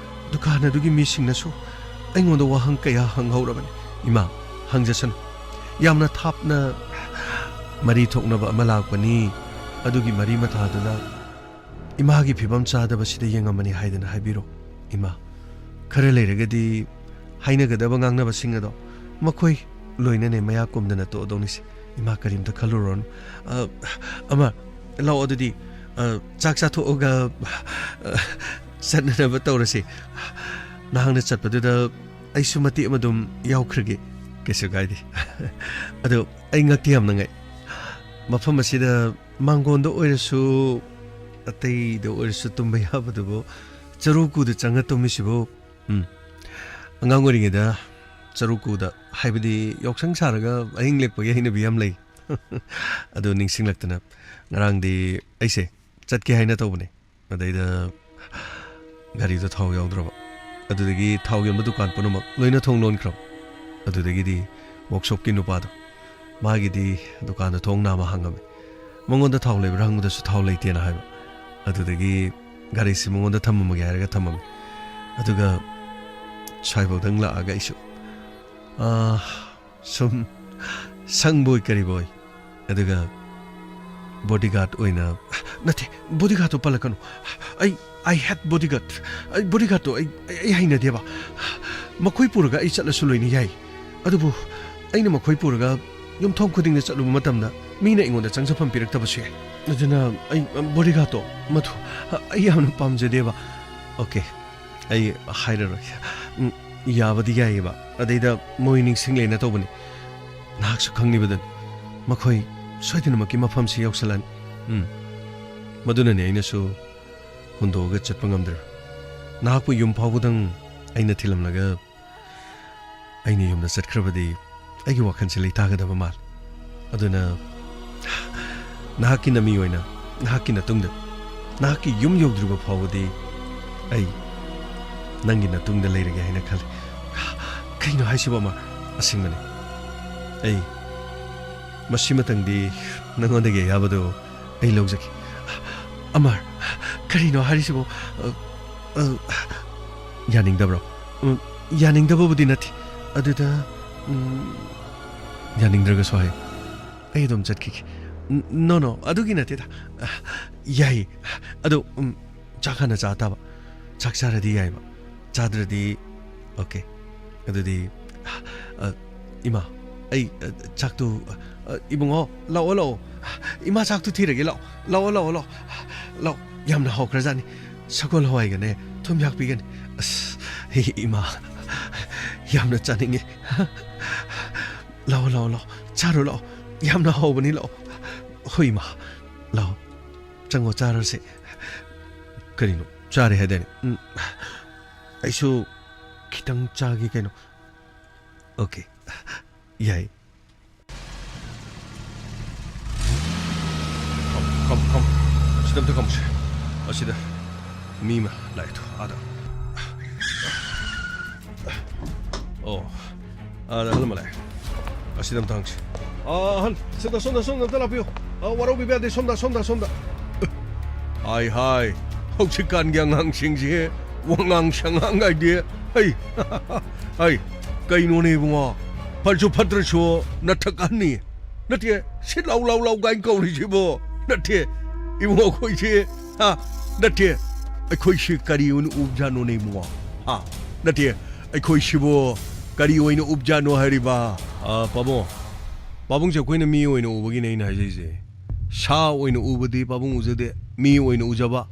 ꯗꯨꯀꯥꯟ ꯑꯗꯨꯒꯤ ꯃꯤꯁꯤꯡꯅꯁꯨ ꯑꯩꯉꯣꯟꯗ ꯋꯥꯍꯪ ꯀꯌꯥ ꯍꯪꯍꯧꯔꯕꯅꯤ꯫ ꯏꯃꯥ, ꯍꯪꯖꯁꯅꯨ꯫ ꯌꯥꯝꯅ ꯊꯥꯞꯅ ꯃꯔꯤ ꯊꯣꯛꯅꯕ ꯑꯃ ꯂꯥꯛꯄꯅꯤ꯫ ꯑꯗꯨꯒꯤ ꯃꯔꯤ ꯃꯇꯥꯗꯨꯅ ꯏꯃꯥꯒꯤ ꯐꯤꯕꯝ ꯆꯥꯗꯕꯁꯤꯗ ꯌꯦꯡꯉꯝꯕꯅꯤ ꯍꯥꯏꯗꯅ ꯍꯥꯏꯕꯤꯔꯣ꯫ ꯏꯃꯥ, ꯈꯔ ꯂꯩꯔꯒꯗꯤ ꯍꯥꯏꯅꯒꯗꯕ ꯉꯥꯡꯅꯕꯁꯤꯡ ꯑꯗꯣ ꯃꯈꯣꯏ ꯂꯣꯏꯅꯅꯦ ꯃꯌꯥ ꯀꯨꯝꯗꯅ ꯇꯣꯛꯑꯗꯧꯅꯤꯁꯦ꯫ ꯏꯃꯥ, ꯀꯔꯤꯝꯇ ꯈꯜꯂꯨꯔꯣꯅꯨ꯫ ꯑ, ꯑꯃ, ꯂꯥꯛꯑꯣ ꯑꯗꯨꯗꯤ, ꯑ, ꯆꯥꯛ ꯆꯥꯊꯣꯛꯑꯒ, ꯑ, ꯆꯠꯅꯅꯕ ꯇꯧꯔꯁꯤ꯫ ꯅꯍꯥꯛꯅ ꯆꯠꯄꯗꯨꯗ ꯑꯩꯁꯨ ꯃꯇꯦꯛ ꯑꯃ ꯑꯗꯨꯝ ꯌꯥꯎꯈ꯭ꯔꯒꯦ꯫ ꯀꯩꯁꯨ ꯀꯥꯏꯗꯦ꯫ ꯑꯗꯣ ꯑꯩ ꯉꯛꯇꯤ ꯌꯥꯝꯅ ꯉꯛꯏ꯫ ꯃꯐꯝ ꯑꯁꯤꯗ ꯃꯥꯡꯒꯣꯟꯗ ꯑꯣꯏꯔꯁꯨ, ꯑꯇꯩꯗ ꯑꯣꯏꯔꯁꯨ ꯇꯨꯝꯕ ꯌꯥꯕꯗꯨꯕꯨ ꯆꯔꯨ ꯀꯨꯗ ꯆꯪꯉ ꯇꯨꯝꯃꯤꯁꯤꯕꯨ? ꯎꯝ꯫ ꯑꯉꯥꯡ ꯑꯣꯏꯔꯤꯉꯩꯗ ꯆꯔꯨ ꯀꯨꯗ, ꯍꯥꯏꯕꯗꯤ ꯌꯥꯎꯁꯪ ꯁꯥꯔꯒ ꯑꯍꯤꯡ ꯂꯦꯛꯄꯒꯤ ꯍꯩꯅꯕꯤ ꯌꯥꯝ ꯂꯩ꯫ ꯑꯗꯨ ꯅꯤꯡꯁꯤꯡꯂꯛꯇꯅ ꯉꯔꯥꯡꯗꯤ ꯑꯩꯁꯦ ꯆꯠꯀꯦ ꯍꯥꯏꯅ ꯇꯧꯕꯅꯦ꯫ ꯑꯗꯩꯗ ꯒꯥꯔꯤꯗꯣ ꯊꯥꯎ ꯌꯥꯎꯗ꯭ꯔꯕ꯫ ꯑꯗꯨꯗꯒꯤ ꯊꯥꯎ ꯌꯣꯟꯕ ꯗꯨꯀꯥꯟ ꯄꯨꯝꯅꯃꯛ ꯂꯣꯏꯅ ꯊꯣꯡ ꯂꯣꯟꯈ꯭ꯔꯕ꯫ ꯑꯗꯨꯗꯒꯤꯗꯤ ꯋꯥꯛꯁꯣꯞꯀꯤ ꯅꯨꯄꯥꯗꯣ, ꯃꯥꯒꯤꯗꯤ ꯗꯨꯀꯥꯟꯗꯣ ꯊꯣꯡ ꯅꯥꯝꯃ ꯍꯥꯡꯉꯝꯃꯦ꯫ ꯃꯉꯣꯟꯗ ꯊꯥꯎ ꯂꯩꯕ꯭ꯔꯥ ꯍꯪꯕꯗꯁꯨ ꯊꯥꯎ ꯂꯩꯇꯦꯅ ꯍꯥꯏꯕ꯫ ꯑꯗꯨꯗꯒꯤ ꯒꯥꯔꯤꯁꯤ ꯃꯉꯣꯟꯗ ꯊꯝꯃꯝꯃꯒꯦ ꯍꯥꯏꯔꯒ ꯊꯝꯃꯝꯃꯦ꯫ ꯑꯗꯨꯒ ꯁ꯭ꯋꯥꯏꯐꯥꯎꯗꯪ ꯂꯥꯛꯑꯒ ꯑꯩꯁꯨ, ꯑꯥ, ꯁꯨꯝ ꯁꯪꯕꯣꯏ ꯀꯔꯤꯕꯣꯏ, ꯑꯗꯨꯒ ꯕꯣꯗꯤꯒꯥꯔꯗ ꯑꯣꯏꯅ, ꯅꯠꯇꯦ, ꯕꯣꯗꯤꯒꯥꯔꯗꯇꯣ ꯄꯜꯂꯛꯀꯅꯨ꯫ ꯑꯩ, I hate bodyguard꯫ ꯑꯩ ꯕꯣꯗꯤꯒꯥꯔꯗꯇꯣ ꯑꯩ, ꯑꯩ, ꯑꯩ ꯍꯩꯅꯗꯦꯕ꯫ ꯃꯈꯣꯏ ꯄꯨꯔꯒ ꯑꯩ ꯆꯠꯂꯁꯨ ꯂꯣꯏꯅ ꯌꯥꯏ, ꯑꯗꯨꯕꯨ ꯑꯩꯅ ꯃꯈꯣꯏ ꯄꯨꯔꯒ ꯌꯨꯝꯊꯣꯡ ꯈꯨꯗꯤꯡꯗ ꯆꯠꯂꯨꯕ ꯃꯇꯝꯗ ꯃꯤꯅ ꯑꯩꯉꯣꯟꯗ ꯆꯪꯖꯐꯝ ꯄꯤꯔꯛꯇꯕꯁꯨ ꯌꯥꯏ꯫ ꯑꯗꯨꯅ ꯑꯩ, ꯕꯣꯗꯤꯒꯥꯔꯗꯇꯣ ꯃꯗꯨ ꯑꯩ ꯌꯥꯝꯅ ꯄꯥꯝꯖꯗꯦꯕ꯫ ꯑꯣꯀꯦ, ꯑꯩ ꯍꯥꯏꯔꯔꯣꯏ꯫ ꯎꯝ, ꯌꯥꯕꯗꯤ ꯌꯥꯏꯌꯦꯕ꯫ ꯑꯗꯩꯗ ꯃꯣꯏ ꯅꯤꯡꯁꯤꯡꯂꯦꯅ ꯇꯧꯕꯅꯤ꯫ ꯅꯍꯥꯛꯁꯨ ꯈꯪꯂꯤꯕꯗꯨꯅꯤ, ꯃꯈꯣꯏ ꯁꯣꯏꯗꯅꯃꯛꯀꯤ ꯃꯐꯝꯁꯤ ꯌꯧꯁꯤꯜꯂꯅꯤ꯫ ꯎꯝ, ꯃꯗꯨꯅꯅꯤ ꯑꯩꯅꯁꯨ ꯍꯨꯟꯗꯣꯛꯑꯒ ꯆꯠꯄ ꯉꯝꯗ꯭ꯔꯤꯕ꯫ ꯅꯍꯥꯛꯄꯨ ꯌꯨꯝ ꯐꯥꯎꯕꯗꯪ ꯑꯩꯅ ꯊꯤꯜꯂꯝꯂꯒ ꯑꯩꯅ ꯌꯨꯝꯗ ꯆꯠꯈ꯭ꯔꯕꯗꯤ ꯑꯩꯒꯤ ꯋꯥꯈꯜꯁꯦ ꯂꯩꯇꯥꯒꯗꯕ ꯃꯥꯜꯂꯤ꯫ ꯑꯗꯨꯅ ꯅꯍꯥꯛꯀꯤ ꯅꯃꯤ ꯑꯣꯏꯅ, ꯅꯍꯥꯛꯀꯤ ꯅꯇꯨꯡꯗ, ꯅꯍꯥꯛꯀꯤ ꯌꯨꯝ ꯌꯧꯗ꯭ꯔꯤꯕ ꯐꯥꯎꯕꯗꯤ ꯑꯩ ꯅꯪꯒꯤ ꯅꯇꯨꯡꯗ ꯂꯩꯔꯒꯦ ꯍꯥꯏꯅ ꯈꯜꯂꯤ꯫ ꯀꯩꯅꯣ ꯍꯥꯏꯁꯤꯕꯣ, ꯑꯃꯔ? ꯑꯁꯦꯡꯕꯅꯤ꯫ ꯑꯩ ꯃꯁꯤꯃꯇꯪꯗꯤ ꯅꯉꯣꯟꯗꯒꯤ ꯑꯌꯥꯕꯗꯨ ꯑꯩ ꯂꯧꯖꯒꯦ꯫ ꯑꯃꯔ, ꯀꯔꯤꯅꯣ ꯍꯥꯏꯔꯤꯁꯤꯕꯣ? ꯑ, ꯑ, ꯌꯥꯅꯤꯡꯗꯕ꯭ꯔꯣ? ꯎꯝ, ꯌꯥꯅꯤꯡꯗꯕꯕꯨꯗꯤ ꯅꯠꯇꯦ꯫ ꯑꯗꯨꯗ, ꯎꯝ, ꯌꯥꯅꯤꯡꯗ꯭ꯔꯒꯁꯨ ꯍꯥꯏꯌꯨ꯫ ꯑꯩ ꯑꯗꯨꯝ ꯆꯠꯈꯤꯒꯦ꯫ ꯅ-, no, no, ꯑꯗꯨꯒꯤ ꯅꯠꯇꯦꯗ꯫ ꯑ, ꯌꯥꯏꯌꯦ꯫ ꯑꯗꯣ, ꯎꯝ, ꯆꯥꯛ ꯍꯥꯟꯅ ꯆꯥ ꯇꯥꯕ꯫ ꯆꯥꯛ ꯆꯥꯔꯗꯤ ꯌꯥꯏꯕ꯫ ꯆꯥꯗ꯭ꯔꯗꯤ, ꯑꯣꯀꯦ꯫ ꯑꯗꯨꯗꯤ, ꯑ, ꯏꯃꯥ, ꯑꯩ, ꯑ, ꯆꯥꯛꯇꯨ, ꯑ, ꯏꯕꯨꯡꯉꯣ, ꯂꯥꯛꯑꯣ, ꯂꯥꯛꯑꯣ꯫ ꯏꯃꯥ ꯆꯥꯛꯇꯨ ꯊꯤꯔꯒꯦ, ꯂꯥꯛꯑꯣ꯫ ꯂꯥꯛꯑꯣ, ꯂꯥꯛꯑꯣ, ꯂꯥꯛꯑꯣ꯫ ꯂꯥꯛꯑꯣ꯫ ꯌꯥꯝꯅ ꯍꯥꯎꯈ꯭ꯔꯖꯥꯠꯅꯤ꯫ ꯁꯒꯣꯜ ꯍꯋꯥꯏꯒꯅꯦ, ꯊꯨꯝ ꯌꯥꯛꯄꯤꯒꯅꯤ꯫ ꯑꯁ, ꯏꯃꯥ, ꯌꯥꯝꯅ ꯆꯥꯅꯤꯡꯉꯤ꯫ ꯂꯥꯛꯑꯣ, ꯂꯥꯛꯑꯣ, ꯂꯥꯛꯑꯣ, ꯆꯥꯔꯣ, ꯂꯥꯛꯑꯣ꯫ ꯌꯥꯝꯅ ꯍꯥꯎꯕꯅꯤ, ꯂꯥꯛꯑꯣ꯫ ꯍꯣꯏ, ꯏꯃꯥ, ꯂꯥꯛꯑꯣ, ꯆꯪꯉꯣ, ꯆꯥꯔꯁꯦ꯫ ꯀꯔꯤꯅꯣ, ꯆꯥꯔꯦ ꯍꯥꯏꯗꯥꯏꯅꯦ? ꯎꯝ, ꯑꯩꯁꯨ ꯈꯤꯇꯪ ꯆꯥꯒꯦ ꯀꯩꯅꯣ꯫ ꯑꯣꯀꯦ, ꯌꯥꯏ꯫ ꯈꯝ, ꯈꯝ, ꯈꯝ꯫ ꯑꯁꯤꯗ ꯑꯝꯇ ꯈꯝꯁꯦ꯫ ꯑꯁꯤꯗ ꯃꯤ ꯑꯃ ꯂꯥꯛꯑꯦ ꯇꯨ, ꯑꯥꯗ꯫ ꯑꯣ, ꯑꯥꯗ ꯑꯍꯜ ꯑꯃ ꯂꯥꯛꯑꯦ꯫ ꯑꯁꯤꯗ ꯑꯝꯇ ꯍꯪꯁꯤ꯫ ꯑꯥ, ꯑꯍꯟ, ꯁꯣꯝꯗ, ꯁꯣꯝꯗ, ꯁꯣꯝꯗ ꯑꯝꯇ ꯂꯥꯛꯄꯤꯌꯨ꯫ ꯑꯥ, ꯋꯥꯔꯧꯕꯤꯕ ꯌꯥꯗꯦ, ꯁꯣꯝꯗ, ꯁꯣꯝꯗ, ꯁꯣꯝꯗ꯫ ꯍꯥꯏ, ꯍꯥꯏ, ꯍꯧꯖꯤꯛꯀꯥꯟꯒꯤ ꯑꯉꯥꯡꯁꯤꯡꯁꯤ ꯋꯥꯉꯥꯡ ꯁꯉꯥꯡ ꯍꯥꯏꯗꯤ, ꯍꯩ, ꯍꯩ, ꯀꯩꯅꯣꯅꯦ ꯏꯕꯨꯡꯉꯣ? ꯐꯔꯁꯨ ꯐꯠꯇ꯭ꯔꯁꯨ ꯅꯊꯛ ꯑꯍꯟꯅꯤ꯫ ꯅꯠꯇꯦ, ꯁꯤꯠ ꯂꯥꯎ ꯂꯥꯎ ꯂꯥꯎ ꯀꯥꯏꯅ ꯀꯧꯔꯤꯁꯤꯕꯣ? ꯅꯠꯇꯦ, ꯏꯕꯨꯡꯉꯣ ꯑꯩꯈꯣꯏꯁꯤ, ꯍꯥ? ꯅꯠꯇꯦ, ꯑꯩꯈꯣꯏꯁꯤ ꯀꯔꯤ ꯑꯣꯏꯅ ꯎꯕꯖꯥꯠꯅꯣꯅꯦ ꯏꯕꯨꯡꯉꯣ? ꯍꯥ? ꯅꯠꯇꯦ, ꯑꯩꯈꯣꯏꯁꯤꯕꯨ ꯀꯔꯤ ꯑꯣꯏꯅ ꯎꯕꯖꯥꯠꯅꯣ ꯍꯥꯏꯔꯤꯕ? ꯑ, ꯄꯥꯕꯨꯡ, ꯄꯥꯕꯨꯡꯁꯦ ꯑꯩꯈꯣꯏꯅ ꯃꯤ ꯑꯣꯏꯅ ꯎꯕꯒꯤꯅꯦ ꯑꯩꯅ ꯍꯥꯏꯖꯩꯁꯦ꯫ ꯁꯥ ꯑꯣꯏꯅ ꯎꯕꯗꯤ ꯄꯥꯕꯨꯡ ꯎꯖꯗꯦ, ꯃꯤ ꯑꯣꯏꯅ ꯎꯖꯕ꯫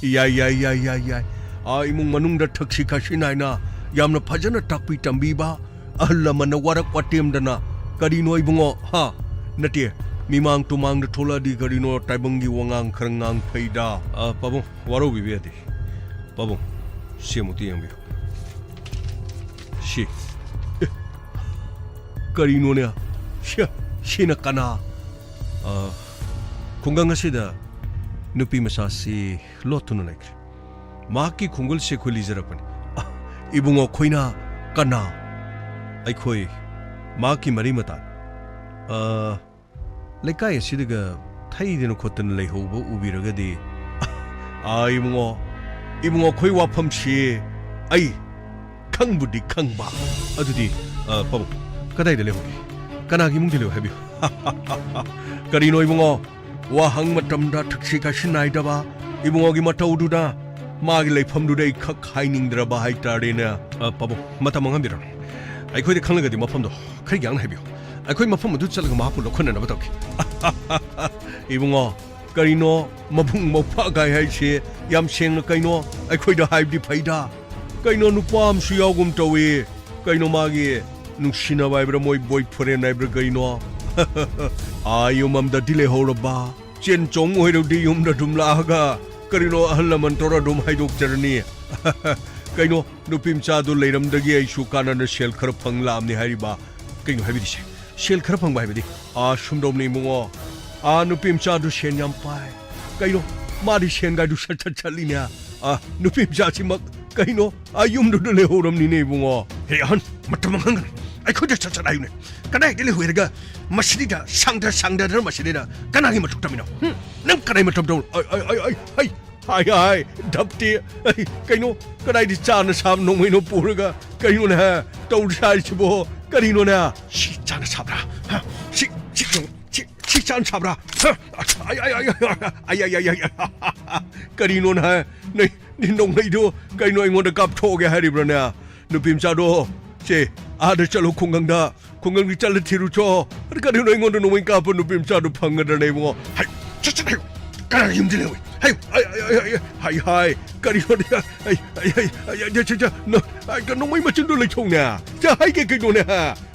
ꯌꯥꯏ, ꯌꯥꯏ, ꯌꯥꯏ, ꯌꯥꯏ, ꯌꯥꯏ꯫ ꯑꯥ, ꯏꯃꯨꯡ ꯃꯅꯨꯡꯗ ꯊꯛꯁꯤ ꯈꯥꯁꯤ ꯅꯥꯏꯅ ꯌꯥꯝꯅ ꯐꯖꯅ ꯇꯥꯛꯄꯤ ꯇꯝꯕꯤꯕ, ꯑꯍꯜ ꯂꯃꯟꯅ ꯋꯥꯔꯛ ꯋꯥꯇꯦꯝꯗꯅ꯫ ꯀꯔꯤꯅꯣ ꯏꯕꯨꯡꯉꯣ, ꯍꯥ? ꯅꯠꯇꯦ, ꯃꯤꯃꯥꯡ ꯇꯨꯃꯥꯡꯗ ꯊꯣꯛꯂꯛꯑꯗꯤ ꯀꯔꯤꯅꯣ ꯇꯥꯏꯕꯪꯒꯤ ꯋꯥꯉꯥꯡ ꯈꯔ ꯉꯥꯡ ꯐꯩꯗ꯫ ꯑꯥ, ꯄꯥꯕꯨꯡ, ꯋꯥꯔꯧꯕꯤꯕ ꯌꯥꯗꯦ꯫ ꯄꯥꯕꯨꯡ, ꯁꯤ ꯑꯃꯨꯛꯇ ꯌꯦꯡꯕꯤꯌꯨ꯫ ꯁꯤ꯫ ꯑꯦ, ꯀꯔꯤꯅꯣꯅꯦ? ꯁꯤ, ꯁꯤꯅ ꯀꯅꯥ? ꯑꯥ, ꯈꯨꯡꯒꯪ ꯑꯁꯤꯗ ꯅꯨꯄꯤ ꯃꯆꯥꯁꯤ ꯂꯣꯠꯇꯨꯅ ꯂꯩꯈ꯭ꯔꯦ꯫ ꯃꯍꯥꯛꯀꯤ ꯈꯣꯡꯒꯨꯜꯁꯤ ꯑꯩꯈꯣꯏ ꯂꯤꯖꯔꯛꯄꯅꯤ꯫ ꯑ, ꯏꯕꯨꯡꯉꯣ, ꯑꯩꯈꯣꯏꯅ ꯀꯅꯥ? ꯑꯩꯈꯣꯏ ꯃꯍꯥꯛꯀꯤ ꯃꯔꯤ ꯃꯇꯥꯅꯤ꯫ ꯑ, ꯂꯩꯀꯥꯏ ꯑꯁꯤꯗꯒ ꯊꯩꯗꯅ ꯈꯣꯠꯇꯅ ꯂꯩꯍꯧꯕ ꯎꯕꯤꯔꯒꯗꯤ, ꯑ, ꯏꯕꯨꯡꯉꯣ, ꯏꯕꯨꯡꯉꯣ, ꯑꯩꯈꯣꯏ ꯋꯥꯐꯝꯁꯤ ꯑꯩ ꯈꯪꯕꯨꯗꯤ ꯈꯪꯕ꯫ ꯑꯗꯨꯗꯤ, ꯑ, ꯄꯥꯕꯨꯡ, ꯀꯗꯥꯏꯗ ꯂꯩꯍꯧꯒꯦ? ꯀꯅꯥꯒꯤ ꯏꯃꯨꯡꯗ ꯂꯩꯍꯧ ꯍꯥꯏꯕꯤꯌꯨ꯫ ꯀꯔꯤꯅꯣ ꯏꯕꯨꯡꯉꯣ? ꯋꯥꯍꯪ ꯃꯇꯝꯗ ꯊꯛꯁꯤ ꯈꯥꯁꯤ ꯅꯥꯏꯗꯕ ꯏꯕꯨꯡꯉꯣꯒꯤ ꯃꯇꯧꯗꯨꯅ ꯃꯥꯒꯤ ꯂꯩꯐꯝꯗꯨꯗ ꯑꯩ ꯈꯛ ꯍꯥꯏꯅꯤꯡꯗ꯭ꯔꯕ ꯍꯥꯏꯇꯥꯔꯦꯅꯦ꯫ ꯑ, ꯄꯥꯕꯨꯡ, ꯃꯇꯝ ꯃꯥꯡꯍꯟꯕꯤꯔꯅꯨ꯫ ꯑꯩꯈꯣꯏꯗ ꯈꯪꯂꯒꯗꯤ ꯃꯐꯝꯗꯣ ꯈꯔ ꯌꯥꯡꯅ ꯍꯥꯏꯕꯤꯌꯨ꯫ ꯑꯩꯈꯣꯏ ꯃꯐꯝ ꯑꯗꯨ ꯆꯠꯂꯒ ꯃꯍꯥꯛꯄꯨ ꯂꯧꯈꯠꯅꯅꯕ ꯇꯧꯒꯦ꯫ ꯏꯕꯨꯡꯉꯣ, ꯀꯔꯤꯅꯣ ꯃꯕꯨꯡ ꯃꯧꯄ꯭ꯋꯥ ꯀꯥꯏ ꯍꯥꯏꯁꯦ? ꯌꯥꯝ ꯁꯦꯡꯅ ꯀꯩꯅꯣ ꯑꯩꯈꯣꯏꯗ ꯍꯥꯏꯕꯗꯤ ꯐꯩꯗ꯫ ꯀꯩꯅꯣ ꯅꯨꯄꯥ ꯑꯃꯁꯨ ꯌꯥꯎꯒꯨꯝ ꯇꯧꯏ꯫ ꯀꯩꯅꯣ ꯃꯥꯒꯤ ꯅꯨꯡꯁꯤꯅꯕ ꯍꯥꯏꯕ꯭ꯔꯥ, ꯃꯣꯏ boyfriend ꯍꯥꯏꯕ꯭ꯔꯥ ꯀꯩꯅꯣ? ꯑꯥ, ꯌꯨꯝ ꯑꯃꯗꯗꯤ ꯂꯩꯍꯧꯔꯕ꯫ ꯆꯦꯟ ꯆꯣꯡ ꯑꯣꯏꯔꯕꯗꯤ ꯌꯨꯝꯗ ꯑꯗꯨꯝ ꯂꯥꯛꯑꯒ ꯀꯔꯤꯅꯣ ꯑꯍꯜ ꯂꯃꯟ ꯇꯧꯔ ꯑꯗꯨꯝ ꯍꯥꯏꯗꯣꯛꯆꯔꯅꯤ꯫ ꯀꯩꯅꯣ ꯅꯨꯄꯤ ꯃꯆꯥꯗꯨ ꯂꯩꯔꯝꯗꯒꯤ ꯑꯩꯁꯨ ꯀꯥꯟꯅꯅ ꯁꯦꯜ ꯈꯔ ꯐꯪ ꯂꯥꯛꯑꯝꯅꯤ ꯍꯥꯏꯔꯤꯕ꯫ ꯀꯩꯅꯣ ꯍꯥꯏꯕꯗꯤ ꯁꯦ-, ꯁꯦꯜ ꯈꯔ ꯐꯪꯕ ꯍꯥꯏꯕꯗꯤ? ꯑꯥ, ꯁꯨꯝꯗꯧꯅꯤ ꯏꯕꯨꯡꯉꯣ꯫ ꯑꯥ, ꯅꯨꯄꯤ ꯃꯆꯥꯗꯨ ꯁꯦꯟ ꯌꯥꯝ ꯄꯥꯏ꯫ ꯀꯩꯅꯣ, ꯃꯥꯗꯤ ꯁꯦꯟꯒꯥꯏꯗꯨ ꯁꯠ ꯁꯠ ꯁꯠꯂꯤꯅꯦ꯫ ꯑꯥ, ꯅꯨꯄꯤ ꯃꯆꯥꯁꯤꯃꯛ ꯀꯩꯅꯣ, ꯑꯥ, ꯌꯨꯝꯗꯨꯗ ꯂꯩꯍꯧꯔꯝꯅꯤꯅꯦ ꯏꯕꯨꯡꯉꯣ꯫ ꯍꯦ ꯑꯍꯟ, ꯃꯇꯝ ꯃꯥꯡꯍꯟꯒꯅꯨ꯫ ꯑꯩꯈꯣꯏꯗ ꯁꯠ ꯁꯠ ꯍꯥꯏꯌꯨꯅꯦ꯫ ꯀꯗꯥꯏꯗ ꯂꯩꯍꯧꯔꯒ ꯃꯁꯤꯗ ꯁꯥꯡꯗ ꯁꯥꯡꯗꯗꯅ ꯃꯁꯤꯗ ꯀꯅꯥꯒꯤ ꯃꯇꯨꯡ ꯇꯝꯃꯤꯅꯣ? ꯍꯨꯝ? ꯅꯪ ꯀꯗꯥꯏ ꯃꯇꯝ ꯇꯧ-, ꯑꯩ, ꯑꯩ, ꯑꯩ, ꯑꯩ, ꯑꯩ, ꯍꯥꯏ, ꯍꯥꯏ, ꯙꯞꯇꯤ꯫ ꯑꯩ, ꯀꯩꯅꯣ, ꯀꯗꯥꯏꯗꯤ ꯆꯥꯅ ꯁꯥꯕ ꯅꯣꯡꯃꯩꯅꯣ ꯄꯨꯔꯒ, ꯀꯩꯅꯣꯅꯦ, ꯇꯧꯔꯤ ꯍꯥꯏꯁꯤꯕꯣ? ꯀꯔꯤꯅꯣꯅꯦ? ꯁꯤ ꯆꯥꯅ ꯁꯥꯕ꯭ꯔꯥ? ꯍꯥ? ꯁꯤ, ꯁꯤ, ꯁꯤ, ꯁꯤ ꯆꯥꯅ ꯁꯥꯕ꯭ꯔꯥ? ꯍꯥ? ꯑꯩ, ꯑꯩ, ꯑꯩ, ꯑꯩ, ꯑꯩ, ꯑꯩ, ꯑꯩ, ꯑꯩ, ꯀꯔꯤꯅꯣꯅꯦ? ꯅꯣꯏ, ꯅꯣꯡꯃꯩꯗꯨ ꯀꯩꯅꯣ ꯑꯩꯉꯣꯟꯗ ꯀꯥꯞꯊꯣꯛꯑꯒꯦ ꯍꯥꯏꯔꯤꯕ꯭ꯔꯥꯅꯦ? ꯅꯨꯄꯤ ꯃꯆꯥꯗꯣ, ꯁꯦ, ꯑꯥꯗ ꯆꯠꯂꯣ ꯈꯨꯡꯒꯪꯗ, ꯈꯨꯡꯒꯪꯗ ꯆꯠꯂ ꯊꯤꯔꯨꯆꯣ꯫ ꯑꯗ ꯀꯔꯤꯅꯣ ꯑꯩꯉꯣꯟꯗ ꯅꯣꯡꯃꯩ ꯀꯥꯞꯄ ꯅꯨꯄꯤ ꯃꯆꯥꯗꯣ ꯐꯪꯒꯗ꯭ꯔꯅꯦ ꯏꯕꯨꯡꯉꯣ? ꯍꯥꯏ, ꯆꯠ, ꯆꯠ, ꯍꯥꯏꯌꯨ꯫ ꯀꯅꯥꯒꯤ ꯌꯨꯝꯗ ꯂꯩꯍꯧꯏ? ꯍꯥꯏꯌꯨ꯫ ꯑꯩ, ꯑꯩ, ꯑꯩ, ꯑꯩ, ꯍꯥꯏ, ꯍꯥꯏ, ꯀꯔꯤꯅꯣꯅꯦ? ꯑꯩ, ꯑꯩ, ꯑꯩ, ꯑꯩ, ꯑꯩ, ꯆꯠ, ꯆꯠ, ꯅ-, ꯑꯩ, ꯀ-, ꯅꯣꯡꯃꯩ ꯃꯆꯤꯟꯗꯣ ꯂꯩꯊꯣꯛꯅꯦ꯫ ꯆ-, ꯍꯥꯏꯒꯦ ꯀꯩꯅꯣꯅꯦ?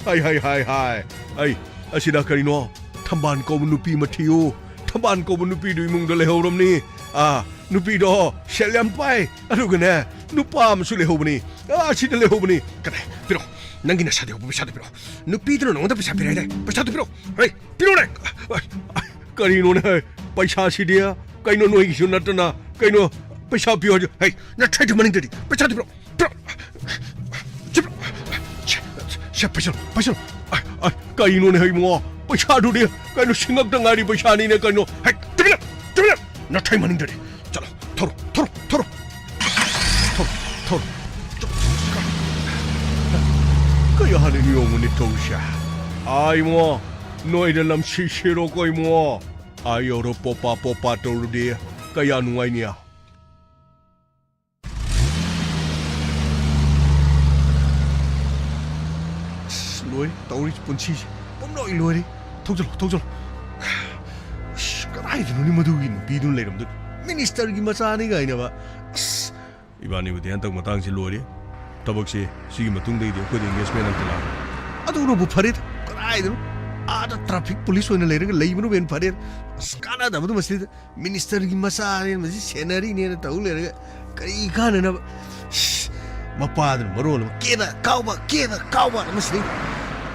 ꯍꯥꯏ, ꯍꯥꯏ, ꯍꯥꯏ, ꯍꯥꯏ꯫ ꯑꯩ, ꯑꯁꯤꯗ ꯀꯔꯤꯅꯣ? ꯊꯝꯕꯥꯜ ꯀꯧꯕ ꯅꯨꯄꯤ ꯑꯃ ꯊꯤꯌꯨ꯫ ꯊꯝꯕꯥꯜ ꯀꯧꯕ ꯅꯨꯄꯤꯗꯨ ꯏꯃꯨꯡꯗ ꯂꯩꯍꯧꯔꯝꯅꯤ꯫ ꯑꯥ, ꯅꯨꯄꯤꯗꯣ ꯁꯦꯜ ꯌꯥꯝ ꯄꯥꯏ꯫ ꯑꯗꯨꯒꯅꯦ, ꯅꯨꯄꯥ ꯑꯃꯁꯨ ꯂꯩꯍꯧꯕꯅꯤ꯫ ꯑꯥ, ꯁꯤꯗ ꯂꯩꯍꯧꯕꯅꯤ꯫ ꯀꯗꯥꯏ? ꯄꯤꯔꯛꯑꯣ꯫ ꯅꯪꯒꯤ ꯅꯁꯥꯗ ꯌꯥꯎꯕ ꯄꯩꯁꯥꯗꯣ ꯄꯤꯔꯛꯑꯣ꯫ ꯅꯨꯄꯤꯗꯨꯅ ꯅꯉꯣꯟꯗ ꯄꯩꯁꯥ ꯄꯤꯔꯦ ꯍꯥꯏꯗꯥꯏ? ꯄꯩꯁꯥꯗꯣ ꯄꯤꯔꯛꯑꯣ꯫ ꯍꯩ, ꯄꯤꯔꯛꯑꯣꯅꯦ꯫ ꯀꯔꯤꯅꯣꯅꯦ? ꯄꯩꯁꯥꯁꯤꯗꯤ ꯀꯩꯅꯣ ꯅꯣꯏꯒꯤꯁꯨ ꯅꯠꯇꯅ ꯀꯩꯅꯣ ꯄꯩꯁꯥ ꯄꯤꯌꯨ ꯍꯥꯏꯁꯦ? ꯍꯩ, ꯅꯊ꯭ꯔꯩꯗꯨ ꯃꯅꯤꯡꯗꯗꯤ ꯄꯩꯁꯥꯗꯣ ꯄꯤꯔꯛꯑꯣ꯫ ꯄꯤꯔꯛꯑꯣ꯫ ꯁꯦ, ꯁꯦ, ꯄꯩꯁꯥ, ꯄꯩꯁꯥ꯫ ꯑꯥꯏ, ꯑꯥꯏ, ꯀꯔꯤꯅꯣꯅꯦ ꯍꯩ ꯏꯕꯨꯡꯉꯣ? ꯄꯩꯁꯥꯗꯨꯗꯤ ꯀꯩꯅꯣ ꯁꯤꯡꯉꯛꯇ ꯉꯥꯏꯔꯤ ꯄꯩꯁꯥꯅꯤꯅꯦ ꯀꯩꯅꯣ꯫ ꯍꯩ, ꯇꯨꯃꯤꯟꯅ, ꯇꯨꯃꯤꯟꯅ꯫ ꯅꯊ꯭ꯔꯩ ꯃꯅꯤꯡꯗꯗꯤ꯫ ꯆꯠꯂꯣ, ꯊꯧꯔꯣ, ꯊꯧꯔꯣ, ꯊꯧꯔꯣ꯫ ꯊꯧꯔꯣ, ꯊꯧꯔꯣ꯫ ꯀꯩ ꯍꯥꯏꯅ ꯌꯦꯡꯉꯨꯅꯦ ꯇꯧꯔꯤꯁꯦ꯫ ꯑꯥ, ꯏꯕꯨꯡꯉꯣ, ꯅꯣꯏꯗ ꯂꯝꯁꯤ ꯁꯤꯔꯣꯀꯣ, ꯏꯕꯨꯡꯉꯣ꯫ ꯑꯥ ꯌꯧꯔꯣ, ꯄꯣꯄꯥ, ꯄꯣꯄꯥ ꯇꯧꯔꯨꯗꯤ ꯀꯌꯥ ꯅꯨꯡꯉꯥꯏꯅꯤ꯫ ꯑꯁ, ꯂꯣꯏꯔꯦ, ꯇꯧꯔꯤꯁꯦ ꯄꯨꯟꯁꯤꯁꯦ꯫ ꯄꯨꯝꯂꯣꯏ ꯂꯣꯏꯔꯦ꯫ ꯊꯧꯖꯜꯂꯣ, ꯊꯧꯖꯜꯂꯣ꯫ ꯑꯁ, ꯀꯗꯥꯏ ꯀꯩꯗꯅꯣꯅꯤ ꯃꯗꯨꯒꯤ ꯅꯨꯄꯤꯗꯨꯅ ꯂꯩꯔꯝꯗꯣꯏ? ꯃꯤꯅꯤꯁꯇꯔꯒꯤ ꯃꯆꯥꯅꯤ ꯀꯥꯏꯅꯕ꯫ ꯑꯁ, ꯏꯕꯥꯅꯤꯕꯨꯗꯤ ꯍꯟꯗꯛ ꯃꯇꯥꯡꯁꯤ ꯂꯣꯏꯔꯦ꯫ ꯊꯕꯛꯁꯤ ꯁꯤꯒꯤ ꯃꯇꯨꯡꯗꯒꯤꯗꯤ ꯑꯩꯈꯣꯏꯗ engagement ꯑꯝꯇ ꯂꯥꯛꯑꯔꯣꯏ꯫ ꯑꯗꯨꯅꯕꯨ ꯐꯔꯦꯗ꯫ ꯀꯗꯥꯏꯗꯅꯣ? ꯑꯥꯗ traffic police ꯑꯣꯏꯅ ꯂꯩꯔꯒ ꯂꯩꯕꯅꯕꯨ ꯍꯦꯟꯅ ꯐꯔꯦꯗ꯫ ꯑꯁ, ꯀꯥꯟꯅꯗꯕꯗꯨ ꯃꯁꯤꯗ꯫ ꯃꯤꯅꯤꯁꯇꯔꯒꯤ ꯃꯆꯥꯅꯦ, ꯃꯁꯤ ꯁꯦꯟꯅꯔꯤꯅꯦꯅ ꯇꯧ ꯂꯩꯔꯒ ꯀꯔꯤ ꯀꯥꯟꯅꯅꯕ? ꯁꯤꯁ, ꯃꯄꯥꯗꯨꯅ ꯃꯔꯣꯜ ꯑꯃ ꯀꯦꯕ ꯀꯥꯎꯕ, ꯀꯦꯕ ꯀꯥꯎꯕ ꯑꯃ ꯁꯤꯗꯩ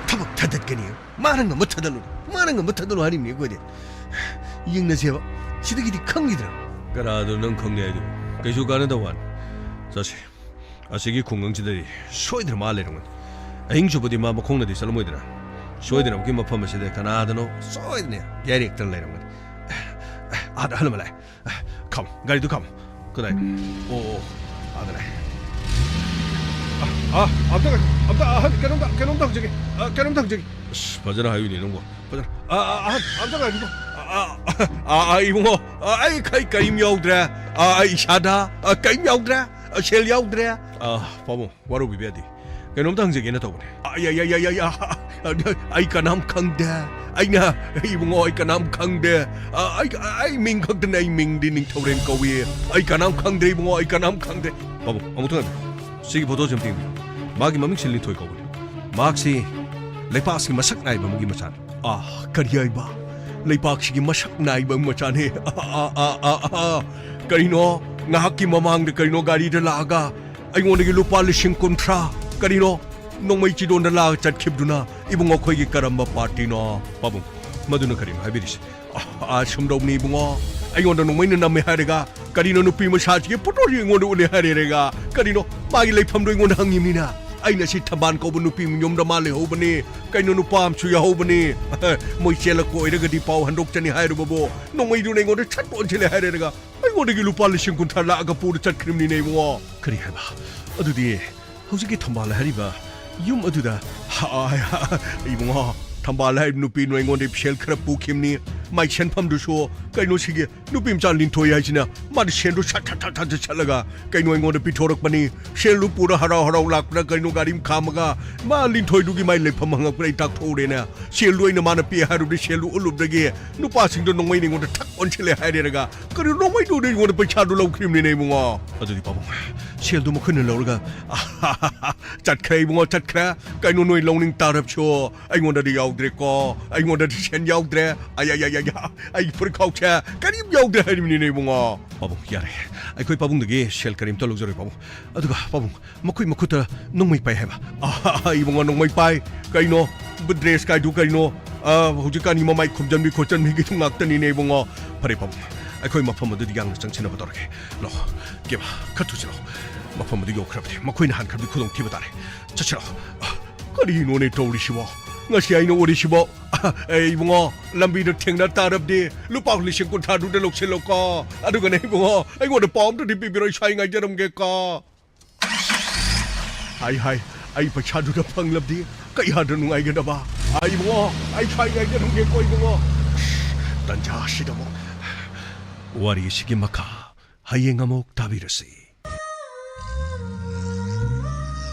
ꯊꯕꯛ ꯊꯥꯗꯠꯀꯅꯤ꯫ ꯃꯥꯅ ꯉꯝꯕ ꯊꯥꯗꯠꯂꯨ, ꯃꯥꯅ ꯉꯝꯕ ꯊꯥꯗꯠꯂꯨ ꯍꯥꯏꯔꯤꯕꯅꯤ ꯑꯩꯈꯣꯏꯗꯤ꯫ ꯌꯦꯡꯅꯁꯦꯕ, ꯁꯤꯗꯒꯤꯗꯤ ꯈꯪꯈꯤꯗ꯭ꯔꯥ? ꯀꯅꯥꯗꯣ ꯅꯪ ꯈꯪꯉꯦ ꯍꯥꯏꯗꯨꯕꯨ? ꯀꯩꯁꯨ ꯀꯥꯟꯅꯗꯕ ꯋꯥꯅꯤ꯫ ꯆꯠꯁꯤ꯫ ꯑꯁꯤꯒꯤ ꯈꯨꯡꯒꯪꯁꯤꯗꯗꯤ ꯁꯣꯏꯗꯅ ꯃꯥ ꯂꯩꯔꯝꯒꯅꯤ꯫ ꯑꯍꯤꯡ ꯆꯨꯞꯄꯗꯤ ꯃꯥ ꯃꯈꯣꯡꯅꯗꯤ ꯆꯠꯂꯝꯃꯣꯏꯗꯅ꯫ ꯁꯣꯏꯗꯅꯃꯛꯀꯤ ꯃꯐꯝ ꯑꯁꯤꯗ ꯀꯅꯥꯗꯅꯣ ꯁꯣꯏꯗꯅ ꯌꯥꯏꯔꯦꯛꯇꯅ ꯂꯩꯔꯝꯒꯅꯤ꯫ ꯑꯥꯗ ꯑꯍꯜ ꯑꯃ ꯂꯥꯛꯑꯦ꯫ ꯈꯥꯝꯃꯣ, ꯒꯥꯔꯤꯗꯨ ꯈꯥꯝꯃꯣ꯫ ꯀꯗꯥꯏ? ꯑꯣ, ꯑꯣ, ꯑꯥꯗ ꯂꯥꯛꯑꯦ꯫ ꯑ, ꯑ, ꯑꯝꯇ ꯉꯥꯏꯈꯣ, ꯑꯝꯇ, ꯑꯍꯟ, ꯀꯩꯅꯣꯝꯇ, ꯀꯩꯅꯣꯝꯇ ꯍꯪꯖꯒꯦ, ꯑ, ꯀꯩꯅꯣꯝꯇ ꯍꯪꯖꯒꯦ꯫ ꯑꯁ, ꯐꯖꯅ ꯍꯥꯏꯌꯨꯅꯦ ꯅꯪꯕꯣ, ꯐꯖꯅ꯫ ꯑ, ꯑ, ꯑꯍꯟ, ꯑꯝꯇ ꯉꯥꯏꯈꯣ꯫ ꯑ, ꯑ, ꯑ, ꯑ, ꯏꯕꯨꯡꯉꯣ, ꯑ, ꯑꯩ ꯀꯩ-, ꯀꯔꯤꯝ ꯌꯥꯎꯗ꯭ꯔꯦ꯫ ꯑ, ꯑꯩ ꯏꯁꯥꯗ, ꯑ, ꯀꯔꯤꯝ ꯌꯥꯎꯗ꯭ꯔꯦ꯫ ꯑ, ꯁꯦꯜ ꯌꯥꯎꯗ꯭ꯔꯦ꯫ ꯑ, ꯄꯥꯕꯨꯡ, ꯋꯥꯔꯧꯕꯤꯕ ꯌꯥꯗꯦ꯫ ꯀꯩꯅꯣꯝꯇ ꯍꯪꯖꯒꯦꯅ ꯇꯧꯕꯅꯦ꯫ ꯑ, ꯑ, ꯑ, ꯑ, ꯑ, ꯑ, ꯑꯩ ꯀꯅꯥꯝ ꯈꯪꯗꯦ꯫ ꯑꯩꯅ, ꯏꯕꯨꯡꯉꯣ, ꯑꯩ ꯀꯅꯥꯝ ꯈꯪꯗꯦ꯫ ꯑ, ꯑꯩ, ꯑꯩ ꯃꯤꯡ ꯈꯛꯇꯅꯦ, ꯑꯩ ꯃꯤꯡꯗꯤ ꯅꯤꯡꯊꯧꯔꯦꯟ ꯀꯧꯏ꯫ ꯑꯩ ꯀꯅꯥꯝ ꯈꯪꯗꯦ, ꯏꯕꯨꯡꯉꯣ, ꯑꯩ ꯀꯅꯥꯝ ꯈꯪꯗꯦ꯫ ꯄꯥꯕꯨꯡ, ꯑꯃꯨꯛꯇ ꯉꯥꯏꯕꯤꯌꯨ꯫ ꯁꯤꯒꯤ ꯐꯣꯇꯣꯁꯤ ꯑꯝꯇ ꯌꯦꯡꯕꯤꯌꯨ꯫ ꯃꯥꯒꯤ ꯃꯃꯤꯡꯁꯤ ꯂꯤꯟꯊꯣꯏ ꯀꯧꯕꯅꯤ꯫ ꯃꯍꯥꯛꯁꯤ ꯂꯩꯄꯥꯛꯁꯤꯒꯤ ꯃꯁꯛ ꯅꯥꯏꯕ ꯑꯃꯒꯤ ꯃꯆꯥꯅꯤ꯫ ꯑꯥ, ꯀꯔꯤ ꯍꯥꯏꯕ? ꯂꯩꯄꯥꯛꯁꯤꯒꯤ ꯃꯁꯛ ꯅꯥꯏꯕ ꯑꯃꯒꯤ ꯃꯆꯥꯅꯤ꯫ ꯑꯥ, ꯑꯥ, ꯑꯥ, ꯑꯥ, ꯑꯥ꯫ ꯀꯔꯤꯅꯣ? ꯉꯥꯏꯍꯥꯛꯀꯤ ꯃꯃꯥꯡꯗ ꯀꯔꯤꯅꯣ ꯒꯥꯔꯤꯗ ꯂꯥꯛꯑꯒ ꯑꯩꯉꯣꯟꯗꯒꯤ ꯂꯨꯄꯥ ꯂꯤꯁꯤꯡ ꯀꯨꯟꯊ꯭ꯔꯥ, ꯀꯔꯤꯅꯣ? ꯅꯣꯡꯃꯩ ꯆꯤꯗꯣꯟꯗ ꯂꯥꯛꯑꯒ ꯆꯠꯈꯤꯕꯗꯨꯅ ꯏꯕꯨꯡꯉꯣ ꯑꯩꯈꯣꯏꯒꯤ ꯀꯔꯝꯕ ꯄꯥꯔꯇꯤꯅꯣ? ꯄꯥꯕꯨꯡ, ꯃꯗꯨꯅ ꯀꯔꯤꯅꯣ ꯍꯥꯏꯕꯤꯔꯤꯁꯦ? ꯑ, ꯑ, ꯁꯨꯝꯗꯧꯕꯅꯤ ꯏꯕꯨꯡꯉꯣ, ꯑꯩꯉꯣꯟꯗ ꯅꯣꯡꯃꯩꯅ ꯅꯝꯃꯦ ꯍꯥꯏꯔꯒ, ꯀꯔꯤꯅꯣ ꯅꯨꯄꯤ ꯃꯁꯥꯁꯤꯒꯤ ꯐꯣꯇꯣꯁꯤ ꯑꯩꯉꯣꯟꯗ ꯎꯠꯂꯦ ꯍꯥꯏꯔꯦꯔꯒ, ꯀꯔꯤꯅꯣ ꯃꯥꯒꯤ ꯂꯩꯐꯝꯗꯣ ꯑꯩꯉꯣꯟꯗ ꯍꯪꯉꯤꯕꯅꯤꯅ? ꯑꯩꯅ ꯁꯤ ꯊꯝꯕꯥꯜ ꯀꯧꯕ ꯅꯨꯄꯤ ꯃꯌꯨꯝꯗ ꯃꯥ ꯂꯩꯍꯧꯕꯅꯤ, ꯀꯩꯅꯣ ꯅꯨꯄꯥ ꯑꯃꯁꯨ ꯌꯥꯎꯍꯧꯕꯅꯤ, ꯃꯣꯏ ꯆꯦꯜꯂꯛꯄ ꯑꯣꯏꯔꯒꯗꯤ ꯄꯥꯎ ꯍꯟꯗꯣꯛꯆꯅꯤ ꯍꯥꯏꯔꯨꯕꯕꯨ ꯅꯣꯡꯃꯩꯗꯨꯅ ꯑꯩꯉꯣꯟꯗ ꯁꯠ ꯑꯣꯟꯁꯤꯜꯂꯦ ꯍꯥꯏꯔꯦꯔꯒ, ꯑꯩꯉꯣꯟꯗꯒꯤ ꯂꯨꯄꯥ ꯂꯤꯁꯤꯡ ꯀꯨꯟꯊ꯭ꯔꯥ ꯂꯥꯛꯑꯒ ꯄꯨꯔ ꯆꯠꯈ꯭ꯔꯤꯕꯅꯤꯅꯦ ꯏꯕꯨꯡꯉꯣ꯫ ꯀꯔꯤ ꯍꯥꯏꯕ? ꯑꯗꯨꯗꯤ ꯍꯧꯖꯤꯛꯀꯤ ꯊꯝꯕꯥꯜ ꯍꯥꯏꯔꯤꯕ ꯌꯨꯝ ꯑꯗꯨꯗ, ꯏꯕꯨꯡꯉꯣ, ꯊꯝꯕꯥꯜ ꯍꯥꯏꯔꯤꯕ ꯅꯨꯄꯤꯅ ꯑꯩꯉꯣꯟꯗ ꯁꯦꯜ ꯈꯔ ꯄꯨꯈꯤꯕꯅꯤ, ꯃꯥꯏ ꯁꯦꯟꯐꯝꯗꯨꯁꯨ ꯀꯩꯅꯣꯁꯤꯒꯤ ꯅꯨꯄꯤ ꯃꯆꯥ ꯂꯤꯟꯊꯣꯏ ꯍꯥꯏꯁꯤꯅ ꯃꯥꯗꯤ ꯁꯦꯜꯗꯨ ꯁꯠ ꯁꯠ ꯁꯠ ꯁꯠ ꯁꯠꯂꯒ ꯀꯩꯅꯣ ꯑꯩꯉꯣꯟꯗ ꯄꯤꯊꯣꯔꯛꯄꯅꯤ꯫ ꯁꯦꯜꯗꯨ ꯄꯨꯔ ꯍꯔꯥꯎ ꯍꯔꯥꯎ ꯂꯥꯛꯄ꯭ꯔꯥ ꯀꯩꯅꯣ ꯒꯥꯔꯤ ꯑꯃ ꯈꯥꯝꯃꯒ꯫ ꯃꯥ ꯂꯤꯟꯊꯣꯏꯗꯨꯒꯤ ꯃꯥꯏ ꯂꯩꯐꯝ ꯍꯪꯉꯛꯄꯗ ꯑꯩ ꯇꯥꯛꯊꯣꯛꯎꯔꯦꯅꯦ꯫ ꯁꯦꯜꯗꯨ ꯑꯩꯅ ꯃꯥꯅ ꯄꯤ ꯍꯥꯏꯔꯨꯕꯗꯤ ꯁꯦꯜꯗꯨ ꯎꯠꯂꯨꯕꯗꯒꯤ ꯅꯨꯄꯥꯁꯤꯡꯗꯣ ꯅꯣꯡꯃꯩꯅ ꯑꯩꯉꯣꯟꯗ ꯊꯛ ꯑꯣꯟꯁꯤꯜꯂꯦ ꯍꯥꯏꯔꯦꯔꯒ ꯀꯔꯤꯅꯣ ꯅꯣꯡꯃꯩꯗꯨꯗꯤ ꯑꯩꯉꯣꯟꯗ ꯄꯩꯁꯥꯗꯨ ꯂꯧꯈ꯭ꯔꯤꯕꯅꯤꯅꯦ ꯏꯕꯨꯡꯉꯣ꯫ ꯑꯗꯨꯗꯤ ꯄꯥꯕꯨꯡ, ꯁꯦꯜꯗꯨ ꯃꯈꯣꯏꯅ ꯂꯧꯔꯒ ꯆꯠꯈ꯭ꯔꯦ ꯏꯕꯨꯡꯉꯣ, ꯆꯠꯈ꯭ꯔꯦ꯫ ꯀꯩꯅꯣ ꯅꯣꯏ ꯂꯧꯅꯤꯡ ꯇꯥꯔꯕꯁꯨ ꯑꯩꯉꯣꯟꯗꯗꯤ ꯌꯥꯎꯗ꯭ꯔꯦꯀꯣ꯫ ꯑꯩꯉꯣꯟꯗꯗꯤ ꯁꯦꯟ ꯌꯥꯎꯗ꯭ꯔꯦ꯫ ꯑꯌꯥ, ꯑꯌꯥ, ꯑꯌꯥ, ꯑꯩ ꯐꯨꯔꯤꯠꯈꯥꯎꯁꯦ ꯀꯔꯤꯝ ꯌꯥꯎꯗ꯭ꯔꯦ ꯍꯥꯏꯔꯤꯕꯅꯤꯅꯦ ꯏꯕꯨꯡꯉꯣ꯫ ꯄꯥꯕꯨꯡ, ꯌꯥꯔꯦ꯫ ꯑꯩꯈꯣꯏ ꯄꯥꯕꯨꯡꯗꯒꯤ ꯁꯦꯜ ꯀꯔꯤꯝꯇ ꯂꯧꯖꯔꯣꯏ ꯄꯥꯕꯨꯡ꯫ ꯑꯗꯨꯒ ꯄꯥꯕꯨꯡ, ꯃꯈꯣꯏ ꯃꯈꯨꯠꯇ ꯅꯣꯡꯃꯩ ꯄꯥꯏ ꯍꯥꯏꯕ꯫ ꯑꯥ, ꯏꯕꯨꯡꯉꯣ, ꯅꯣꯡꯃꯩ ꯄꯥꯏ? ꯀꯩꯅꯣ? ꯗ꯭ꯔꯦꯁ ꯀꯥꯏꯗꯨ ꯀꯩꯅꯣ? ꯑꯥ, ꯍꯧꯖꯤꯛꯀꯥꯟꯒꯤ ꯃꯃꯥꯏ ꯈꯨꯝꯖꯟꯕꯤ ꯈꯣꯠꯆꯟꯕꯤꯒꯤꯗꯨ ꯉꯥꯛꯇꯅꯤꯅꯦ ꯏꯕꯨꯡꯉꯣ꯫ ꯐꯔꯦ ꯄꯥꯕꯨꯡ, ꯑꯩꯈꯣꯏ ꯃꯐꯝ ꯑꯗꯨꯗ ꯌꯥꯡꯅ ꯆꯪꯁꯤꯟꯅꯕ ꯇꯧꯔꯒꯦ꯫ ꯂꯥꯛꯑꯣ, ꯀꯦꯕ, ꯈꯔ ꯊꯨꯁꯤ ꯂꯥꯛꯑꯣ꯫ ꯃꯐꯝ ꯑꯗꯨ ꯌꯧꯈ꯭ꯔꯕꯗꯤ ꯃꯈꯣꯏꯅ ꯍꯥꯟꯈ꯭ꯔꯕꯗꯤ ꯈꯨꯗꯣꯡꯊꯤꯕ ꯇꯥꯔꯦ꯫ ꯆꯠꯁꯤ ꯂꯥꯛꯑꯣ꯫ ꯑꯥ, ꯀꯔꯤꯅꯣꯅꯦ ꯇꯧꯔꯤꯁꯤꯕꯣ? ꯉꯁꯤ ꯑꯩꯅ ꯎꯔꯤꯁꯤꯕꯣ? ꯑꯥ, ꯑꯦ, ꯏꯕꯨꯡꯉꯣ, ꯂꯝꯕꯤꯗ ꯊꯦꯡꯅ ꯇꯥꯔꯕꯗꯤ ꯂꯨꯄꯥ ꯂꯤꯁꯤꯡ ꯀꯨꯟꯊ꯭ꯔꯥꯗꯨꯗ ꯂꯧꯁꯤꯜꯂꯣꯀꯣ꯫ ꯑꯗꯨꯒꯅꯦ ꯏꯕꯨꯡꯉꯣ, ꯑꯩꯉꯣꯟꯗ ꯄꯥꯎ ꯑꯝꯇꯗꯤ ꯄꯤꯕꯤꯔꯣ, ꯏꯁꯥ ꯉꯥꯏꯖꯔꯝꯒꯦꯀꯣ꯫ ꯍꯥꯏ, ꯍꯥꯏ, ꯑꯩ ꯄꯩꯁꯥꯗꯨꯗ ꯐꯪꯂꯕꯗꯤ ꯀꯌꯥꯗ ꯅꯨꯡꯉꯥꯏꯒꯗꯕ? ꯑꯥ, ꯏꯕꯨꯡꯉꯣ, ꯑꯩ ꯁ꯭ꯋꯥꯏ ꯉꯥꯏꯖꯔꯝꯒꯦꯀꯣ, ꯏꯕꯨꯡꯉꯣ꯫ ꯑꯁ, ꯇꯟꯖꯥ ꯑꯁꯤꯗ ꯑꯃꯨꯛ ꯋꯥꯔꯤ ꯑꯁꯤꯒꯤ ꯃꯈꯥ ꯍꯌꯦꯡ ꯑꯃꯨꯛ ꯇꯥꯕꯤꯔꯁꯤ꯫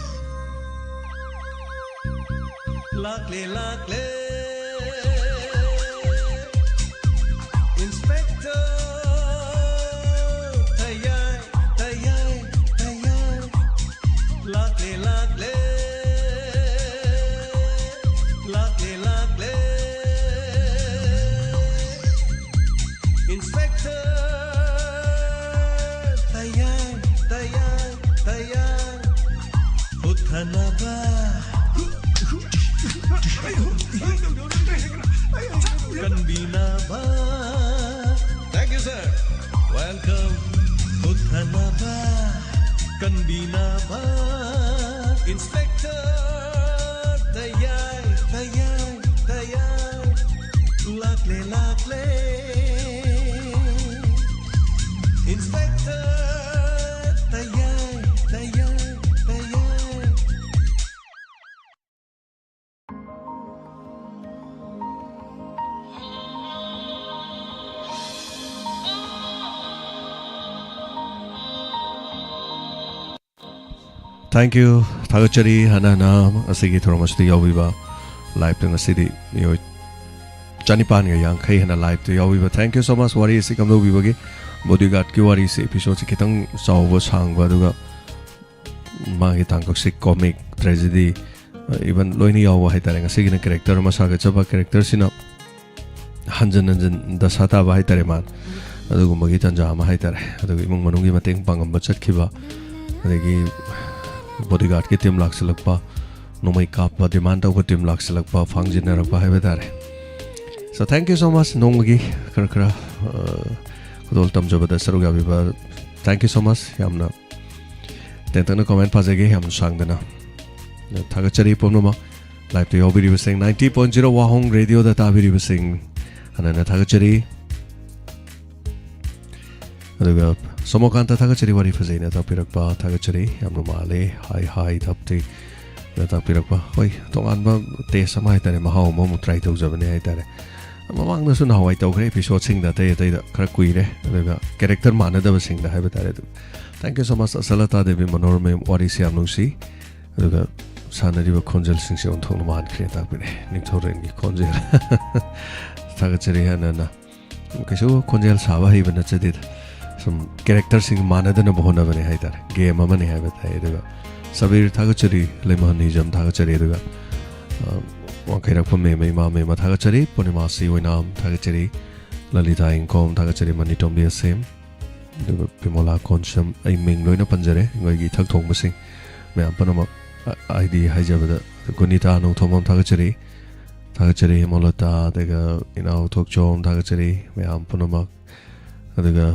ꯂꯥꯛꯂꯦ, ꯂꯥꯛꯂꯦ, Inspector ꯇꯌꯥꯏ, ꯇꯌꯥꯏ, ꯇꯌꯥꯏ꯫ ꯂꯥꯛꯂꯦ, ꯂꯥꯛꯂꯦ, ꯂꯥꯛꯂꯦ, ꯂꯥꯛꯂꯦ, Inspector ꯇꯌꯥꯏ, ꯇꯌꯥꯏ, ꯇꯌꯥꯏ꯫ ꯍꯨꯠꯊꯅꯕ ꯀꯟꯕꯤꯅꯕ꯫ Thank you, sir. Welcome. ꯍꯨꯠꯊꯅꯕ ꯀꯟꯕꯤꯅꯕ Inspector ꯇꯌꯥꯏ, ꯇꯌꯥꯏ, ꯇꯌꯥꯏ꯫ ꯂꯥꯛꯂꯦ, ꯂꯥꯛꯂꯦ, Inspector ꯇꯌꯥꯏ, ꯇꯌꯥꯏ, ꯇꯌꯥꯏ꯫ Thank you. ꯊꯥꯒꯠꯆꯔꯤ ꯍꯟꯅ ꯍꯟꯅ ꯑꯁꯤꯒꯤ ꯊꯧꯔꯝ ꯑꯁꯤꯗ ꯌꯥꯎꯕꯤꯕ꯫ Live-ꯇ ꯉꯁꯤꯗꯤ ꯃꯤꯑꯣꯏ ꯆꯅꯤꯄꯥꯟꯒ ꯌꯥꯡꯈꯩ ꯍꯦꯟꯅ live-ꯇ ꯌꯥꯎꯕꯤꯕ꯫ Thank you so much ꯋꯥꯔꯤ ꯑꯁꯤ ꯀꯝꯗꯧꯕꯤꯕꯒꯦ? Bodyguard-ꯀꯤ ꯋꯥꯔꯤꯁꯤ episode-ꯁꯤ ꯈꯤꯇꯪ ꯆꯥꯎꯕ, ꯁꯥꯡꯕ, ꯑꯗꯨꯒ ꯃꯥꯒꯤ ꯇꯥꯡꯀꯛꯁꯤ comic, tragedy, even ꯂꯣꯏꯅ ꯌꯥꯎꯕ ꯍꯥꯏꯇꯥꯔꯦ꯫ ꯉꯁꯤꯒꯤꯅ character ꯑꯃ ꯁꯥꯒꯠꯆꯕ, character-ꯁꯤꯅ ꯍꯟꯖꯟ ꯍꯟꯖꯟ ꯗꯁꯥ ꯇꯥꯕ ꯍꯥꯏꯇꯥꯔꯦ ꯃꯥꯅ꯫ ꯑꯗꯨꯒꯨꯝꯕꯒꯤ ꯇꯥꯟꯖꯥ ꯑꯃ ꯍꯥꯏꯇꯥꯔꯦ꯫ ꯑꯗꯨꯒ ꯏꯃꯨꯡ ꯃꯅꯨꯡꯒꯤ ꯃꯇꯦꯡ ꯄꯥꯡꯉꯝꯕ ꯆꯠꯈꯤꯕ, ꯑꯗꯒꯤ bodyguard-ꯀꯤ team ꯂꯥꯛꯁꯤꯜꯂꯛꯄ, ꯅꯣꯡꯃꯩ ꯀꯥꯞꯄ demand ꯇꯧꯕ team ꯂꯥꯛꯁꯤꯜꯂꯛꯄ, ꯐꯥꯡꯖꯤꯟꯅꯔꯛꯄ ꯍꯥꯏꯕ ꯇꯥꯔꯦ꯫ So thank you so much ꯅꯣꯡꯃꯒꯤ ꯈꯔ ꯈꯔ, ꯑ, ꯈꯨꯗꯣꯜ ꯇꯝꯖꯕꯗ ꯁꯔꯨꯛ ꯌꯥꯕꯤꯕ꯫ Thank you so much꯫ ꯌꯥꯝꯅ ꯇꯦꯟꯇꯛꯅ comment ꯄꯥꯖꯒꯦ, ꯌꯥꯝ ꯁꯥꯡꯗꯅ꯫ ꯊꯥꯒꯠꯆꯔꯤ ꯄꯨꯝꯅꯃꯛ꯫ Live-ꯇ ꯌꯥꯎꯕꯤꯔꯤꯕꯁꯤꯡ ninety point zero ꯋꯥꯍꯣꯡ Radio-ꯗ ꯇꯥꯕꯤꯔꯤꯕꯁꯤꯡ ꯍꯟꯅ ꯍꯟꯅ ꯊꯥꯒꯠꯆꯔꯤ꯫ ꯑꯗꯨꯒ ꯁꯣꯃꯣꯀꯥꯟꯇ ꯊꯥꯒꯠꯆꯔꯤ, ꯋꯥꯔꯤ ꯐꯖꯩꯅ ꯇꯥꯛꯄꯤꯔꯛꯄ ꯊꯥꯒꯠꯆꯔꯤ, ꯌꯥꯝꯅ ꯃꯥꯜꯂꯦ꯫ Hi hi ꯊꯞꯇꯤ ꯅ ꯇꯥꯛꯄꯤꯔꯛꯄ꯫ ꯍꯣꯏ, ꯇꯣꯉꯥꯟꯕ taste ꯑꯃ ꯍꯥꯏꯇꯥꯔꯦ, ꯃꯍꯥꯎ ꯑꯃꯃꯨꯛ try ꯇꯧꯖꯕꯅꯦ ꯍꯥꯏꯇꯥꯔꯦ꯫ ꯃꯃꯥꯡꯗꯁꯨ ꯅꯍꯥꯟꯋꯥꯏ ꯇꯧꯈ꯭ꯔꯦ episode-ꯁꯤꯡꯗ, ꯑꯇꯩ ꯑꯇꯩꯗ ꯈꯔ ꯀꯨꯏꯔꯦ꯫ ꯑꯗꯨꯒ character ꯃꯥꯟꯅꯗꯕꯁꯤꯡꯗ ꯍꯥꯏꯕ ꯇꯥꯔꯦ꯫ ꯑꯗꯨ thank you so much ꯑꯁꯂꯇꯥ Devi ꯃꯅꯣꯔꯃ, ꯋꯥꯔꯤꯁꯤ ꯌꯥꯝ ꯅꯨꯡꯁꯤ꯫ ꯑꯗꯨꯒ ꯁꯥꯟꯅꯔꯤꯕ ꯈꯣꯟꯖꯦꯜꯁꯤꯡꯁꯦ ꯑꯣꯟꯊꯣꯛꯅ ꯃꯥꯟꯈ꯭ꯔꯦ ꯇꯥꯛꯄꯤꯔꯦ꯫ ꯅꯤꯡꯊꯧꯔꯦꯟꯒꯤ ꯈꯣꯟꯖꯦꯜ꯫ ꯊꯥꯒꯠꯆꯔꯤ ꯍꯟꯅ ꯍꯟꯅ꯫ ꯀꯩꯁꯨ ꯈꯣꯟꯖꯦꯜ ꯁꯥꯕ ꯍꯩꯕ ꯅꯠꯆꯗꯦꯗ꯫ ꯁꯨꯝ character-ꯁꯤꯡ ꯃꯥꯟꯅꯗꯅꯕ ꯍꯣꯠꯅꯕꯅꯦ ꯍꯥꯏꯇꯥꯔꯦ꯫ Game ꯑꯃꯅꯤ ꯍꯥꯏꯕ ꯇꯥꯏ꯫ ꯑꯗꯨꯒ ꯁꯕꯤꯔ ꯊꯥꯒꯠꯆꯔꯤ, ꯂꯩꯃꯍꯟ ꯍꯤꯖꯝ ꯊꯥꯒꯠꯆꯔꯤ, ꯑꯗꯨꯒ, ꯑ, ꯋꯥꯡꯈꯩꯔꯥꯛꯄꯝ ꯃꯦꯝꯃ, ꯏꯃꯥ ꯃꯦꯝꯃ ꯊꯥꯒꯠꯆꯔꯤ, ꯄꯨꯔꯅꯤꯃꯥꯁꯤ ꯑꯣꯏꯅꯥꯝ ꯊꯥꯒꯠꯆꯔꯤ, ꯂꯂꯤꯇꯥ ꯏꯪꯈꯣꯝ ꯊꯥꯒꯠꯆꯔꯤ, ꯃꯅꯤꯇꯣꯝꯕꯤ ꯑꯁꯦꯝ, ꯑꯗꯨꯒ ꯕꯤꯃꯣꯂꯥ ꯀꯣꯟꯁꯝ, ꯑꯩ ꯃꯤꯡ ꯂꯣꯏꯅ ꯄꯟꯖꯔꯦ, ꯑꯩꯈꯣꯏꯒꯤ ꯏꯊꯛ ꯊꯣꯡꯕꯁꯤꯡ ꯃꯌꯥꯝ ꯄꯨꯝꯅꯃꯛ, ꯑ, ID ꯍꯥꯏꯖꯕꯗ ꯒꯨꯅꯤꯇꯥ ꯅꯣꯡꯊꯣꯝꯕꯝ ꯊꯥꯒꯠꯆꯔꯤ, ꯊꯥꯒꯠꯆꯔꯤ ꯍꯦꯃꯂꯇꯥ, ꯑꯗꯨꯒ ꯏꯅꯥꯎ ꯊꯣꯛꯆꯣꯝ ꯊꯥꯒꯠꯆꯔꯤ ꯃꯌꯥꯝ ꯄꯨꯝꯅꯃꯛ, ꯑꯗꯨꯒ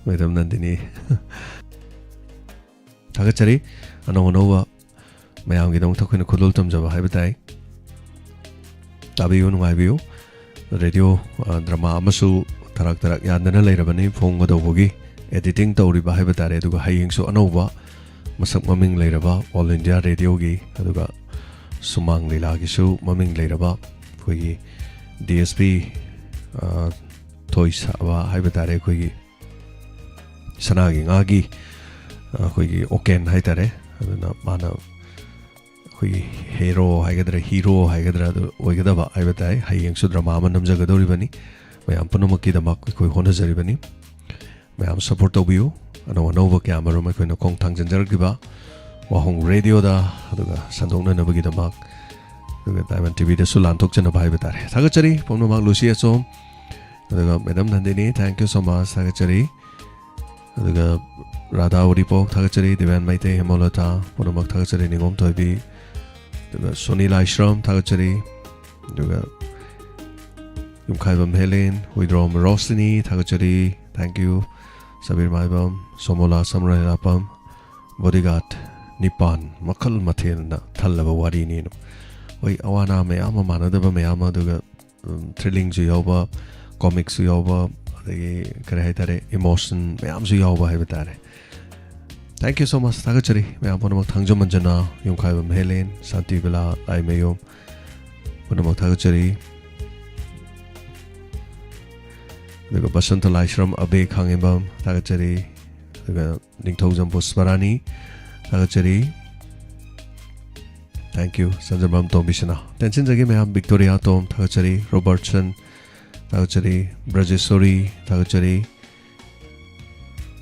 ꯃꯦꯗꯝ ꯅꯟꯗꯤꯅꯤ ꯊꯥꯒꯠꯆꯔꯤ꯫ ꯑꯅꯧ ꯑꯅꯧꯕ ꯃꯌꯥꯝꯒꯤꯗꯃꯛꯇ ꯑꯩꯈꯣꯏꯅ ꯈꯨꯗꯣꯜ ꯇꯝꯖꯕ ꯍꯥꯏꯕ ꯇꯥꯏ꯫ ꯇꯥꯕꯤꯌꯨ, ꯅꯨꯡꯉꯥꯏꯕꯤꯌꯨ꯫ Radio, ꯑ, drama ꯑꯃꯁꯨ ꯊꯔꯥꯛ ꯊꯔꯥꯛ ꯌꯥꯟꯗꯅ ꯂꯩꯔꯕꯅꯤ ꯐꯣꯡꯒꯗꯧꯕꯒꯤ, editing ꯇꯧꯔꯤꯕ ꯍꯥꯏꯕ ꯇꯥꯔꯦ꯫ ꯑꯗꯨꯒ ꯍꯌꯦꯡꯁꯨ ꯑꯅꯧꯕ ꯃꯁꯛ ꯃꯃꯤꯡ ꯂꯩꯔꯕ All India Radio-ꯒꯤ, ꯑꯗꯨꯒ ꯁꯨꯃꯥꯡ ꯂꯤꯂꯥꯒꯤꯁꯨ ꯃꯃꯤꯡ ꯂꯩꯔꯕ ꯑꯩꯈꯣꯏꯒꯤ DSP, ꯑ, ꯊꯣꯏꯁꯥꯕ ꯍꯥꯏꯕ ꯇꯥꯔꯦ, ꯑꯩꯈꯣꯏꯒꯤ ꯁꯅꯥꯒꯤ ꯉꯥꯒꯤ ꯑꯩꯈꯣꯏꯒꯤ ꯑꯣꯀꯦꯟ ꯍꯥꯏꯇꯥꯔꯦ꯫ ꯑꯗꯨꯅ ꯃꯥꯅ ꯑꯩꯈꯣꯏꯒꯤ ꯍꯦꯔꯣ ꯍꯥꯏꯒꯗ꯭ꯔꯥ, ꯍꯤꯔꯣ ꯍꯥꯏꯒꯗ꯭ꯔꯥ, ꯑꯗꯨ ꯑꯣꯏꯒꯗꯕ ꯍꯥꯏꯕ ꯇꯥꯏ꯫ ꯍꯌꯦꯡꯁꯨ ꯗ꯭ꯔꯃꯥ ꯑꯃ ꯅꯝꯖꯒꯗꯧꯔꯤꯕꯅꯤ꯫ ꯃꯌꯥꯝ ꯄꯨꯝꯅꯃꯛꯀꯤꯗꯃꯛ ꯑꯩꯈꯣꯏ ꯍꯣꯠꯅꯖꯔꯤꯕꯅꯤ꯫ ꯃꯌꯥꯝ ꯁꯞꯄꯣꯔꯠ ꯇꯧꯕꯤꯌꯨ꯫ ꯑꯅꯧ ꯑꯅꯧꯕ ꯀꯌꯥ ꯃꯔꯨꯝ ꯑꯩꯈꯣꯏꯅ ꯈꯣꯡ ꯊꯥꯡꯖꯤꯟꯖꯔꯛꯂꯤꯕ ꯋꯥꯍꯣꯡ ꯔꯦꯗꯤꯑꯣꯗ, ꯑꯗꯨꯒ ꯁꯟꯗꯣꯛꯅꯅꯕꯒꯤꯗꯃꯛ, ꯑꯗꯨꯒ ꯗꯥꯏꯃꯟ ꯇꯤꯚꯤꯗꯁꯨ ꯂꯥꯟꯊꯣꯛꯆꯅꯕ ꯍꯥꯏꯕ ꯇꯥꯔꯦ꯫ ꯊꯥꯒꯠꯆꯔꯤ ꯄꯨꯝꯅꯃꯛ꯫ ꯂꯨꯁꯤ ꯑꯆꯣꯝ, ꯑꯗꯨꯒ madam Nandini, thank you so much, ꯊꯥꯒꯠꯆꯔꯤ꯫ ꯑꯗꯨꯒ ꯔꯥꯙꯥ ꯎꯔꯤꯄꯣꯛ, ꯊꯥꯒꯠꯆꯔꯤ꯫ ꯗꯦꯕꯦꯟ ꯃꯩꯇꯩ, ꯍꯦꯃꯣꯂꯇꯥ, ꯄꯨꯝꯅꯃꯛ ꯊꯥꯒꯠꯆꯔꯤ꯫ ꯅꯤꯉꯣꯝ ꯊꯣꯏꯕꯤ, ꯑꯗꯨꯒ ꯁꯣꯅꯤ ꯂꯥꯏꯁ꯭ꯔꯝ, ꯊꯥꯒꯠꯆꯔꯤ꯫ ꯑꯗꯨꯒ ꯌꯨꯝꯈꯥꯏꯕꯝ ꯍꯦꯂꯦꯟ, ꯍꯨꯏꯗ꯭ꯔꯣꯝ ꯔꯣꯁꯅꯤ, ꯊꯥꯒꯠꯆꯔꯤ꯫ Thank you꯫ Sabir Maibam, ꯁꯣꯃꯣꯂꯥ, ꯁꯝꯔꯥꯏ ꯂꯥꯄꯝ, bodyguard ꯅꯤꯄꯥꯟ, ꯃꯈꯜ ꯃꯊꯦꯜꯅ ꯊꯜꯂꯕ ꯋꯥꯔꯤꯅꯤꯅ꯫ ꯍꯣꯏ, ꯑꯋꯥ ꯑꯅꯥ ꯃꯌꯥꯝ ꯑꯃ, ꯃꯥꯟꯅꯗꯕ ꯃꯌꯥꯝ ꯑꯃ, ꯑꯗꯨꯒ ꯊ꯭ꯔꯤꯂꯤꯡꯁꯨ ꯌꯥꯎꯕ, ꯀꯣꯃꯤꯛꯁꯨ ꯌꯥꯎꯕ, ꯑꯗꯒꯤ ꯀꯔꯤ ꯍꯥꯏꯇꯥꯔꯦ, ꯏꯃꯣꯁꯟ ꯃꯌꯥꯝꯁꯨ ꯌꯥꯎꯕ ꯍꯥꯏꯕ ꯇꯥꯔꯦ꯫ Thank you so much꯫ ꯊꯥꯒꯠꯆꯔꯤ ꯃꯌꯥꯝ ꯄꯨꯝꯅꯃꯛ꯫ ꯊꯥꯡꯖꯃꯟꯖꯅ, ꯌꯨꯝꯈꯥꯏꯕꯝ ꯍꯦꯂꯦꯟ, ꯁꯥꯟꯇꯤꯕꯂꯥ, ꯂꯥꯏꯃꯌꯨꯝ, ꯄꯨꯝꯅꯃꯛ ꯊꯥꯒꯠꯆꯔꯤ꯫ ꯑꯗꯨꯒ ꯕꯁꯟꯇ ꯂꯥꯏꯁ꯭ꯔꯝ, ꯑꯕꯦ ꯈꯥꯉꯦꯝꯕꯝ, ꯊꯥꯒꯠꯆꯔꯤ꯫ ꯑꯗꯨꯒ ꯅꯤꯡꯊꯧꯖꯝ ꯄꯨꯁꯄꯔꯥꯅꯤ, ꯊꯥꯒꯠꯆꯔꯤ꯫ Thank you꯫ ꯆꯟꯖꯝꯕꯝ ꯇꯣꯝꯕꯤꯁꯅꯥ, ꯇꯦꯟꯁꯤꯟꯖꯒꯦ ꯃꯌꯥꯝ꯫ ꯕꯤꯛꯇꯣꯔꯤꯌꯥ ꯇꯣꯝ, ꯊꯥꯒꯠꯆꯔꯤ꯫ ꯔꯣꯕꯔꯠꯁꯟ, ꯊꯥꯒꯠꯆꯔꯤ꯫ ꯕ꯭ꯔꯖꯦꯁꯣꯔꯤ, ꯊꯥꯒꯠꯆꯔꯤ꯫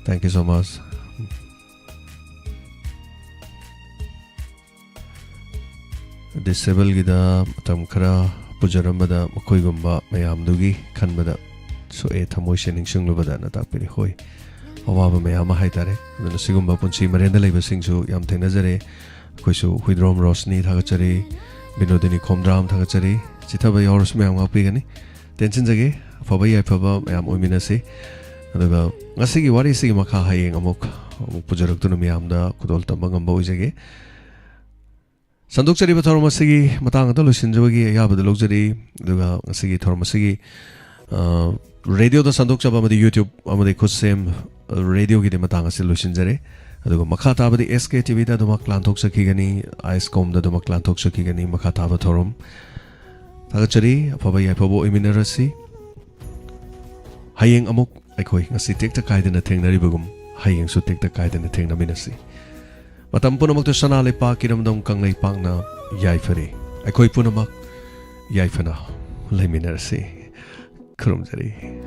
Thank you so much꯫ ꯗꯤꯁꯦꯕꯜꯒꯤꯗ ꯃꯇꯝ ꯈꯔ ꯄꯨꯖꯔꯝꯕꯗ ꯃꯈꯣꯏꯒꯨꯝꯕ ꯃꯌꯥꯝꯗꯨꯒꯤ ꯈꯟꯕꯗ ꯁꯣꯛꯑꯦ ꯊꯃꯣꯏꯁꯦ ꯅꯤꯡꯁꯤꯡꯂꯨꯕꯗꯅ ꯇꯥꯛꯄꯤꯔꯤ꯫ ꯍꯣꯏ, ꯑꯋꯥꯕ ꯃꯌꯥꯝ ꯑꯃ ꯍꯥꯏꯇꯥꯔꯦ꯫ ꯑꯗꯨꯅ ꯁꯤꯒꯨꯝꯕ ꯄꯨꯟꯁꯤ ꯃꯔꯦꯟꯗ ꯂꯩꯕꯁꯤꯡꯁꯨ ꯌꯥꯝ ꯊꯦꯡꯅꯖꯔꯦ꯫ ꯑꯩꯈꯣꯏꯁꯨ ꯍꯨꯏꯗ꯭ꯔꯣꯝ ꯔꯣꯁꯅꯤ, ꯊꯥꯒꯠꯆꯔꯤ꯫ ꯕꯤꯅꯣꯗꯤꯅꯤ ꯈꯣꯝꯗ꯭ꯔꯥꯝ, ꯊꯥꯒꯠꯆꯔꯤ꯫ ꯆꯤꯊꯕ ꯌꯥꯎꯔꯁꯨ ꯃꯌꯥꯝ ꯉꯥꯛꯄꯤꯒꯅꯤ꯫ ꯇꯦꯟꯁꯤꯟꯖꯒꯦ꯫ ꯑꯐꯕ ꯌꯥꯏꯐꯕ ꯃꯌꯥꯝ ꯑꯣꯏꯃꯤꯟꯅꯁꯤ꯫ ꯑꯗꯨꯒ ꯉꯁꯤꯒꯤ ꯋꯥꯔꯤꯁꯤꯒꯤ ꯃꯈꯥ ꯍꯌꯦꯡ ꯑꯃꯨꯛ, ꯑꯃꯨꯛ ꯄꯨꯖꯔꯛꯇꯨꯅ ꯃꯌꯥꯝꯗ ꯈꯨꯗꯣꯜ ꯇꯝꯕ ꯉꯝꯕ ꯑꯣꯏꯖꯒꯦ꯫ ꯁꯟꯗꯣꯛꯆꯔꯤꯕ ꯊꯧꯔꯝ ꯑꯁꯤꯒꯤ ꯃꯇꯥꯡ ꯑꯗꯨ ꯂꯣꯏꯁꯤꯟꯖꯕꯒꯤ ꯑꯌꯥꯕꯗ ꯂꯧꯖꯔꯤ꯫ ꯑꯗꯨꯒ ꯉꯁꯤꯒꯤ ꯊꯧꯔꯝ ꯑꯁꯤꯒꯤ, ꯑ, ꯔꯦꯗꯤꯑꯣꯗ ꯁꯟꯗꯣꯛꯆꯕ ꯑꯃꯗꯤ YouTube ꯑꯃꯗꯤ ꯈꯨꯠꯁꯦꯝ, ꯑ, ꯔꯦꯗꯤꯑꯣꯒꯤꯗꯤ ꯃꯇꯥꯡ ꯑꯁꯤ ꯂꯣꯏꯁꯤꯟꯖꯔꯦ꯫ ꯑꯗꯨꯒ ꯃꯈꯥ ꯇꯥꯕꯗꯤ ꯑꯦꯁ ꯀꯦ ꯇꯤ ꯚꯤꯗ ꯑꯗꯨꯃꯛ ꯂꯥꯟꯊꯣꯛꯆꯈꯤꯒꯅꯤ, ꯑꯥꯏꯁ ꯀꯣꯝꯗ ꯑꯗꯨꯃꯛ ꯂꯥꯟꯊꯣꯛꯆꯈꯤꯒꯅꯤ ꯃꯈꯥ ꯇꯥꯕ ꯊꯧꯔꯝ꯫ ꯊꯥꯒꯠꯆꯔꯤ꯫ ꯑꯐꯕ ꯌꯥꯏꯐꯕ ꯑꯣꯏꯃꯤꯟꯅꯔꯁꯤ꯫ ꯍꯌꯦꯡ ꯑꯃꯨꯛ ꯑꯩꯈꯣꯏ ꯉꯁꯤ ꯇꯦꯛꯇ ꯀꯥꯏꯗꯅ ꯊꯦꯡꯅꯔꯤꯕꯒꯨꯝ, ꯍꯌꯦꯡꯁꯨ ꯇꯦꯛꯇ ꯀꯥꯏꯗꯅ ꯊꯦꯡꯅꯃꯤꯟꯅꯁꯤ꯫ ꯃꯇꯝ ꯄꯨꯝꯅꯃꯛꯇ ꯁꯅꯥ ꯂꯩꯄꯥꯛ ꯏꯔꯝꯗꯝ ꯀꯪꯂꯩꯄꯥꯛꯅ ꯌꯥꯏꯐꯔꯤ꯫ ꯑꯩꯈꯣꯏ ꯄꯨꯝꯅꯃꯛ ꯌꯥꯏꯐꯅ ꯂꯩꯃꯤꯟꯅꯔꯁꯤ꯫ ꯈꯨꯔꯨꯝꯖꯔꯤ꯫